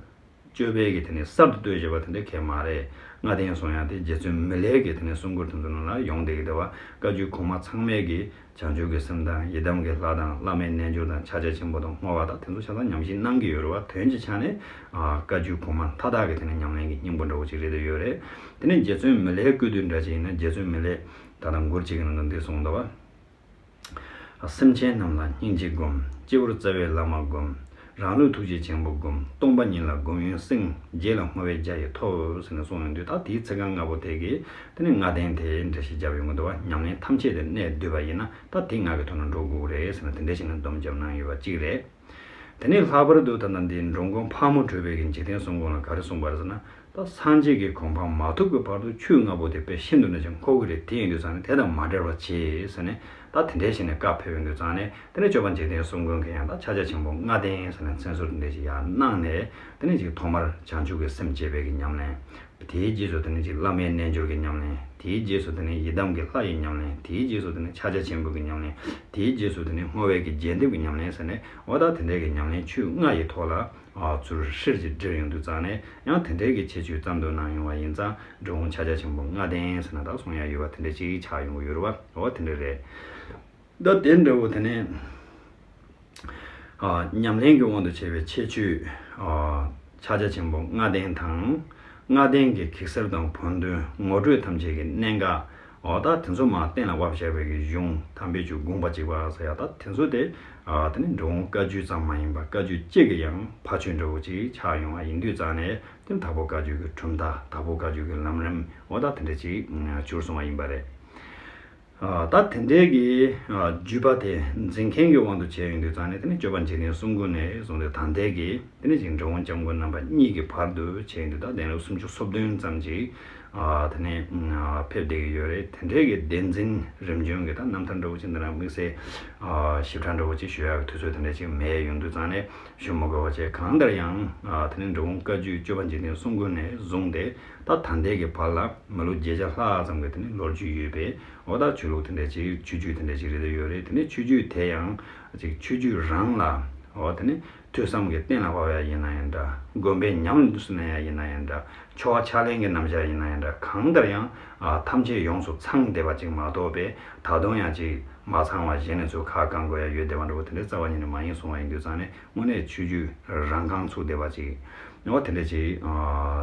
སྤྱོད་པའི་གི་དེ་ནས་གསར་དུ་བཏོད་བྱས་པ་དེ་འདྲ་གང་ཡང་མ་རེད། ལྔ་ལྡན་གསུང་ཡག་དེ་རྗེ་བཙུན་མི་ལའི་གི་དེ་ནས་གསུང་མགུར་དེ་ཚོ་ནང་ལ་ཡོང་བསྡད་ཀྱི་འདུག་བ། བཀའ་བརྒྱུད་གོང་མ་ཚང་མས་གི་བྱང་ཆུབ་ཀྱི་སེམས་དང་ཡི་དམ་གྱི་ལྷ་དང་བླ་མའི་རྣལ་འབྱོར་དང་ཕྱག་རྒྱ་ཆེན་པོ་དང་བསྔོ་བ་དང་དེ་ཚོ་ཆ་ཚང་ཉམས་བཞེས་གནང་གི་ཡོད་རེད་བ། དོན་གྱི་ཆ་ནས་ཨ་བཀའ་བརྒྱུད་གོང་མ་མཐའ་དག་གི་དེ་ནས་ཉམས་ལེན་གྱི་སྙིང་པོ་འདྲ་བོ་ཅིག་རེད་བསྡད་ཡོད་རེད། དེ་ནས་རྗེ་བཙུན་མི་ལའི་བཀོད་བསྡུས་འདྲ་ཅིག་ཡིན་ན། རྗེ་བཙུན་མི་ལས་ད་ལྟ་མགུར་གཅིག་གི་ནང་དུ་འདི་གསུངས་འདུག་བ། སེམས་ཅན་རྣམས་ལ་སྙིང་རྗེ་སྒོམ། སྤྱི་བོར་རྩ་བའི་བླ་མ་སྒོམ། རང་ལུས་ཐུགས་རྗེ་ཆེན་པོ་སྒོམ། སྟོང་པ་ཉིད་ལ་སྒོམ་ཡུན་བསྲིང་། རྗེ་ལ་བསྔོ་བས་རྒྱ་ཡིས་ཐོབ། ཟེར་ནས་གསུངས་ཡོང་དུས། ད་དེའི་ཚིག་རྐང་ལྔ་པོ་དེ་གིས་དེ་ནས་ལྔ་ལྡན་དེ་འགྲེལ་བཤད་བརྒྱབ་ཡོང་གི་འདུག་བ། ཉམས་ལེན་ཐམས་ཅད་དེ་གནད་བསྡུས་པ་ཡིན་ན་ད་དེ་ལྔ་གི་ཐོག་ནས་འགྲོ་དགོས་རེད་ཟེར་ནས་དེ་འདྲ་བྱས་ནས་སྡོམ་བརྒྱབ་གནང་ཡོད་པ་གཅིག་རེད། དེ་ནས་ལྷག་པར་དུ་ད་ལྟ་འདི་འགྲོ་མགོན་ཕག་མོ་གྲུ་པའི་གི་འཇིག་རྟེན་གསུམ་མགོན་ལ་ག་རེ་གསུངས་པ་རེད་ཟེར་ན། ད་སངས་རྒྱས་ཀྱི་གོ་འཕང་མ་ཐོབ་ཀྱི་བར་དུ་ཆོས་ལྔ་པོ་དེ་དཔེ་ཤིན་ཏུ་ནས་ཀྱང་མཁོ་གི་རེད། དེ་ཡིན་དུས་ཙང་ནས་དེ་དང་མ་འབྲལ་བར་གྱིས་ཟེར་ནས། ད་དེ་འདྲའི་ཞིག་ནས་བཀའ་ཕེབས་ཡོང་དུས་ཙང་ནས། དེ་ནས་སྐྱོབ་པ་འཇིག་རྟེན་གསུམ་མགོན་གྱིས་ཡང་ད་ཕྱག་རྒྱ་ཆེན་པོ་ལྔ་ལྡན་ཟེར་ནས་མཚན་གསོལ་དེ་འདྲ་ཞིག་ཡང་གནང་ནས། དེ་ནས་ཅིག་ཐོག་མར་བྱང་ཆུབ་ཀྱི་སེམས་བསྐྱེད་པའི་གི་ཉམས་ལེན། དེའི་རྗེས་སུ་དེ་ནས་ཅིག་བླ་མའི་རྣལ་འབྱོར་གྱི་ཉམས་ལེན། དེའི་རྗེས་སུ་དེ་ནས་ཡི་དམ་གྱི་ལྷ་ཡི་ཉམས་ལེན། དེའི་རྗེས་སུ་དེ་ནས་ཕྱག་རྒྱ་ཆེན་པོ་གི་ཉམས་ལེན། དེའི་རྗེས་སུ་དེ་ནས་བསྔོ་བའི་གི་རྒྱས་འདེབས་ཀྱི་ཉམས་ལེན་ཟེར་ནས། འོ་ད་དེ་འདྲའི་གི་ཉམས་ལེན་ཆོས་ལྔ་ཡི་ཐོག་ལ་ཨ་ཚུར་ཧྲིལ་གྱིས་སྒྲིལ་ཡོང་དུས་ཙང་ནས། ཡང་དེ་འདྲའི་གི་ཁྱད་ཆོས་ཙམ་དུ་གནང་ཡོང་བ་ཡིན་ཙང་། འབྲི་གུང་ཕྱག་རྒྱ་ཆེན་པོ་ལྔ་ལྡན་ཟེར་ན་ད་གསུང་ཡག་ཡོད་པ་དེ་འདྲ་ཅིག་ཆགས་ཡོང་གི་ཡོད་རེད་བ། འོ་དེ་འདྲ་རེད། ད་དེ་འདྲ་བོ་དེ་ནས་ཨ་ཉམས་ལེན་གྱི་དབང་དུ་བྱས་པའི་ཁྱད་ཆོས། ཨ་ཕྱག་རྒྱ་ཆེན་པོ་ལྔ་ལྡན་དང་། ལྔ་ལྡན་གྱི་གེགས་སེལ་དང་བོགས་འདོན། ངོ་སྤྲོད་ཐམས་ཅད་ཀྱི་གནད་འགག། འོ་ད་དེ་ཚོ་མར་གཏན་ལ་དབབ་བཞག་པའི་གི་གཞུང་དམ་པའི་ཆོས་དགོངས་པ་གཅིག་པ་ཟེར་ཡག་ད་དེ་ཚོ་དེ། ཨ་དེ་ནི་འབྲི་གུང་བཀའ་བརྒྱུད་ཙམ་མ་ཡིན་པར་བཀའ་བརྒྱུད་གཅིག་གི་ཡང་ཕ་ཆོས་འདྲ་བོ་ཅིག་ཆགས་ཡོང་བ་ཡིན་དུས་ཙང་ནས། དེ་ནི་དྭགས་པོ་བཀའ་བརྒྱུད་ཀྱི་གྲུབ་མཐའ། དྭགས་པོ་བཀའ་བརྒྱུད་ཀྱི་ལམ་རིམ། འོ་ད་དེ་འདྲ་ཅིག་གྱུར་སོང་བ་ཡིན་པ་རེད། ཨ་ད་དེ་འདྲའི་གི་ཨ་བརྒྱུད་པ་དེ་འཛིན་མཁན་གྱི་དབང་དུ་བྱས་ཡོང་དུས་ཙང་ནས། དེ་ནི་སྐྱོབ་པ་འཇིག་རྟེན་གསུམ་མགོན་ནས་བཟུང་སྟེ་ད་ལྟའི་གི་དེ་ནི་ཅིག་འབྲི་གུང་སྐྱབས་མགོན་རྣམ་པ་གཉིས་ཀྱི་བར་དུ་བྱས་ཡོང་དུས། ད་གདན་རབས་སུམ་ཅུ་སོ་བདུན་ཙམ་ཅིག་ཨ་དེ་ནས་ཨ་ཕེབས་བསྡད་ཀྱི་ཡོད་རེད། དེ་འདྲའི་གི་སྡེ་འཛིན་རིམ་བྱོན་གྱི་ད་རྣམ་ཐར་འདྲ་བོ་ཅིག་འདི་ན་དམིགས་བསལ་ཨ་ཞིབ་ཕྲ་འདྲ་བོ་ཅིག་ཞུ་ཡག་གི་དུས་ཚོད་དེ་འདྲ་ཅིག་མེད་ཡོང་དུས་ཙང་ནས་ཞུ་མི་དགོས་པ་བྱས། གང་ལྟར་ཡང་ཨ་དེ་ནི་འབྲི་གུང་བཀའ་བརྒྱུད་སྐྱོབ་པ་འཇིག་རྟེན་གསུམ་མགོན་ནས་བཟུང་སྟེ། ད་ད་ལྟའི་གི་བར་ལ་མི་ལོ་བརྒྱད་བརྒྱ་ལྷག་ཙམ་གྱི་དེ་ནི་ལོ་རྒྱུས་ཡོད་པའི། འོ་ད་ཆོས་ལུགས་དེ་འདྲ་ཅིག་ཆོས་བརྒྱུད་དེ་འདྲ་ཅིག་རེད་དེ་ཡོད་རེད། དེ་ནས་ཆོས་བརྒྱུད་དེ་ཡང་ཅིག་ཆོས་བརྒྱུད་རང་ལ། འོ་དེ་ནས་ཐོས་བསམ་གྱི་གཏན་ལ་དབབ་ཡག་ཡིན་ན་ཡང་འདྲ། དགོན་པའི་ཉམས་སུ་ལེན་ཡག་ཡིན་ན་ཡང་འདྲ། ཆོ་ག་ཕྱག་ལེན་གྱི་རྣམ་གཞག་ཡིན་ན་ཡང་འདྲ། གང་ལྟར་ཡང་ཨ་ཐམས་ཅད་ཡོངས་སུ་ཚང་བསྡད་པ་ཅིག་མ་གཏོགས་པའི། ད་དུང་ཡང་ཅིག་མ་ཚང་བ་གཞན་ནས་ཚུར་ཁ་བསྐང་དགོས་ཡག་ཡོད་བསྡད་པ་འདྲ་བོ་དེ་འདྲའི་རྩ་བ་ཉིད་ནས་མ་ཡིན་གསུངས་པ་ཡིན་དུས་ཙང་ནས། དངོས་གནས་ཆོས་བརྒྱུད་རང་རྐང་ཚུགས་བསྡད་པ་ཅིག་འོ་དེ་འདྲ་ཅིག་ཨ་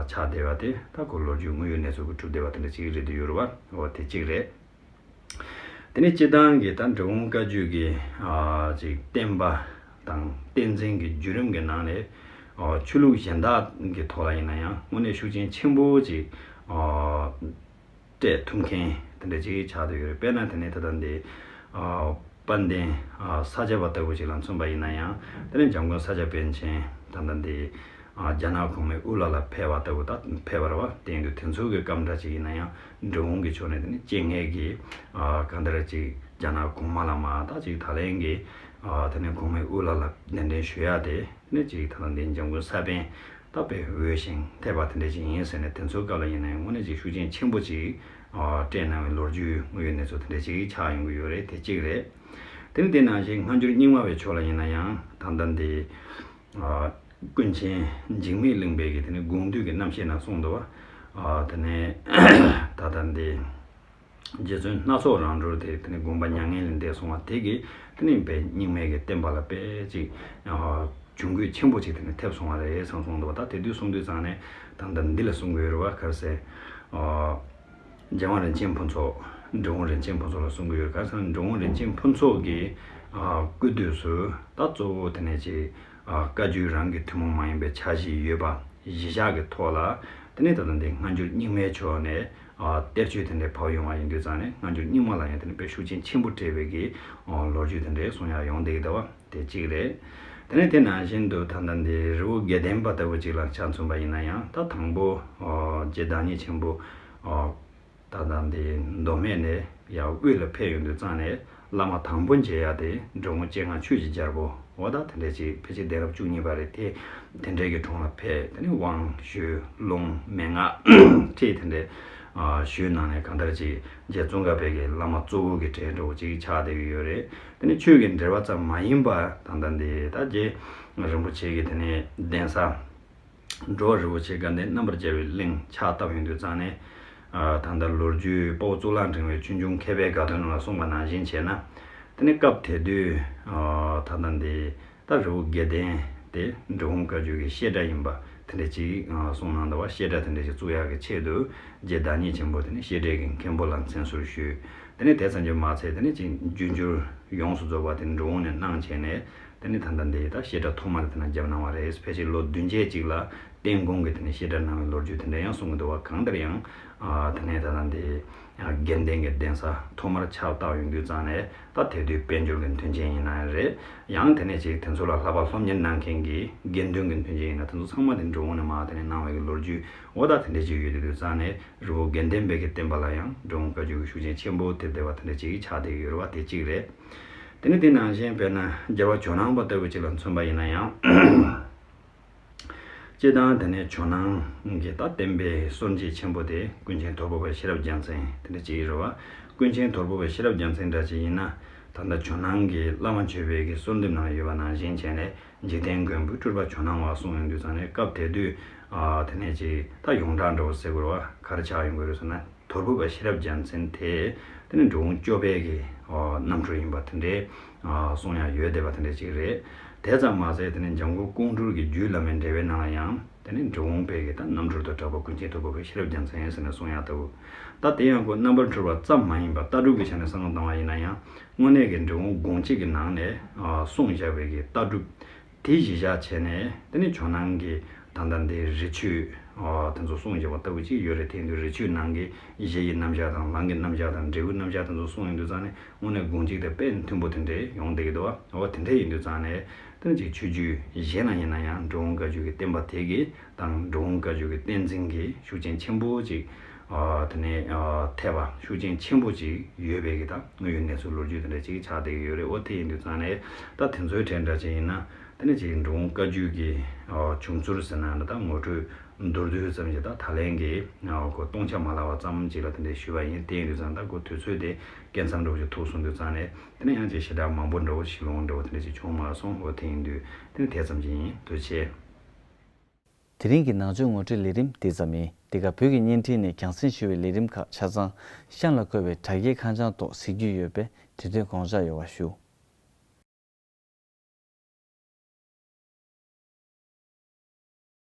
ཆགས་བསྡད་པ་དེ། ད་ཁོ་ལོ་རྒྱུས་དངོས་ཡོད་གནས་ཚུལ་གྱིས་གྲུབ་བསྡད་པ་དེ་འདྲ་ཅིག་རེད་དེ་ཡོད་རེད་བ། འོ་དེ་གཅིག་རེད། དེ་ནས་སྤྱིར་བཏང་གི་ད་འབྲི་གུང་བཀའ་བརྒྱུད་ཀྱི་ཨ་ཅིག་བསྟན་པ་དང་བསྟན་འཛིན་གྱི་བརྒྱུད་རིམ་གྱི་ནང་ནས། ཨ་ཆོས་ལུགས་གཞན་དག་གི་ཐོག་ལ་ཡིན་ན་ཡང་དངོས་གནས་ཤུགས་རྐྱེན་ཆེན་པོ་ཅིག་ཨ་སྤྲད་ཐུབ་མཁན་དེ་འདྲ་ཅིག་ཆགས་བསྡད་ཡོད་རེད། དཔེར་ན་དེ་ནས་ད་ལྟ་འདི་ཨ་དཔལ་ལྡན་ཨ་ས་སྐྱ་པ་ལྟ་བུ་ཅིག་ལ་མཚོན་པ་ཡིན་ན་ཡང་། དེ་ནས་འཇམ་མགོན་ས་སྐྱ་པཎ་ཆེན་ད་ལྟ་འདི་ཨ་རྒྱ་ནག་གོང་མའི་དབུ་བླ་ལ་ཕེབས་པ་ལྟ་བུ། ད་ཕེབས་པ་རེད་བ། དེ་ཡིན་དུས་དེ་ཚོ་གི་སྐབས་འདྲ་ཅིག་ཡིན་ན་ཡང་། འབྲི་གུང་གི་ཕྱོགས་ནས་དེ་ནས་སྤྱན་སྔའི་གི་ཨ་གང་ལྟར་ཅིག་རྒྱ་ནག་གོང་མ་ལ་མར་ད་ཅིག་ད་ལན་གི་ཨ་དེ་ནས་གོང་མའི་དབུ་བླ་ལ་གདན་འདྲེན་ཞུ་ཡག་དེ། དེ་ནས་ཅིག་ད་ལྟ་འདི་འཇམ་མགོན་ས་པཎ་ད་དཔེ་འོས་ཤིང་འཐད་པ་དེ་འདྲ་ཅིག་ཡིན་ཟེར་ནས། དེ་ཚོའི་སྐབས་ལ་ཡིན་ན་ཡང་དངོས་གནས་ཅིག་ཤུགས་རྐྱེན་ཆེན་པོ་ཅིག་ཨ་སྤྲད་གནང་བའི་ལོ་རྒྱུས་དངོས་ཡོད་གནས་ཚུལ་དེ་འདྲ་ཅིག་ཆགས་ཡོང་གི་ཡོད་རེད། དེ་གཅིག་རེད། དེ་ནས་དེ་ནང་བཞིན་སྔ་འགྱུར་རྙིང་མ་བའི་ཕྱོགས་ལ་ཡིན་ན་ཡང་། ད་ལྟ་འདི་ཨ་ཀུན་མཁྱེན་འཇིགས་མེད་གླིང་པའི་གི་དེ་ནས་དགོངས་འདུས་ཀྱི་རྣམ་བཤད་ནང་གསུངས་འདུག་བ། ཨ་དེ་ནས་ད་ལྟ་འདི་རྗེ་བཙུན་སྣ་ཚོགས་རང་གྲོལ་དེ་དེ་ནས་དགོངས་པ་མྱ་ངན་ལས་འདས་སོང་བ་དེ་གིས་དེ་ནས་དཔེ་རྙིང་མའི་གི་བསྟན་པ་ལ་དཔེ་ཅིག་ཨ་གྱོང་གུད་ཆེན་པོ་ཅིག་དེ་ནས་ཐེབས་སོང་བ་རེད་བསམ་གསུངས་འདུག་བ། ད་དེ་དུས་གསུངས་དུས་ཙང་ནས་ད་ལྟ་འདི་ལ་གསུང་གི་ཡོད་རེད་བ། ག་རེ་ཟེར། ཨ་རྒྱལ་དབང་རིན་ཆེན་ཕུན་ཚོགས། འབྲི་གུང་རིན་ཆེན་ཕུན་ཚོགས་ལ་གསུང་གི་ཡོད། ག་རེ་ཟེར་ན་འབྲི་གུང་རིན་ཆེན་ཕུན་ཚོགས་ཀྱི་ཨ་བཀོད་བསྡུས་སུ་ད་གཙོ་བོ་དེ་ནས་ཅིག་ཨ་བཀའ་བརྒྱུད་རང་གི་ཐུན་མོང་མ་ཡིན་པའི་ཆ་གཞི་ཡོད་པ་གཞི་བཞག་གི་ཐོག་ལ། དེ་ནས་ད་ལྟ་འདི་སྔ་འགྱུར་རྙིང་མའི་ཕྱོགས་ནས་ཨ་གཏེར་ཆོས་དེ་འདྲའི་ཕབ་ཡོང་བ་ཡིན་དུས་ཙང་ནས། སྔ་འགྱུར་རྙིང་མ་ལ་ཡང་དེ་ནས་དཔེ་ཤུགས་རྐྱེན་ཆེན་པོ་སྤྲད་པའི་གི་ཨ་ལོ་རྒྱུས་དེ་འདྲའི་གསུང་ཡག་ཡོང་བསྡད་ཀྱི་འདུག་བ། དེ་གཅིག་རེད། དེ་ནས་དེ་ནང་བཞིན་དུ་ད་ལྟ་འདི་རི་བོ་དགེ་ལྡན་པ་ལྟ་བུ་ཅིག་ལ་ཆ་མཚོན་པ་ཡིན་ན་ཡང་། ད་དང་པོ་ཨ་རྗེ་བདག་ཉིད་ཆེན་པོ་ཨ་ད་ལྟ་འདི་མདོ་སྨད་ནས་ ཡར་དབུས་ལ་ཕེབས་ཡོང་དུས་ཙང་ནས་བླ་མ་དང་པོ་མཇལ་ཡ་དེ་འབྲི་གུང་སྤྱན་སྔ་ཆོས་ཀྱི་རྒྱལ་པོ་འོ་ད་དེ་འདྲས་ཅིག་ཕལ་ཆེར་གདན་རབས་བཅུ་གཉིས་པ་རེད་དེ། དེ་འདྲས་ཀྱི་དྲུང་ལ་ཕེབས། དེ་ནས་དབང་ཞུས། ལུང་མན་ངག་ཁྲིད་དེ་འདྲས་ཨ་ཞུས་གནང་ནས་གང་ལྟར་ཅིག་རྗེ་ཙོང་ཁ་པའི་གི་བླ་མ་གཙོ་བོ་གི་གྲས་འདྲ་བོ་ཅིག་ཆགས་བསྡད་ཀྱི་ཡོད་རེད། དེ་ནས་ཆོས་ཀྱི་འབྲེལ་བ་ཙམ་མ་ཡིན་པར་ད་ལྟ་འདི་ད་རྗེ་རིན་པོ་ཆེ་གི་དེ་ནས་གདན་ས་འགྲོ་བ་རིན་པོ་ཆེ་དགའ་ལྡན་རྣམ་པར་རྒྱལ་བའི་གླིང་ཕྱག་བཏབ་ཡོང་དུས་ཙང་ནས། ཨ་ད་ལྟ་ལོ་རྒྱུས་དཔའ་བོ་གཙུག་ལག་ཕྲེང་བའི་ཆོས་འབྱུང་མཁས་པའི་དགའ་སྟོན་ནང་ལ་གསུངས་པ་ནང་བཞིན་བྱས་ན། དེ་ནས་སྐབས་དེ་དུས་ཨ་ད་ལྟ་འདི་ད་རི་བོ་དགེ་ལྡན་དེ་འབྲི་གུང་བཀའ་བརྒྱུད་ཀྱི་བཤད་གྲྭ་ཡིན་པ་དེ་འདྲ་ཅིག་ཨ་གསུངས་གནང་འདུག་བ། བཤད་གྲྭ་དེ་འདྲ་ཅིག་བཙུགས་ཡག་གི་ཆེད་དུ་རྗེ་བདག་ཉིད་ཆེན་པོ་དེ་ནས་བཤད་གྲྭའི་གི་མཁན་པོ་ལ་མཚན་གསོལ་ཞུས། དེ་ནས་དེ་ཙམ་གྱིས་མ་ཚད་དེ་ནས་ཅིག་རྒྱུ་འགྱུར་ཡོངས་སུ་རྫོགས་པ་དེ་འབྲི་གུང་ནས་གནང་བྱས་ནས། དེ་ནས་ད་ལྟ་འདི་ད་བཤད་གྲྭ་ཐོག་མ་དེ་ན་བརྒྱབ་གནང་བ་རེད། ཕལ་ཆེར་ལོ་བདུན་བརྒྱད་ཅིག་ལ་བསྟན་དགོན་གྱི་དེ་ནས་བཤད་གྲྭ་གནང་བའི་ལོ་རྒྱུས་དེ་འདྲ་ཡང་གསུང་གི་འདུག་བ། གང་ལྟར་ཡང་ཨ་དེ་ནས་ད་ལྟ་འདི་དགེ་ལྡན་གྱི་གདན་ས་ཐོག་མར་ཕྱག་བཏབ་ཡོང་དུས་ཙང་ནས་ད་དེ་དུས་དཔལ་འབྱོར་གྱི་མཐུན་རྐྱེན་ཡིན་ན་རེད། ཡང་དེ་ནས་ཅིག་དེ་ཚོ་ལ་བསླབ་པ་སློབ་གཉེར་གནང་མཁན་གྱི་དགེ་འདུན་གྱི་མཐུན་རྐྱེན་ཡིན་ན་དེ་ཚོ་ཚང་མ་དེ་འབྲི་གུང་ནས་མར་དེ་ནས་གནང་བའི་གི་ལོ་རྒྱུས་འོ་ད་དེ་འདྲ་ཅིག་ཡོད་དུས་དུས་ཙང་ནས། རི་བོ་དགེ་ལྡན་པའི་གི་བསྟན་པ་ལ་ཡང་འབྲི་གུང་བཀའ་བརྒྱུད་ཀྱི་ཤུགས་རྐྱེན་ཆེན་པོ་ཐེབས་བསྡད་པ་དེ་འདྲ་ཅིག་ཆགས་བསྡད་ཡོད་རེད་བ། དེ་གཅིག་རེད། དེ་ནས་དེ་ནང་བཞིན་དཔེར་ན་རྒྱལ་བ་ཇོ་ནང་པ་ལྟ་བུ་ཅིག་ལ་མཚོན་པ་ཡིན་ན་ཡང་། སྤྱིར་བཏང་དེ་ནས་ཇོ་ནང་གི་ད་བསྟན་པའི་སྲོལ་འབྱེད་ཆེན་པོ་དེ་ཀུན་མཁྱེན་དོལ་པོ་པ་ཤེས་རབ་རྒྱལ་མཚན་དེ་འདྲ་ཅིག་རེད་བ། ཀུན་མཁྱེན་དོལ་པོ་པ་ཤེས་རབ་རྒྱལ་མཚན་འདྲ་ཅིག་ཡིན་ན། ད་ལྟ་ཇོ་ནང་གི་བླ་མ་མཆོད་པའི་གི་གསོལ་འདེབས་ནང་ཡོད་པ་ནང་བཞིན་བྱས་ནས། འཇིག་རྟེན་མགོན་པོའི་སྤྲུལ་པ་ཇོ་ནང་བ་གསུངས་ཡོང་དུས་ཙང་ནས་སྐབས་དེ་དུས་ཨ་དེ་ནས་ཅིག་ད་ཡོངས་གྲགས་འདྲ་བོ་ཟེར་དགོས་རེད་བ། ག་རེ་ཆགས་ཡོང་དགོས་རེད་ཟེར་ན། དོལ་པོ་པ་ཤེས་རབ་རྒྱལ་མཚན་དེ་དེ་ནི་འབྲི་གུང་སྐྱོབ་པའི་གི་ཨ་རྣམ་སྤྲུལ་ཡིན་པ་དེ་འདྲའི་ཨ་གསུང་ཡག་ཡོད་བསྡད་པ་དེ་འདྲ་ཅིག་རེད། དེ་ཙམ་མ་ཟད་དེ་ནི་འཇམ་མགོན་ཀོང་སྤྲུལ་གྱི་རྒྱུད་བླ་མའི་འགྲེལ་པའི་ནང་ལ་ཡང་དེ་ནི་འབྲི་གུང་པའི་གི་ད་རྣམ་སྤྲུལ་དུ་གྲགས་པ་ཀུན་མཁྱེན་དོལ་པོ་པ་ཤེས་རབ་རྒྱལ་མཚན་ཟེར་ནས་གསུང་ཡག་ལྟ་བུ། ད་དེ་ཡང་ཁོ་རྣམ་པར་འཕྲུལ་པ་ཙམ་མ་ཡིན་པ་ལྟ་གྲུབ་ཀྱི་ཆ་ནས་བསམ་བློ་བཏང་བ་ཡིན་ན་ཡང་། དངོས་གནས་ཀྱི་འབྲི་གུང་དགོངས་གཅིག་གི་ནང་ནས་ཨ་གསུངས་བཞག་པའི་གི་ལྟ་གྲུབ་དེ་གཞི་བཞག་བྱས་ནས། དེ་ནི་ཇོ་ནང་གི་ད་ལྟ་འདི་རི་ཆོས་ཨ་དེ་ཚོ་གསུངས་བཞག་པ་ལྟ་བུ་ཅིག་ཡོད་རེད། དེ་ཡིན་དུས་རི་ཆོས་ནང་གི་གཞི་ཡི་རྣམ་གཞག་དང་། ལམ་གྱི་རྣམ་གཞག་དང་། འབྲས་བུའི་རྣམ་གཞག་དེ་ཚོ་གསུངས་ཡོང་དུས་ཙང་ནས་དངོས་གནས་དགོངས་གཅིག་དང་དཔེ་མཐུན་པོ་དེ་འདྲས་ཡོང་བསྡད་ཀྱི་འདུག་བ། འོ་དེ་འདྲས་ཡིན་དུས་ཙང་ནས་དེ་ནི་ཅིག་ཆོས་བརྒྱུད་གཞན་ལ་ཡིན་ན་ཡང་འབྲི་གུང་བཀའ་བརྒྱུད་ཀྱི་བསྟན་པ་དེ་གི་དང་འབྲི་གུང་བཀའ་བརྒྱུད་ཀྱི་བསྟན་འཛིན་གྱི་ཤུགས་རྐྱེན་ཆེན་པོ་ཅིག་ཨ་དེ་ནས་ཨ་ཐེབས་པ་ཤུགས་རྐྱེན་ཆེན་པོ་ཅིག་ཡོད་པའི་གི་ད་དངོས་ཡོད་གནས་ཚུལ་ལོ་རྒྱུས་དེ་འདྲ་ཅིག་ཆགས་བསྡད་ཀྱི་ཡོད་རེད། འོ་དེ་ཡིན་དུས་ཙང་ནས་ད་དེ་ཚོའི་གྲས་འདྲ་ཅིག་ཡིན་ན་དེ་ནས་ཅིག་འབྲི་གུང་བཀའ་བརྒྱུད་ཀྱི་ཨ་བྱུང་ཚུལ་ཟེར་ན་འདྲ། ད་ངོ་སྤྲོད་མདོར་བསྡུས་ཙམ་ཅིག་ད་ད་ལན་གྱི་ཨ་གོ་སྟོང་ཆ་མ་ལྷག་པ་ཙམ་ཅིག་ལ་དེ་འདྲ་ཞུས་པ་ཡིན། དེ་ཡིན་དུས་ཙང་ད་གོ་དུས་ཚོད་དེ་སྐད་མཚམས་འདྲ་བོ་ཅིག་ཐུག་སོང་དུས་ཙང་ནས་དེ་ནས་ཡང་ཅིག་ཞེ་དྲག་མང་པོ་འདྲ་བོ་ཞིག་ལོང་འདྲ་བོ་དེ་འདྲ་ཅིག་བྱུང་མ་སོང་། འོ་དེ་ཡིན་དུས་དེ་ནས་དེ་ཙམ་ཅིག་ཡིན། ཐུགས་རྗེ་ཆེ། དེ་རིང་གི་ནང་ཆོས་ངོ་སྤྲོད་ལས་རིམ་འདི་ཙམ་ཡིན། འདི་ག་བོད་ཀྱི་བརྙན་འཕྲིན་ནས་རྒྱང་སྲིང་ཞུ་བའི་ལས་རིམ་ཁག་ཆ་ཚང་གཤམ་ལ་འཁོད་པའི་དྲ་རྒྱའི་ཁ་བྱང་ཐོག་གཟིགས་རྒྱུ་ཡོད་པས་དེ་དོན་དགོངས་འཇགས་ཡོད་པ་ཞུ།